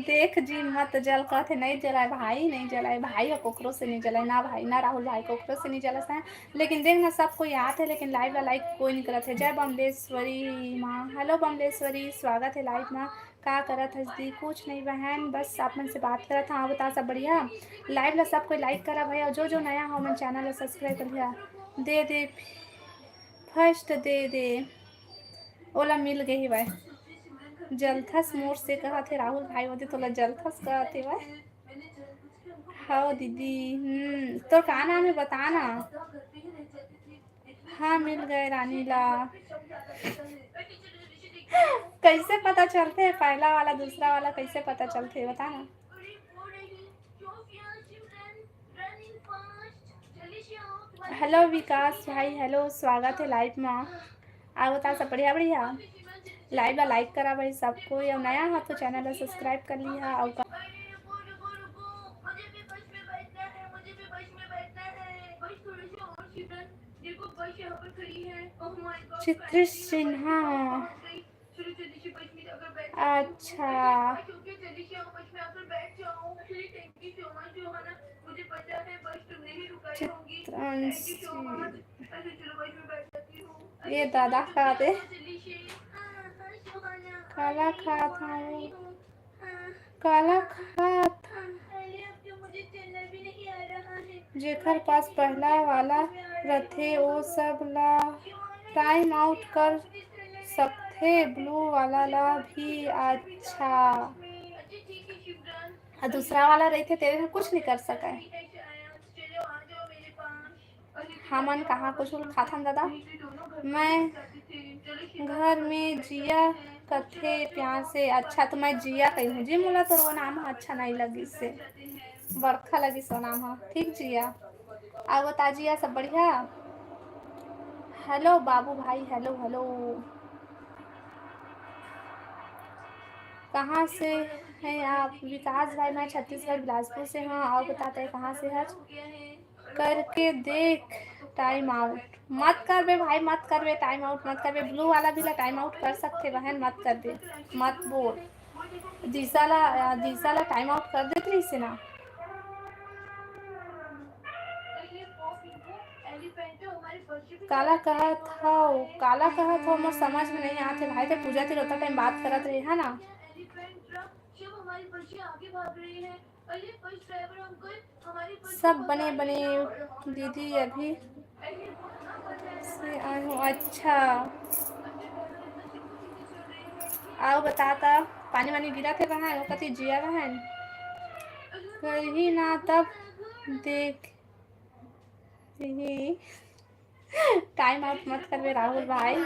देख जी, मत जल कहत हे, नहीं जलाए भाई, नहीं जलाए भाई, ह कोकरो से नहीं जलाए ना भाई, ना राहुल भाई कोकरो से नहीं जलस है। लेकिन देख ना, सब कोई आत है, लेकिन लाइव ला लाइक कोई नहीं करत है। जय बमलेश्वरी माँ, हेलो बमलेश्वरी, स्वागत है लाइव में। का करत हस दी? कुछ नहीं बहन, बस आप मन से बात करत हाँ। बता सब बढ़िया? लाइव ला सब कोई लाइक करा भाई, और जो जो नया हो मन चैनल ला सब्सक्राइब कर लिया। दे दे फर्स्ट दे दे। ओला मिल गई भाई। जलथस मोर से कहत हे राहुल भाई, ओदे तोला जलथस कहत हे भाई। हाँ दीदी, हम्म, तोर का नाम है बता ना। हाँ, मिल गए रानी ला। कैसे पता चलते है पहला वाला दूसरा वाला, कैसे पता चलते है बता ना। हेलो विकास भाई, हेलो, स्वागत है लाइव में। आओ बता सब बढ़िया बढ़िया। लाइव ला लाइक करा भाई सब कोई, और नया हो तो चैनल ला सब्सक्राइब कर लिहा। और का चित्र सिन्हा। अच्छा। चित्रांशी। ये दादा खा दे। काला खात हूँ। काला खात। जेकर पास पहला वाला रथे, ओ सब ला टाइम आउट कर सकथे, ब्लू वाला ला भी। अच्छा, आ दूसरा वाला रहिथे, तेरे में कुछ नहीं कर सके। हमन कहाँ कुछ खाथन दादा? मैं घर में जिया कथे प्यार से। अच्छा, तो मैं जिया कही हूँ जी, मोला तो वो नाम ह अच्छा नहीं लगिस से, बड़खा लगिस वो नाम ह। ठीक जिया, आओ बता जिया, सब बढ़िया? हेलो बाबू भाई, हेलो हेलो। कहाँ से हैं आप? विकास भाई, मैं छत्तीसगढ़ बिलासपुर से हूँ। आओ बता तय कहाँ से हच? करके देख टाइम आउट। मत करबे भाई, मत करबे, टाइम आउट मत करबे। ब्लू वाला भी ला टाइम आउट कर सकथे बहन, मत करबे, मत बोल। दिशा ला, दिशा ला टाइम आउट कर देत रहिस ना। काला कहत हव, काला कहत हव, मोर समझ में नहीं आथे भाई। ते पूजा तिरोता टाइम बात करत रहे है ना। सब बने बने दीदी अभी से आए हो। अच्छा, आओ बता ता, पानी वानी गिरा थे बहन, वो कति जिया बहन करही ना तब देख। टाइम आउट मत करबे राहुल भाई।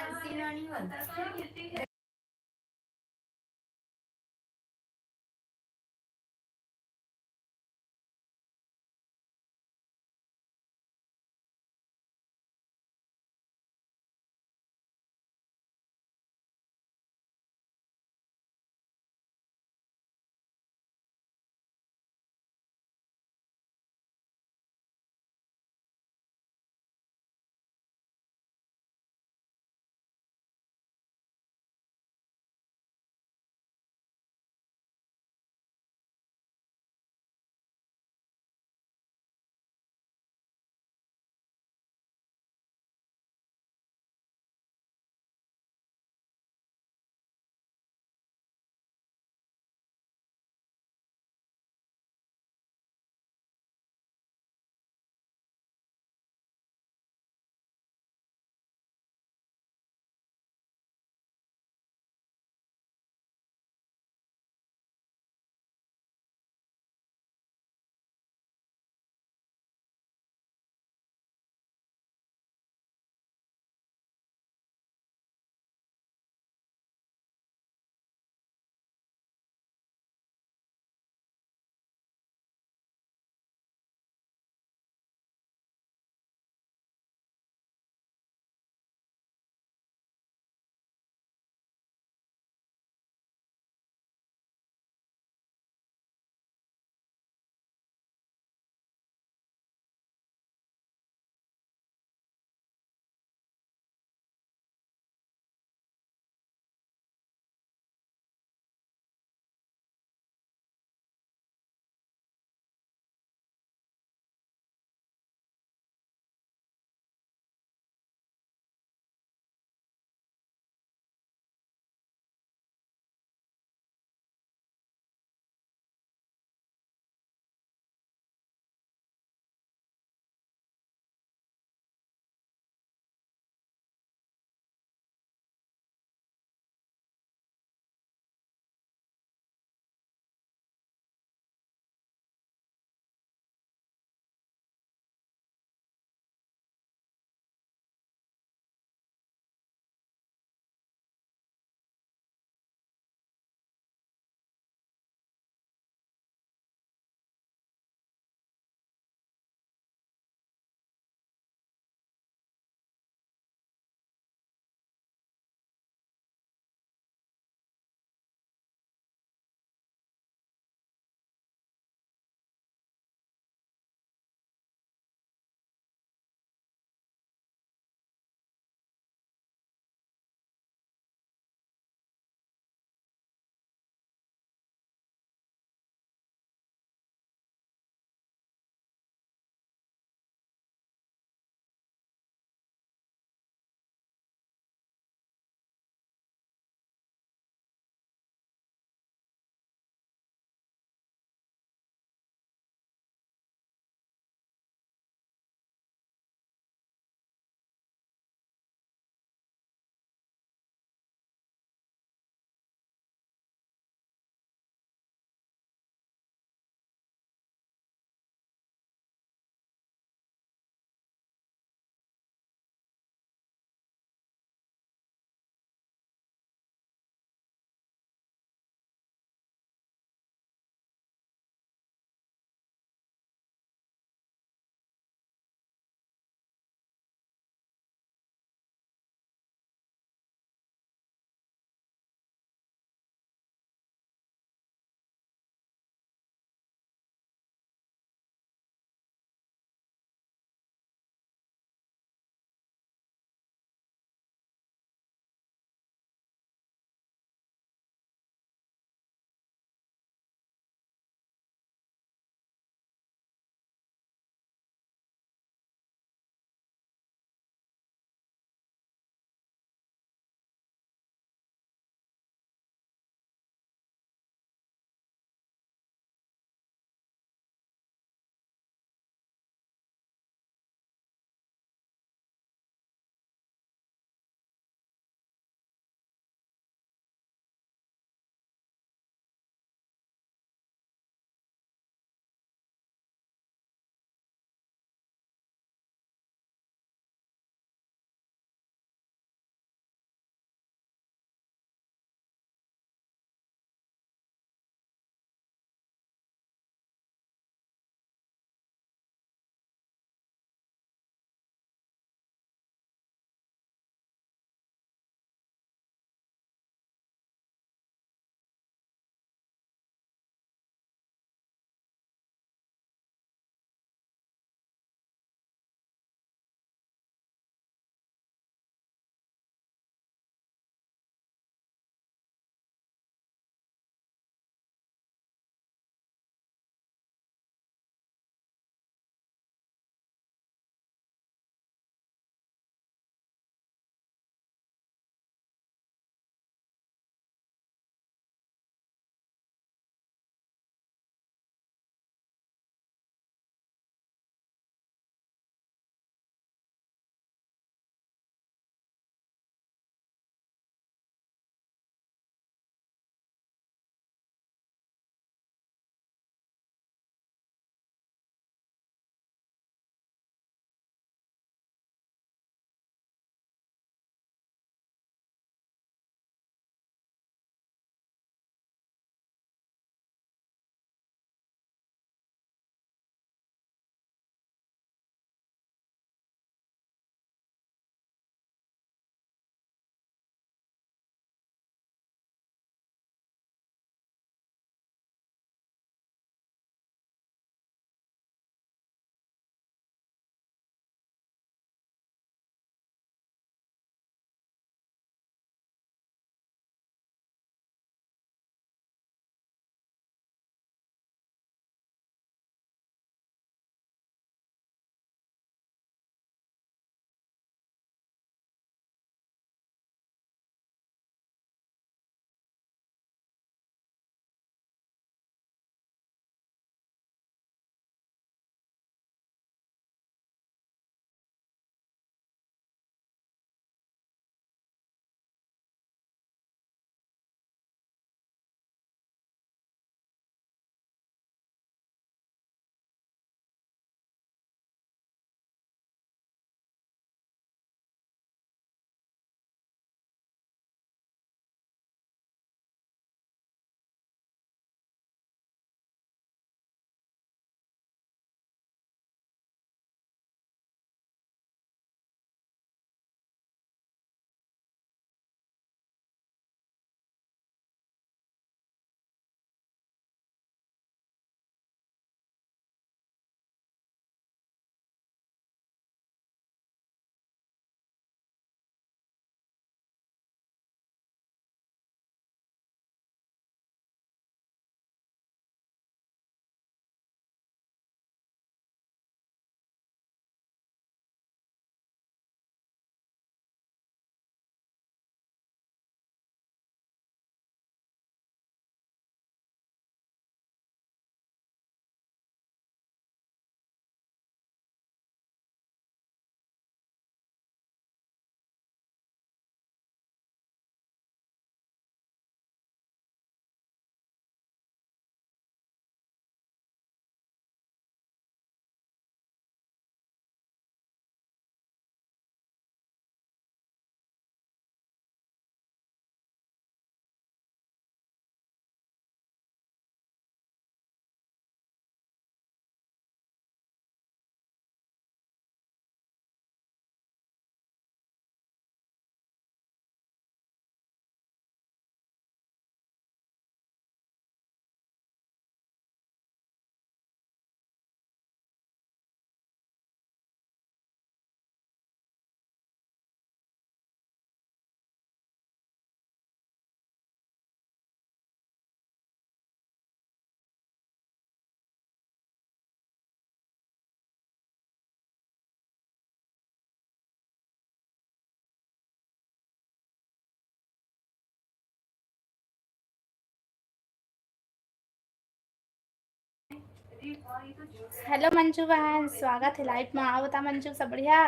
हेलो मंजू बहन, स्वागत है लाइव में। आओ बता मंजू, सब बढ़िया?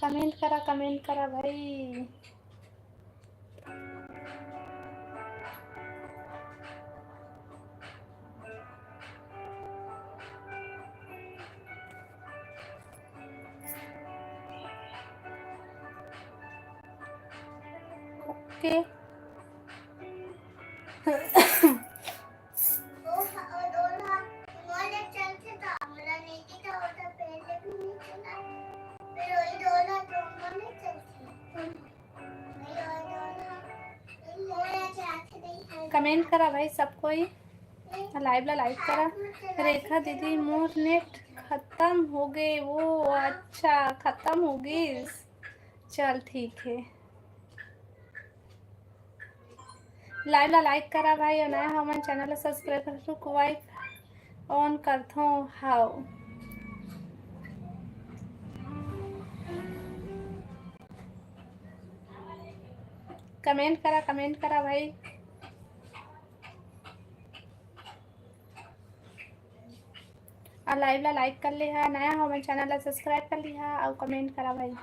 कमेंट करा, कमेंट करा भाई। ओके। कमेंट करा भाई सब कोई, लाइव ला लाइक करा। रेखा दीदी, मोर नेट खत्म हो गए। वो अच्छा, खत्म हो गई, चल ठीक है। लाइव ला लाइक करा भाई, और नया हमन चैनल ला सब्सक्राइब कर। रुक, वाइफ ऑन करथों। हाउ, कमेंट करा, कमेंट करा भाई। और लाइव ला लाइक कर लिहा, नया हो हमर चैनल ला सब्सक्राइब कर लिहा और कमेंट करा भाई।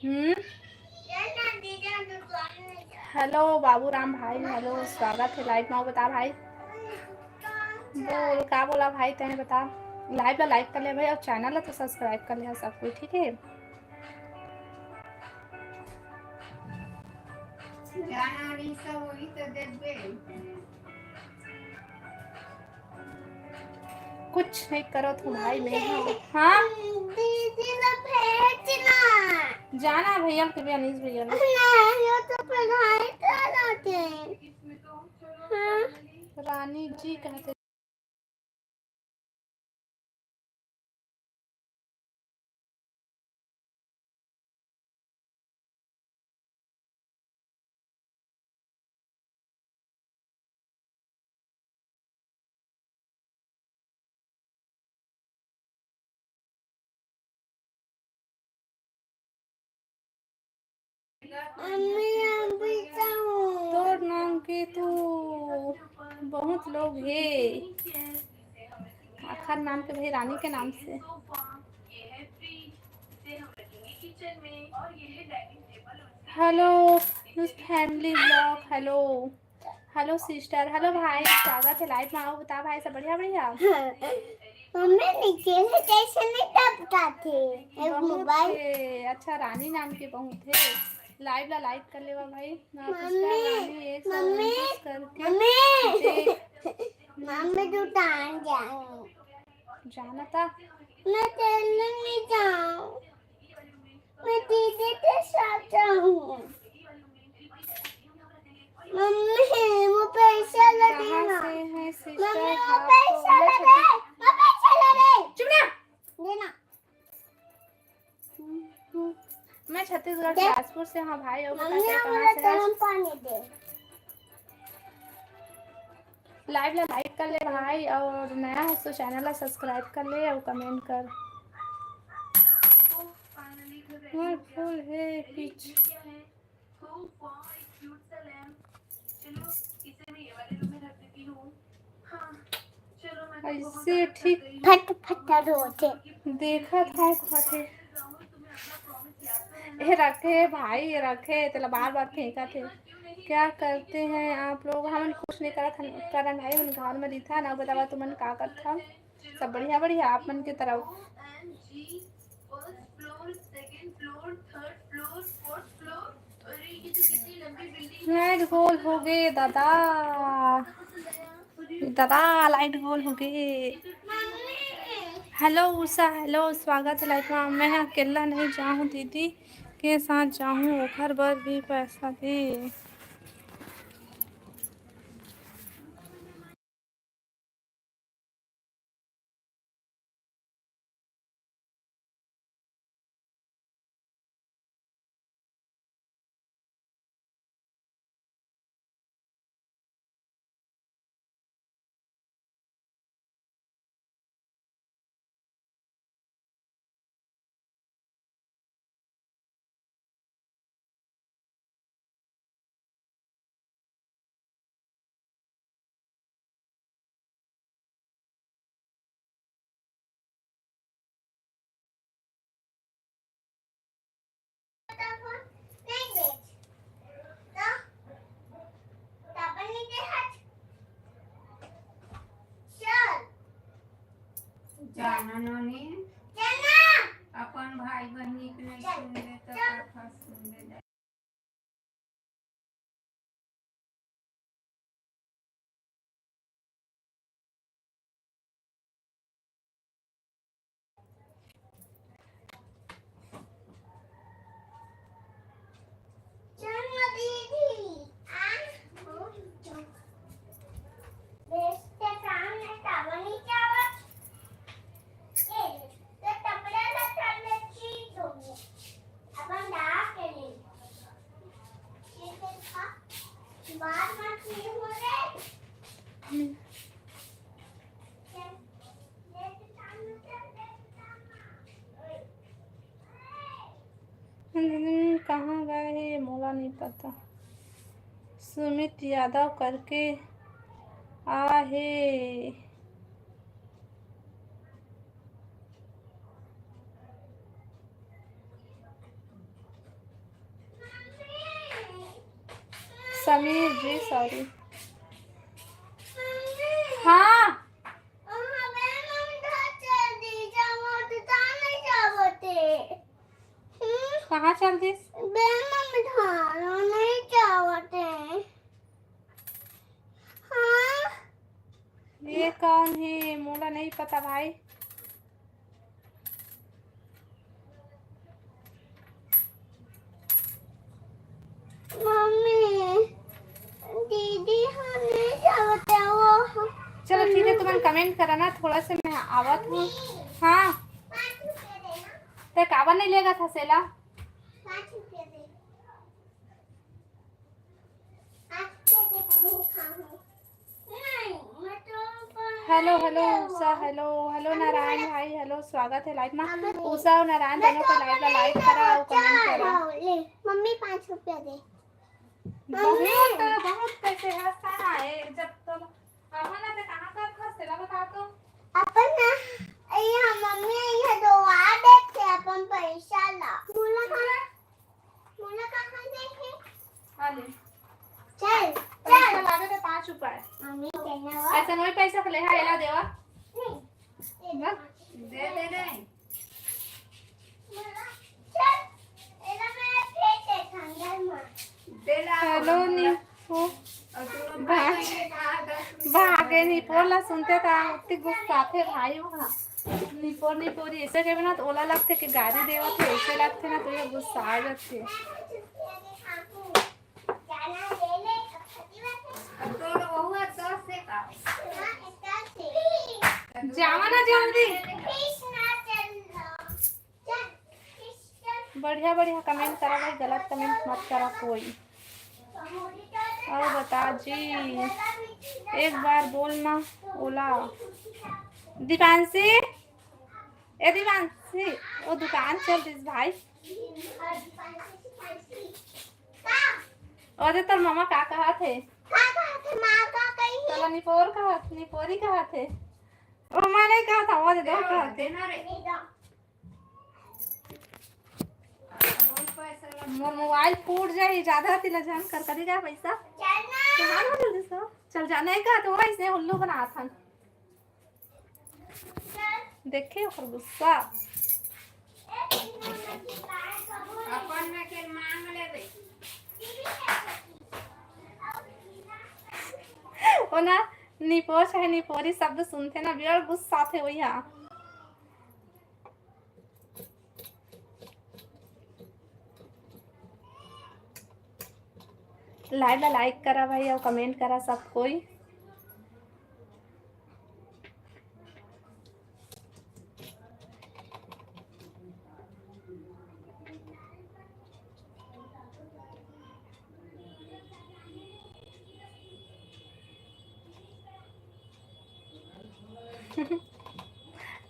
हम्म। हेलो बाबू राम भाई, हेलो, स्वागत है लाइव में। बता भाई, बोल का बोला भाई, तैं बता। लाइव ला लाइक कर ले भाई और चैनल ला तो सब्सक्राइब कर ले सब कोई, ठीक है। कुछ नहीं करो तू भाई, मैं हूँ। हाँ? दीदी ला भेजना। जाना है भैया के भी, अनीस भैया ने। नहीं, वो तो पढ़ाई कराते हैं। हाँ। रानी जी कहते। मम्मी, हम भी जाऊँ। तोर नाम के तो बहुत लोग हे। आखर नाम के भाई रानी के नाम से। Hello, family blog, hello. Hello sister, hello भाई, स्वागत है लाइव में। आओ, बता भाई, सब बढ़िया? बढ़िया। मम्मी, नीचे से कैसे नहीं टपकाथे? एक बहुत मोबाइल। है। अच्छा, रानी नाम के बहुत है। लाइव ला लाइक कर लेवा भाई। ना मम्मी, सिस्टर रानी एक सौ उनतीस करके मम्मी, देख। मम्मी, दुकान जाऊँ। जाना था। मैं तेल नहीं जाऊँ। मैं दीदी के साथ जाऊँ। मम्मी, वो पैसा कहाँ लगेगा। से है सिस्टर? मम्मी, वो आपको पैसा मैं लगे। छत्तीस- वो पैसा लगे। चुप रह। देना। मैं छत्तीसगढ़ दे। बिलासपुर से। हाँ भाई, और बता मम्मी, क्या, कहाँ हमारा से है? गरम पानी दे। लाइव ला लाइक कर ले भाई, और नया है तो चैनल ला सब्सक्राइब कर ले और कमेंट कर। हाँ, फुल है पीछे। ऐसे ठीक फट फट रोते। देखत हूँ खाते। ये रखे भाई, ये रखे, तेला बार बार फेंकत हे। क्या करते हैं आप लोग? हमन कुछ नहीं करत हन, करन भाई, हमन घर में रहिथन। बतावा तुमन का करत हव? सब बढ़िया बढ़िया आप मन के तरफ। लाइट गोल हो गे दादा, दादा लाइट गोल हो गे। हेलो उषा, हेलो, स्वागत है लाइव में। मैं अकेला नहीं जाऊँ, दीदी के साथ जाऊँ, ओखर बर भी पैसा दे। जाना नोनी, अपन भाई बहिनी के नहीं सुन ले तो कथा सुन ले। हम्म, कहाँ गए हे, मोला नहीं पता। सुमित यादव करके आ हे। समीर जी, सॉरी। हाँ। कहाँ चल दिस? बे, मम्मी, धान नहीं चावत है। हाँ? ये कौन है? मोला नहीं पता भाई। मम्मी, दीदी, हम नहीं चावत है वो। चलो ठीक है, तुमन कमेंट करा ना, थोड़ा से मैं आवत हूँ। हाँ, ते काबर नहीं लेगा था सेला? हेलो, हेलो उषा, हेलो, हेलो नारायण भाई, हेलो, स्वागत है लाइव में। उषा और नारायण दोनों को लाइव ला लाइक करा और कमेंट करा। मम्मी, पाँच रुपया दे। बहुत, बहुत पैसे है सारा है, जब तो अपन ना ते कहाँ का था, सेला बता तो। अपन ना, ये मम्मी, ये दो आ देते अपन पैसा ला। बोला था। मोला कहाँ दे हे? हाँ, ले। चल, पैसा चल। लावे तो पाँच रुपया। मम्मी, चलना हुआ? ऐसा नहीं पैसा के ले, हाँ, एला देवा। नहीं। ना? दे दे रे। मोला, चल। एला मैं फेंक देथन, डर मत। दे ला, हेलो, मोला। नी, ओ। और तू भाग। भागे नहीं, पोला सुनते ता, अति गुस्सा थे भाई वहाँ। निपोर निपोरी ऐसे कहबे ना, तो ओला लगथे कि गारी देवत हे, ऐसे लगथे ना, तो ये गुस्सा आ जाथे। जावा ना जल्दी। बढ़िया बढ़िया कमेंट करा भाई, गलत कमेंट मत करा कोई। और बता जी, एक बार बोल ना ओला। दीपांशी, ए दीपांशी, वो दुकान चल दिस भाई। अरे तोर मामा का कहा थे? का कहा थे? माँ का कही? तोला निपोर कहा, निपोरी कहा थे? ओ माँ नहीं कहा था, वो दे दो कहा थे। मोर मोबाइल फूट जाही, ज्यादा तिला झन कर, करी का पैसा? चल ना। चल ना जल्दी से। चल जा, नहीं कहा तो वैसे उल्लू बनाथन। देखे ओकर गुस्सा। अपन में के मांग लेबे। ओ ना, निपोर चाहे निपोरी शब्द सुनथे ना, बियर गुस्सा थे वही हा। लाइव ला लाइक करा भाई, और कमेंट करा सब कोई।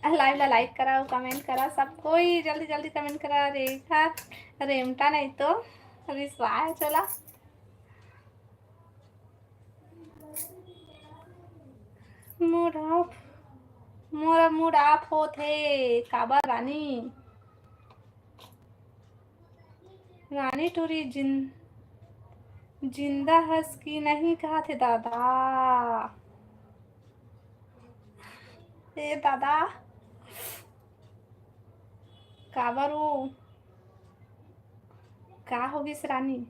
लाइव ला लाइक करा, कमेंट करा, सब कोई जल्दी जल्दी कमेंट करा। रेखा रेमटा नहीं तो विश्वास चला। मूड ऑफ, मोर मूड ऑफ होत हे, काबर रानी? रानी टूरी जिन-, जिंदा हस कि नहीं कहा थे दादा? ए दादा, काबर वो का हो गिस रानी?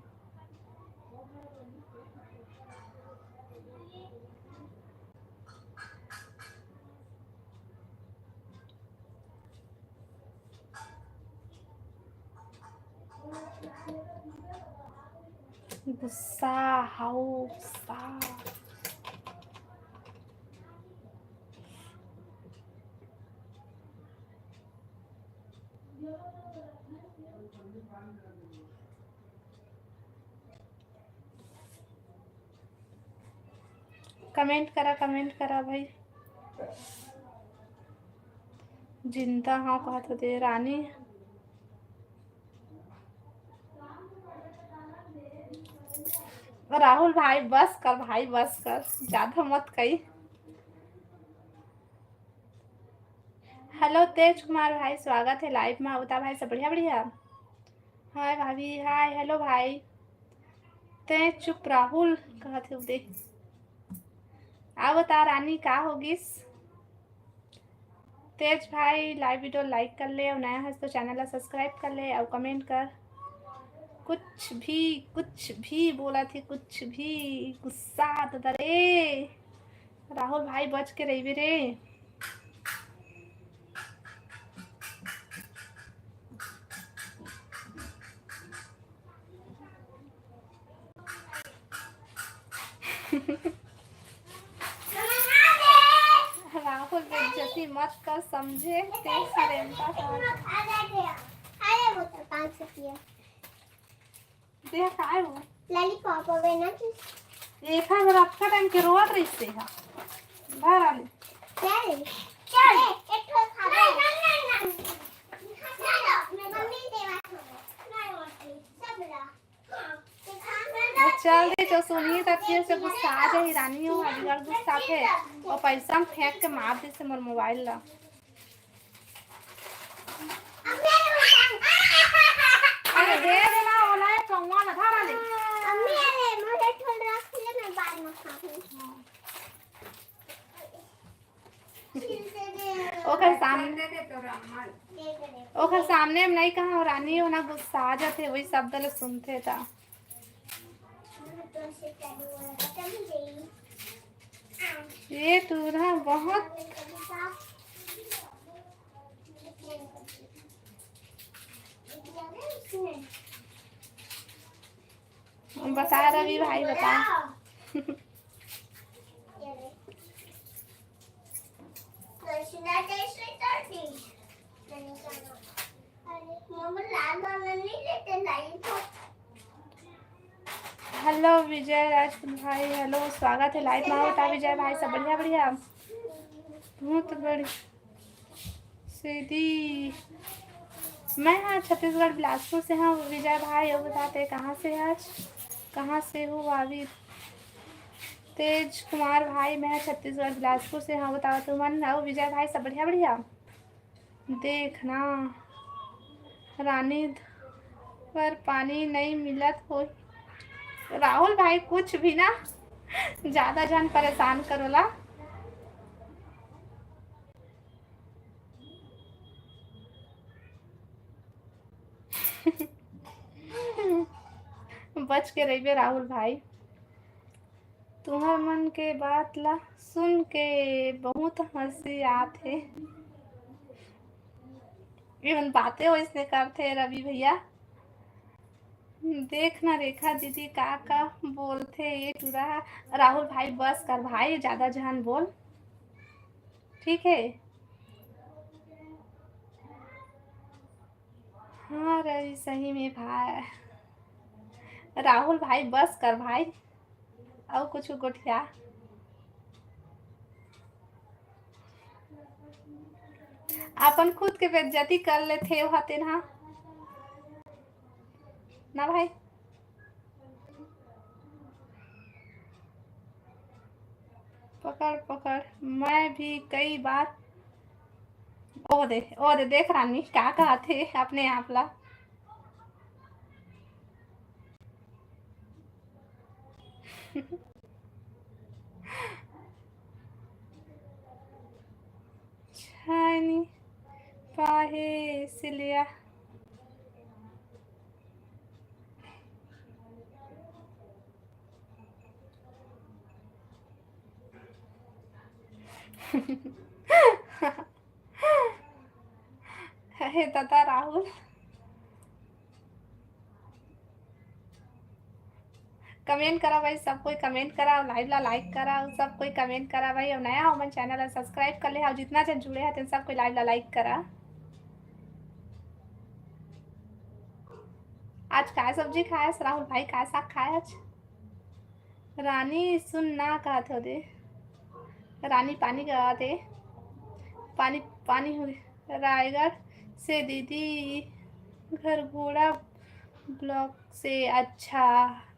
गुस्सा, हाउ गुस्सा। Comment करा, comment करा भाई। जिंदा हव कहत होते रानी। राहुल भाई बस कर भाई, बस कर, ज्यादा मत कही। Hello तेज कुमार भाई, स्वागत हे live में। अवता भाई सब बढ़िया बढ़िया? हाय भाभी, हाय, hello भाई। ते चुप राहुल कहत हे दे। अवता रानी का हो गिस? तेज भाई live video like कर ले, अउ नया हस तो channel ला subscribe कर ले, अउ comment कर। कुछ भी, कुछ भी बोलत हे, कुछ भी। गुस्सा तो दरे। राहुल भाई बच के रहिबे रे। राहुल बेइज्जती मत कर, समझे? ते सरेंदा कर। अरे वो तो पाँच सौ की है। देख काय हो? Lollipop होवे ना कि? एखर बर अतका time के रोवत रहिस ते हा। बाहर आ ले। चल। चल। ए, एक ठो खा ले। मम्मी देवा छोड़ो। नहीं, मम्मी, सब ला। हाँ, ते खा। वो चल दे, जो सुनही त फिर से गुस्सा आ जाही रानी हो, अभी और गुस्सा थे। वो पैसा में फेंक के मार दे से मोर mobile ला। अरे दे दे ना, ओला एक चौवा ला धरा ले। अम्मी, अरे, मोर एक ठो रख ले, मैं बाद में खाऊंगी। ओकर सामने, ओकर सामने में नहीं कहा रानी हो ना, गुस्सा आ जाथे, वही शब्द ल सुनथे ता। ये टूरा बहुत बता रवि भाई, बता। Hello विजय राजपूत भाई, hello, स्वागत हे live में। बता विजय भाई, सब बढ़िया? बढ़िया, बहुत बढ़िया। सीधी, मैं हाँ छत्तीसगढ़ बिलासपुर से हाँ विजय भाई। अउ बता ते कहाँ से हच, कहाँ से हो भाभी? तेज कुमार भाई, मैं छत्तीसगढ़ बिलासपुर से हाँ। बताओ तुमन अउ विजय भाई, सब बढ़िया? बढ़िया। देख ना, रानी बर पानी नहीं मिलत होही। राहुल भाई, कुछ भी ना, ज्यादा झन परेशान करो ला। बच के रहिबे राहुल भाई। तुहर मन के बात ला सुन के बहुत हंसी आत हे। ये मन बातें वैसने करथे रवि भैया। देख ना रेखा दीदी का का बोलथे ये टूरा। राहुल भाई बस कर भाई, ज्यादा झन बोल, ठीक है? हाँ रवि, सही में भाई, राहुल भाई बस कर भाई, अउ कुछ गोठिया। अपन खुद के बेइज्जती कर लेथे ओहा तेन हा ना भाई। पकड़ पकड़, मैं भी कई बार, ओ दे, ओ दे, देख रानी का कहत हे अपने आप ला। छानी का हे सिलिया? हे दादा राहुल, comment करा भाई, सब कोई comment करा, live ला like करा, सब कोई comment करा भाई। अउ नया हो मन channel ला subscribe कर ले, अउ जितना जन जुड़े हे तेन सब कोई live ला like करा। आज काय सब्जी खायस राहुल भाई, काय साग खायस? रानी सुन ना कहत हे दे, रानी पानी कहत हे, पानी पानी हो गे। रायगढ़ से दीदी, घरघोड़ा block से। अच्छा,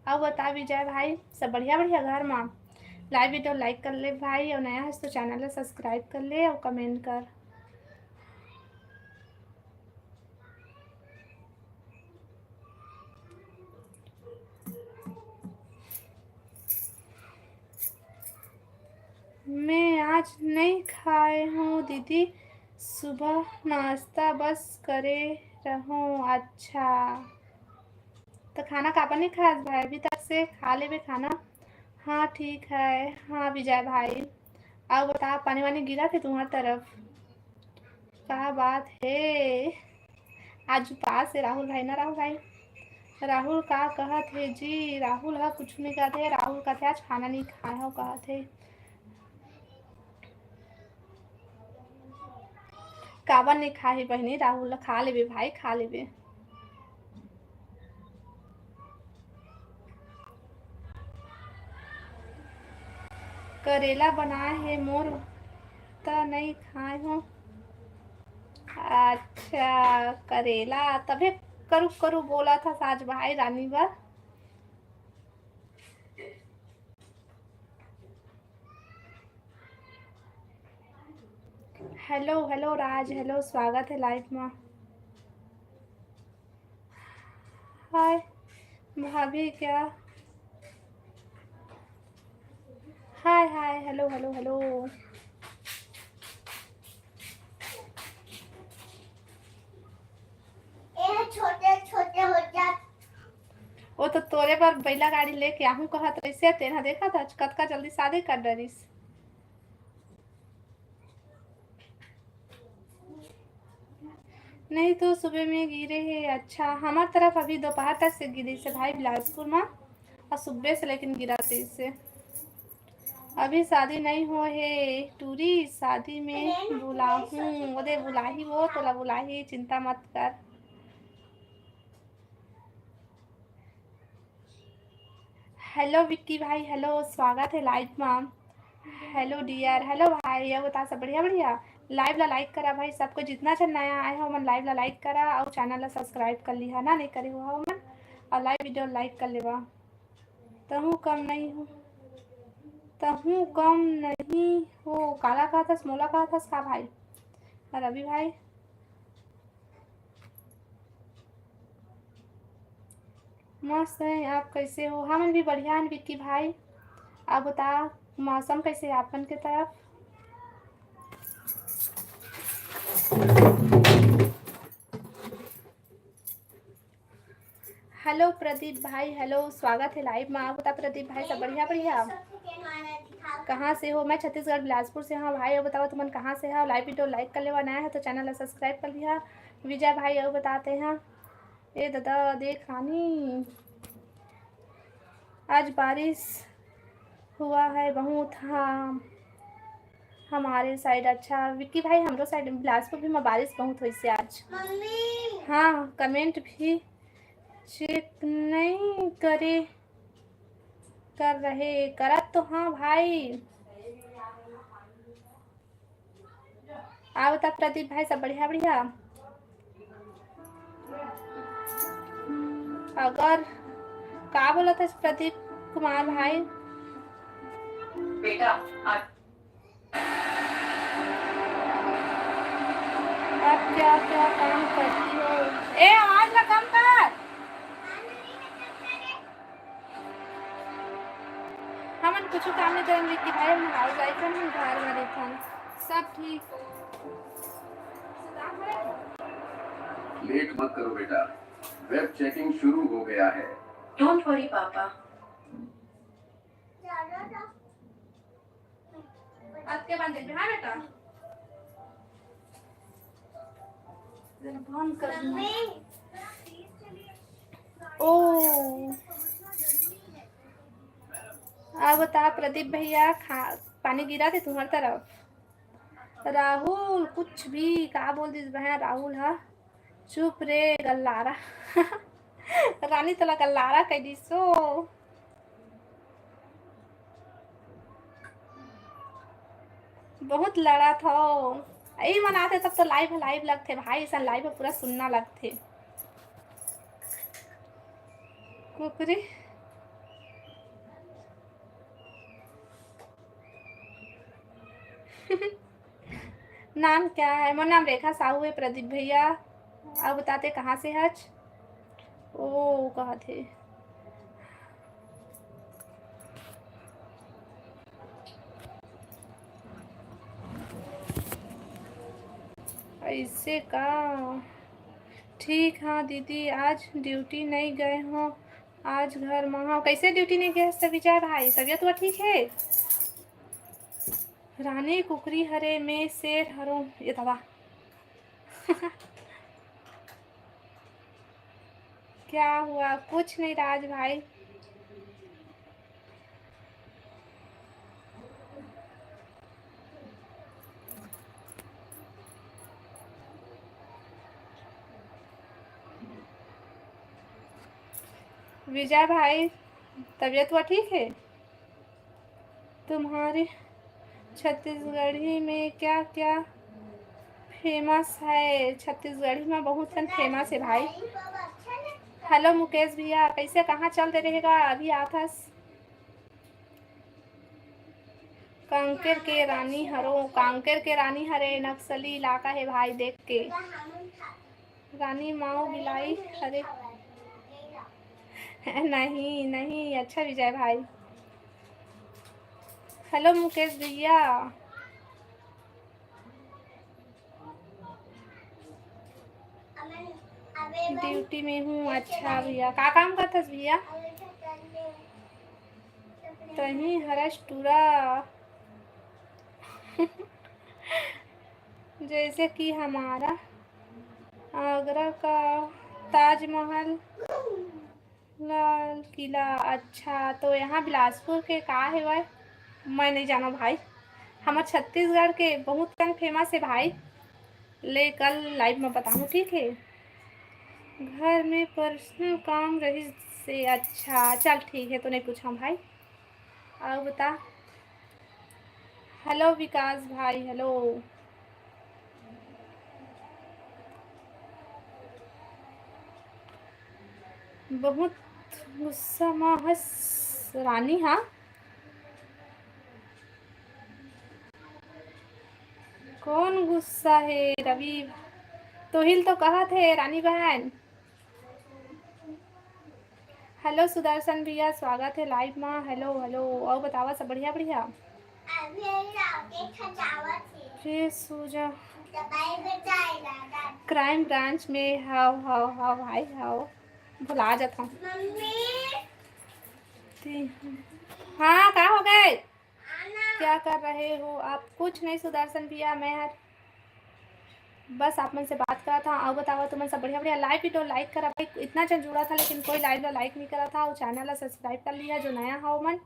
अउ बता विजय भाई, सब बढ़िया बढ़िया घर मा? Live video like कर ले भाई, अउ नया हस तो channel ला subscribe कर ले अउ comment कर। मैं आज नहीं खाए हूँ दीदी, सुबह नाश्ता बस करे रहूँ। अच्छा, तो खाना काबर नहीं खास भाई? अभी तक से खा लेबे खाना। हाँ ठीक है। हाँ विजय भाई, अउ बता, पानी वानी गिरत हे तुम्हार तरफ? का बात हे? आज उपास हे राहुल भाई ना, राहुल भाई। राहुल का कहत हे जी? राहुल ह कुछु नहीं कहत हे। राहुल कहत हे, "आज खाना नहीं खाए हो," कहत हे। काबर नहीं खाही बहिनी? राहुल ल खा लेबे भाई, खा लेबे। करेला बनाए हे मोर, त नइ खाए हो। अच्छा, करेला तभे करू करू बोलत हस आज भाई रानी बर। हेलो हेलो राज, हेलो, स्वागत हे live मा। हाय भाभी क्या? हाय हाय, हेलो हेलो हेलो। ए छोटे छोटे हो जात। वो तो तोरे बर बैला गाड़ी लेके आहूं कहत रहिसे, तेन ह देखत हच कतका जल्दी शादी कर डरिस। नहीं तो सुबह में गिरे हे। अच्छा, हमर तरफ अभी दोपहर तक से गिरिस हे भाई बिलासपुर में, अउ सुबह से लेकिन गिरत रहिसे। अभी शादी नहीं हो हे टूरी, शादी में बुलाहूं, ओदे बुलाही वो, तोला बुलाही, चिंता मत कर। हेलो विक्की भाई, हेलो, स्वागत हे live मा। हेलो dear, हेलो भाई, अउ बता सब बढ़िया बढ़िया? Live ला like करा भाई, सबको जितना झन नया आए हो मन live ला like करा अउ channel ला subscribe कर लिहा ना, नहीं करे हुआ हो मन, अउ live video like कर लेवा। तहूँ कम नहीं हो, तहूँ कम नहीं हो, काला कहत हस, मोला कहत हस का भाई? रवि भाई मस्त है, आप कैसे हो? हमन भी बढ़िया हन विक्की भाई। आप बता, मौसम कैसे है आप मन के तरफ? हेलो प्रदीप भाई, हेलो, स्वागत है live में। आप बता प्रदीप भाई, सब बढ़िया बढ़िया? कहाँ से हो? मैं छत्तीसगढ़ बिलासपुर से। हाँ भाई, अब बताओ तुमन कहाँ से हो? Live video like कर लेवा, नया है तो channel ला subscribe कर लिहा। विजय भाई, अब बताते हैं। ए दादा, देख रानी, आज बारिश हुआ है बहुत। हाँ, हमारे side। अच्छा विक्की भाई, हमरो side बिलासपुर भी में बारिश बहुत होइसे आज। मम्मी। हाँ, comment भी check नहीं करे, कर रहे, करत तो हाँ भाई। आओ त प्रदीप भाई, सब बढ़िया बढ़िया? अगर का बोलत हस प्रदीप कुमार भाई? बेटा, आज आप क्या क्या काम करती हो? ए, आवाज ला कम कर। हमन कुछ काम नहीं करन विक्की भाई, हम housewife हन, हम घर में रहिथन। सब ठीक। लेट मत करो बेटा, वेब चेकिंग शुरू हो गया है। Don't worry papa. आज के बाद देखबे, हाँ बेटा? जरा बंद कर दूँ। ओ, अब बता प्रदीप भैया, खा, पानी गिरा थे तुम्हारी तरफ? राहुल कुछ भी का बोल दिस बहन, राहुल हा। चुप रे गल्लारा। रानी तोला गल्लारा कह दिसो। बहुत लड़त हो। यही मन आथे तब तो लाइव लाइव लगथे भाई, ऐसा लाइव पूरा सुनना लगथे। कुकरी। नाम क्या है? मोर नाम रेखा साहू है प्रदीप भैया। अब बताते कहाँ से हच? ओ, कहा थे। ऐसे का? ठीक हाँ दीदी, आज ड्यूटी नहीं गए हो, आज घर में हो। कैसे ड्यूटी नहीं गए हस विजय भाई? तबीयत हुआ ठीक है? रानी कुकरी हरे, मैं शेर हरों। ये दवा। क्या हुआ? कुछ नहीं राज भाई। विजय भाई, तबीयत हुआ ठीक है? तुम्हारे छत्तीसगढ़ी में क्या क्या फेमस है? छत्तीसगढ़ी में बहुत कन फेमस है भाई। हेलो मुकेश भैया, कैसे, कहाँ चल दे रहेगा? अभी आथस। कांकेर के रानी हरो, कांकेर के रानी हरे, नक्सली इलाका है भाई, देख के। रानी माऊ बिलाई हरे। नहीं, नहीं, अच्छा विजय भाई। हेलो मुकेश भैया। ड्यूटी में हूँ। अच्छा भैया, का काम करथस भैया? तही हरस टूरा। जैसे कि हमारा आगरा का ताजमहल, लाल किला। अच्छा, तो यहाँ बिलासपुर के का हेवय? मैं नहीं जानो भाई। हमर छत्तीसगढ़ के बहुत कन फेमस है भाई। ले कल लाइव में बताऊँ, ठीक है? घर में पर्सनल काम रहिस से। अच्छा, चल ठीक है, तो नहीं पूछा भाई। और बता। हेलो विकास भाई, हेलो। बहुत गुस्सा मा हस रानी, हाँ? कौन गुस्सा है रवि? तोहिल तो कहा थे रानी बहन। हेलो सुदर्शन भैया, स्वागत है लाइव मा। हेलो, हेलो, और बतावा सब बढ़िया, बढ़िया? अभी ये राउटे खजावत है। फिर सूजा। दवाई बताए दादा। क्राइम ब्रांच में हाव, हाव, हाव भाई, हाव। भुला जाता हूँ। मम्मी। ती-, हाँ, का हो गए? आना। क्या कर रहे हो आप? कुछ नहीं सुदर्शन भैया, मैं हर बस आप मन से बात करा था। और बतावा तुमन सब बढ़िया, बढ़िया। लाइव वीडियो लाइक करा भाई, इतना जन जुड़ा था लेकिन कोई लाइव ला लाइक नहीं करा था। और चैनल ला सब्सक्राइब कर लिया जो नया हो मन,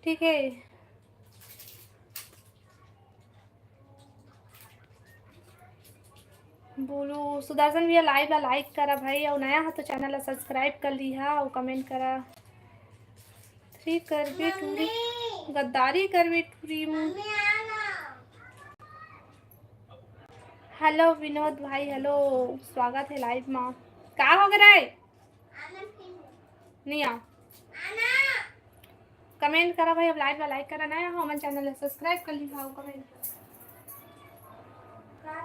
ठीक है। बोलो सुदर्शन भैया, लाइव ला लाइक करा भाई, और नया हो तो चैनल ला सब्सक्राइब कर लिहा और कमेंट करा। थ्री करबे टूरी, गद्दारी करबे टूरी मु। मम्मी, आ ना। हेलो विनोद भाई, हेलो, स्वागत है लाइव मा। का हो गया रे? नहीं आ। कमेंट करा भाई, अब लाइव ला लाइक करा, नया हो हमन चैनल ला सब्सक्राइब कर लिहा, कमेंट करा।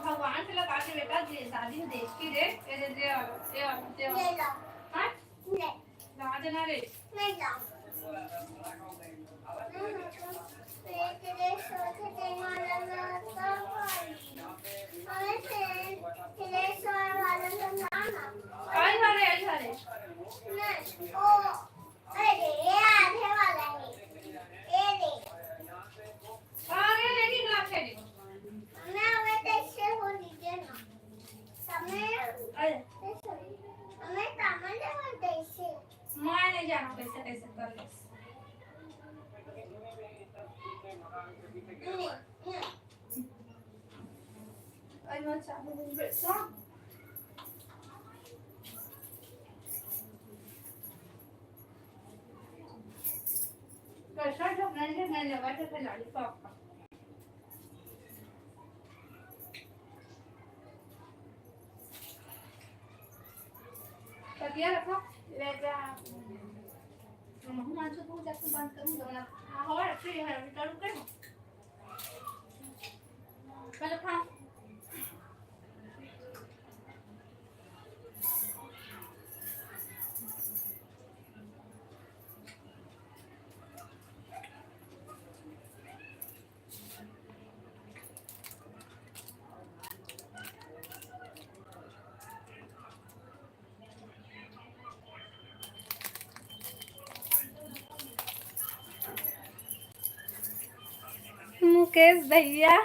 भगवान से लगा के बेटा, दे-, दादी ने देख के रे, ये दे, दे, ये दे, ये दे। हाँ? ले। राजना रे। नहीं जाऊँ। हम्म, ये तेरे सोचे आई वाले, आई वाले। नहीं, वो, अरे, ये आधे वाला है। ये दे। हाँ, ये लेके ग्लास है, देखो। मैं, हमें तो इससे हो लीजिए ना। हमें, अरे। हमें सामान लेना तो इससे। मैं नहीं जाना कैसे, कैसे कर ले। नहीं, नहीं। तकिया रखो, ले जा। हम आज तो जाके बंद करूँ, जब ना, हाँ, और फिर है, करूँ क्या? मुकेश भैया,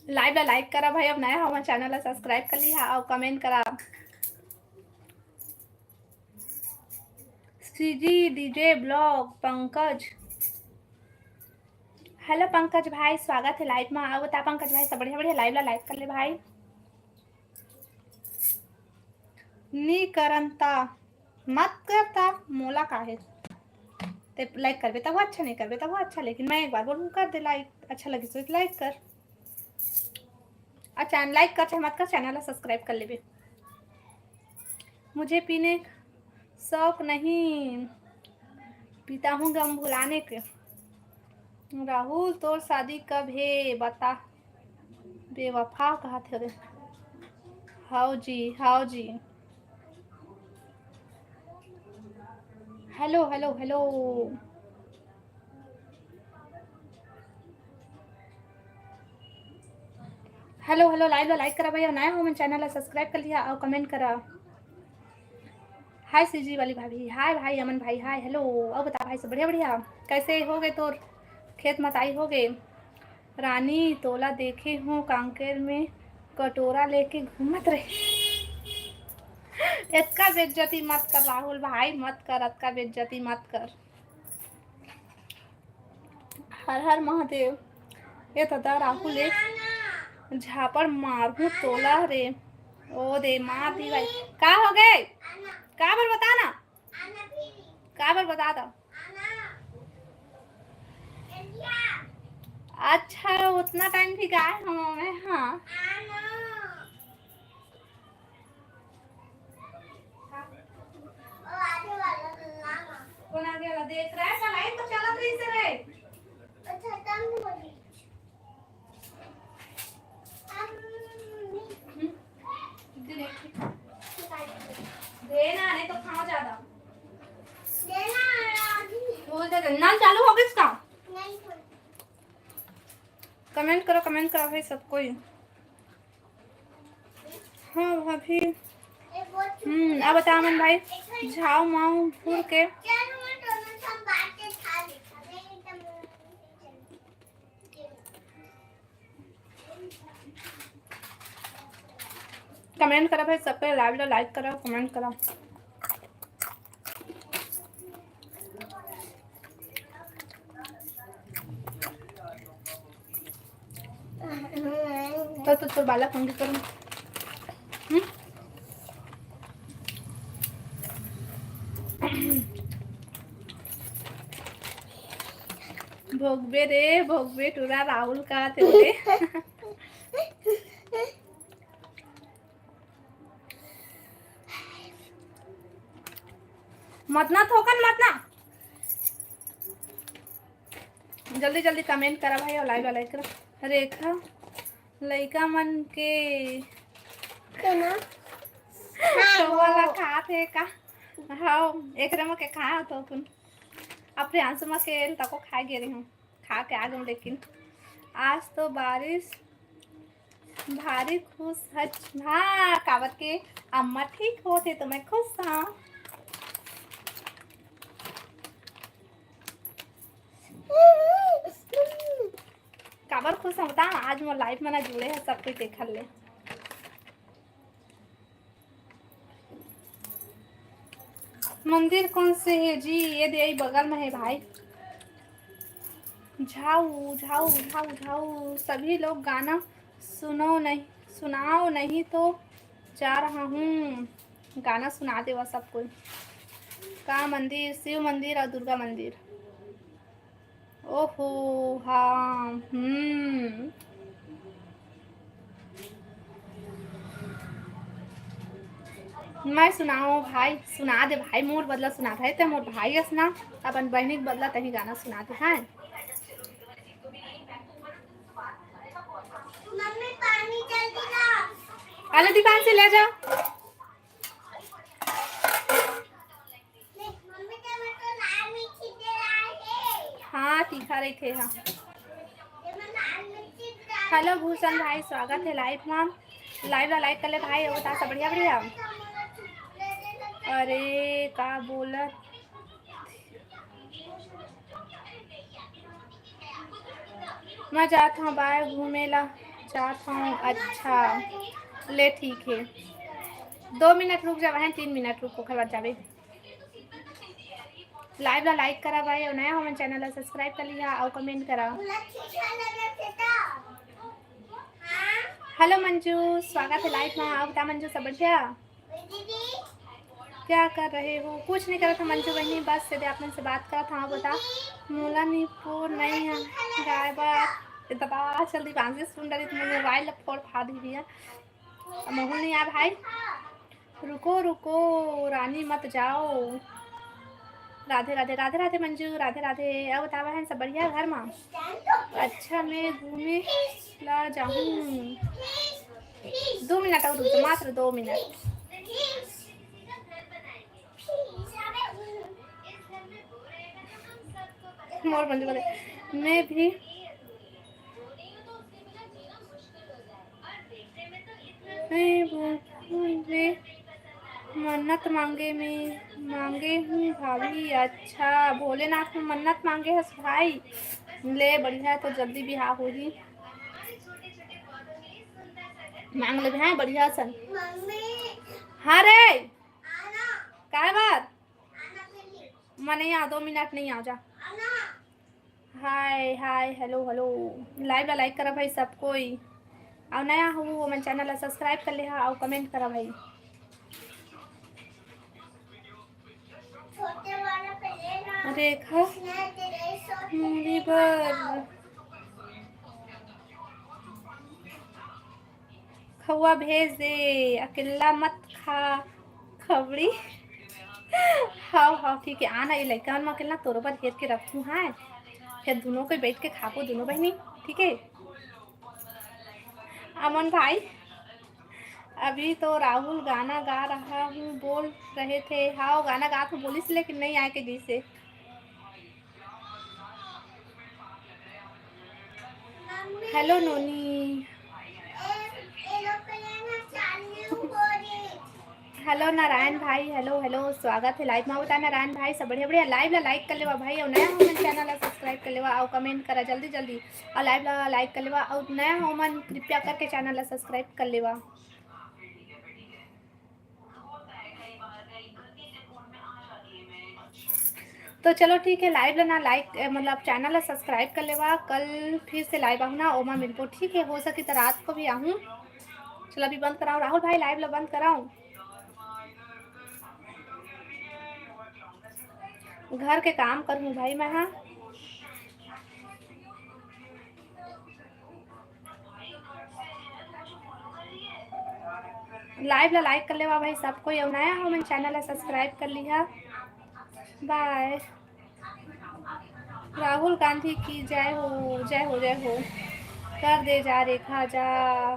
live ला like करा भाई, अब नया हवा channel ला subscribe कर लिहा और comment करा। सीजी डीजे ब्लॉग पंकज, hello पंकज भाई, स्वागत है live में। आओ बता पंकज भाई, सब बढ़िया बढ़िया, live ला like कर ले भाई। नी करन ता मत कर ता, मोला काहे? ते like करबे तब वो अच्छा, नहीं करबे तब वो अच्छा, लेकिन मैं एक बार बोलूँ कर दे like, अच्छा लगे तो like कर। अच्छा like कर चाहे मत कर, channel ला subscribe कर लेबे। मुझे पीने शौक नहीं, पीता हूँ गम भुलाने के। राहुल तोर शादी कब हे बता। बेवफा कहा थे रे। हाओ जी, हाओ जी। Hello, hello, hello। Hello, hello, live ला like करा भैया, नया हो मन channel ला subscribe कर लिहा और comment करा। Hi सीजी वाली भाभी, hi भाई अमन भाई, hi, hello। और बता भाई, सब बढ़िया बढ़िया? कैसे हो गए तोर खेत मताई हो गए? रानी तोला देखे हूँ कांकेर में कटोरा लेके घूमत रहे। इतका बेइज्जती मत कर राहुल भाई, मत कर, इतका बेइज्जती मत कर। हर हर महादेव। ए दादा राहुल, एक झापड़ मारहूं तोला रे। ओ दे मार दी भाई। का हो गए? का बर बता ना? का बर बता दो। अच्छा, उतना टाइम भी गाय हम मैं, हाँ। कौन आगे वाला? देख रहा है, लाइन तो चलत रही से रे। अच्छा, तंग हो गई। हम्म। दे ना, नहीं तो खाओ ज्यादा। दे ना, अभी। वो दे दे। नल चालू हो गया इसका? नहीं, थोड़ा। Comment करो, comment करो भाई सब कोई। हाँ भाभी। हम्म, अब बता अमन भाई, झाव माव घूर के। Comment करा भाई, सबके live ला like करा, comment करा। तो, तो तोर बाला पंगी करूँ। हम्म? भोगबे रे, भोगबे टूरा राहुल का थे रे। मत ना थोकन, मत ना। जल्दी जल्दी comment करा भाई और live ला like करा। रेखा, लइका मन के केना? हाँ, तो वाला वो। खात हे का? हाँ, एकरे म के खात हो तुम। अब प्रियांशु म के तको खा गे रही हूँ। खा के आ गए लेकिन। आज तो बारिश भारी खुश हच। हाँ, काबर के अम्मा ठीक होत हे तो मैं खुश हूँ। काबर खुश हूँ बता, आज मोर live में ना जुड़े हे सब कोई देखल ले। मंदिर कौन से हे जी? ये दे, यही बगल में हे भाई। झाऊ, झाऊ, झाऊ, झाऊ, सभी लोग गाना सुनो नहीं, सुनाओ नहीं तो जा रहा हूँ। गाना सुना देवा सब कोई। का मंदिर? शिव मंदिर और दुर्गा मंदिर। ओहो, हाँ, हम्म। मैं सुनाओ भाई, सुना दे भाई, मोर बदला सुना भाई, ते मोर भाई अस ना, अपन बहिनी के बदला तही गाना सुना दे, हाँ। मम्मी, पानी जल्दी ला। अले, दुकान से ले जा। हाँ, तीखा रहिथे, हाँ। Hello भूषण भाई, स्वागत हे live में। Live ला like कर ले भाई, अउ बता सब बढ़िया, बढ़िया। अरे, का बोलत? मैं जात हूँ बाहर घूमे ला, जात हूँ। अच्छा, ले, ठीक है, दो मिनट रुक जा बहन, तीन मिनट रुक, ओकर बाद जाबे। Live ला like करा भाई, अउ नया हो मन channel ला subscribe कर लिहा अउ comment करा। Hello मंजू, स्वागत है live में। अउ बता मंजू, सब बढ़िया? क्या कर रहे हो? कुछ नहीं करत हँव मंजू बहिनी, बस सीधे आप मन से बात करत हँव। बता, मोला निपोर नहीं है गाय बर। ए ददा, चल दी बांसी सुन डरी, तुम mobile ला फोड़ फाड़ दी भैया। महू नहीं आ भाई। रुको, रुको, रानी मत जाओ। राधे, राधे, राधे, राधे मंजू, राधे, राधे। अउ बता बहन, सब बढ़िया घर मा? अच्छा, मैं घूमे ला जाहूँ। दो मिनट अउ रुक जा, मात्र दो मिनट। मोर मंजू बोले, मैं भी नहीं, वो, वे मन्नत मांगे में, मांगे हूँ भाभी। अच्छा, भोलेनाथ में मन्नत मांगे हस भाई। ले, बढ़िया, तो जल्दी बिहाव होही। मांग ले भाई, बढ़िया सन। हाँ रे, काय बात? मैं नहीं आ, दो मिनट नहीं आ जा। हाय, हाय, hello, hello। Live ला like करा भाई सब कोई। अउ नया हो, वो मन channel ला subscribe कर ले हा, अउ comment करा भाई। रेखा, मेरी बर। खउआ भेज दे, अकेल्ला मत खा खबड़ी। हव, हव, ठीक हे, आना, ये लइका मन म अकेल्ला तोरो बर हेर के रखहूँ, हाँ? फेर दुनों कोई बइठ के खाबो, दुनों बहिनी, ठीक हे? अमन भाई, अभी तो राहुल गाना गा रहा हूँ बोल रहे थे। हव, गाना गात हँव बोलिस, लेकिन नइ आए के दिस हे। Hello नोनी। Hello नारायण भाई, hello, hello, स्वागत हे live मा। बता नारायण भाई, सब बढ़िया, बढ़िया। Live ला like कर लेवा भाई, अउ नया हो मन channel ला subscribe कर लेवा, अउ comment करा जल्दी, जल्दी, अउ live ला like कर लेवा, अउ नया हो मन कृपया करके channel ला subscribe कर लेवा। तो चलो ठीक हे, live ला ना like, ए, मतलब channel ला subscribe कर लेवा। कल फिर से live आहूँ ना, ओमा मिलबो, ठीक हे? हो सके तो रात को भी आहूँ। चलो अभी बंद कराओ, राहुल भाई live ला बंद कराओ। घर के काम करहूँ भाई मैं, हाँ। Live ला like कर लेवा भाई सब कोई, अउ नया हो मन channel ला subscribe कर लिहा। Bye। राहुल गांधी की जय हो, जय हो, जय हो। कर दे जा रेखा जा,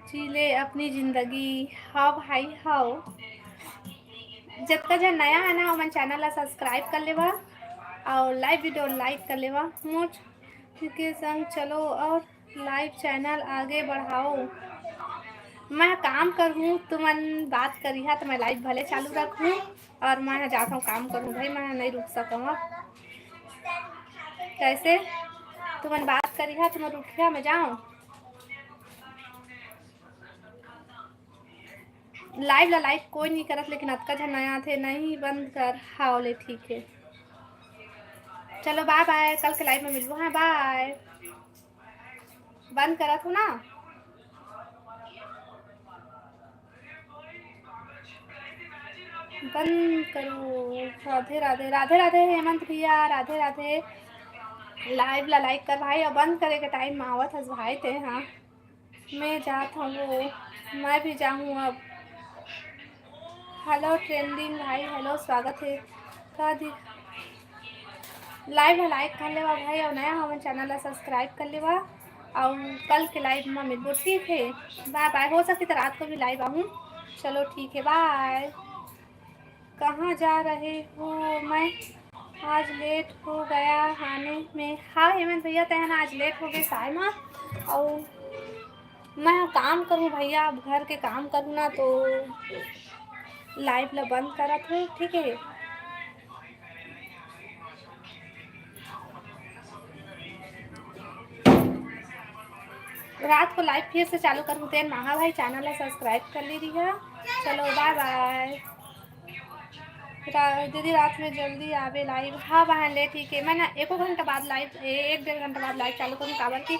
जी ले अपनी जिंदगी। हव भाई, हव। जतका जन नया हे ना, ओमन channel ला subscribe कर लेवा अउ live video like कर लेवा। मोर के संग चलो और live channel आगे बढ़ाओ। मैं काम करहूँ, तुमन बात करिहा तो मैं live भले चालू रखहूँ और मैं जात हूँ काम करहूँ भाई, मैं नहीं रुक सकूँ अब। कैसे तुमन बात करिहा, तुमन रुकिहा, मैं जाऊँ? Live ला like कोई नहीं करत, लेकिन अतका झन नया आथे, नहीं बंद कर। हाँ, ले ठीक है, चलो bye bye, कल के live में मिलबो। हाँ, bye। बंद करत हो ना, बंद करो। राधे राधे, राधे राधे हेमंत भैया, राधे राधे। Live ला like कर भाई, अब बंद करे के time में आवत हस भाई ते। हाँ, मैं जात हूँ, मैं भी जाऊँ अब। Hello trending भाई, hello, स्वागत है। का दी live ला like कर लेवा भाई, और नया हमारे channel ला subscribe कर लेवा, और कल के live में मिलबो, ठीक है? Bye bye। हो सके तो रात को भी live आऊँ। चलो ठीक है, bye। कहाँ जा रहे हो? मैं आज late हो गया आने में। हाँ हेमंत भैया, तहन आज late हो गए आए मा, और मैं काम करूँ भैया, अब घर के काम करूँ ना, तो live ला बंद करत हूँ, ठीक है? रात को live फिर से चालू करूँ तेन माहा भाई, channel ला subscribe कर ली रही है। चलो bye bye। रा-, दीदी रात में जल्दी आवे live। हाँ बहन, ले ठीक है, मैं ना एको घंटा बाद live, ए-, एक डेढ़ घंटा बाद live चालू करूँ, काबर कि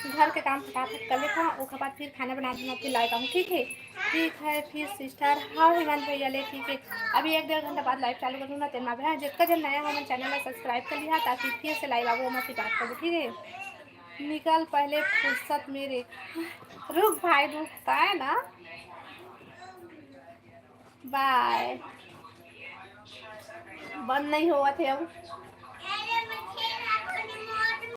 घर के काम फटाफट कर लेता हूँ, ओकर बाद फिर खाना बना दूँगा, फिर live आऊँ, ठीक है? ठीक है फिर sister। हाँ हेमंत भैया, ले ठीक है, अभी एक डेढ़ घंटा बाद live चालू करूँ ना, तेन मा बहन, जितना जन नया हो, हमन channel ला subscribe कर लिहा, ताकि फिर से live आबो, मैं बात करबो, ठीक है? निकल पहले फुर्सत मेरे। रुक भाई, रुकता है ना। Bye। बंद नहीं होवत है अब।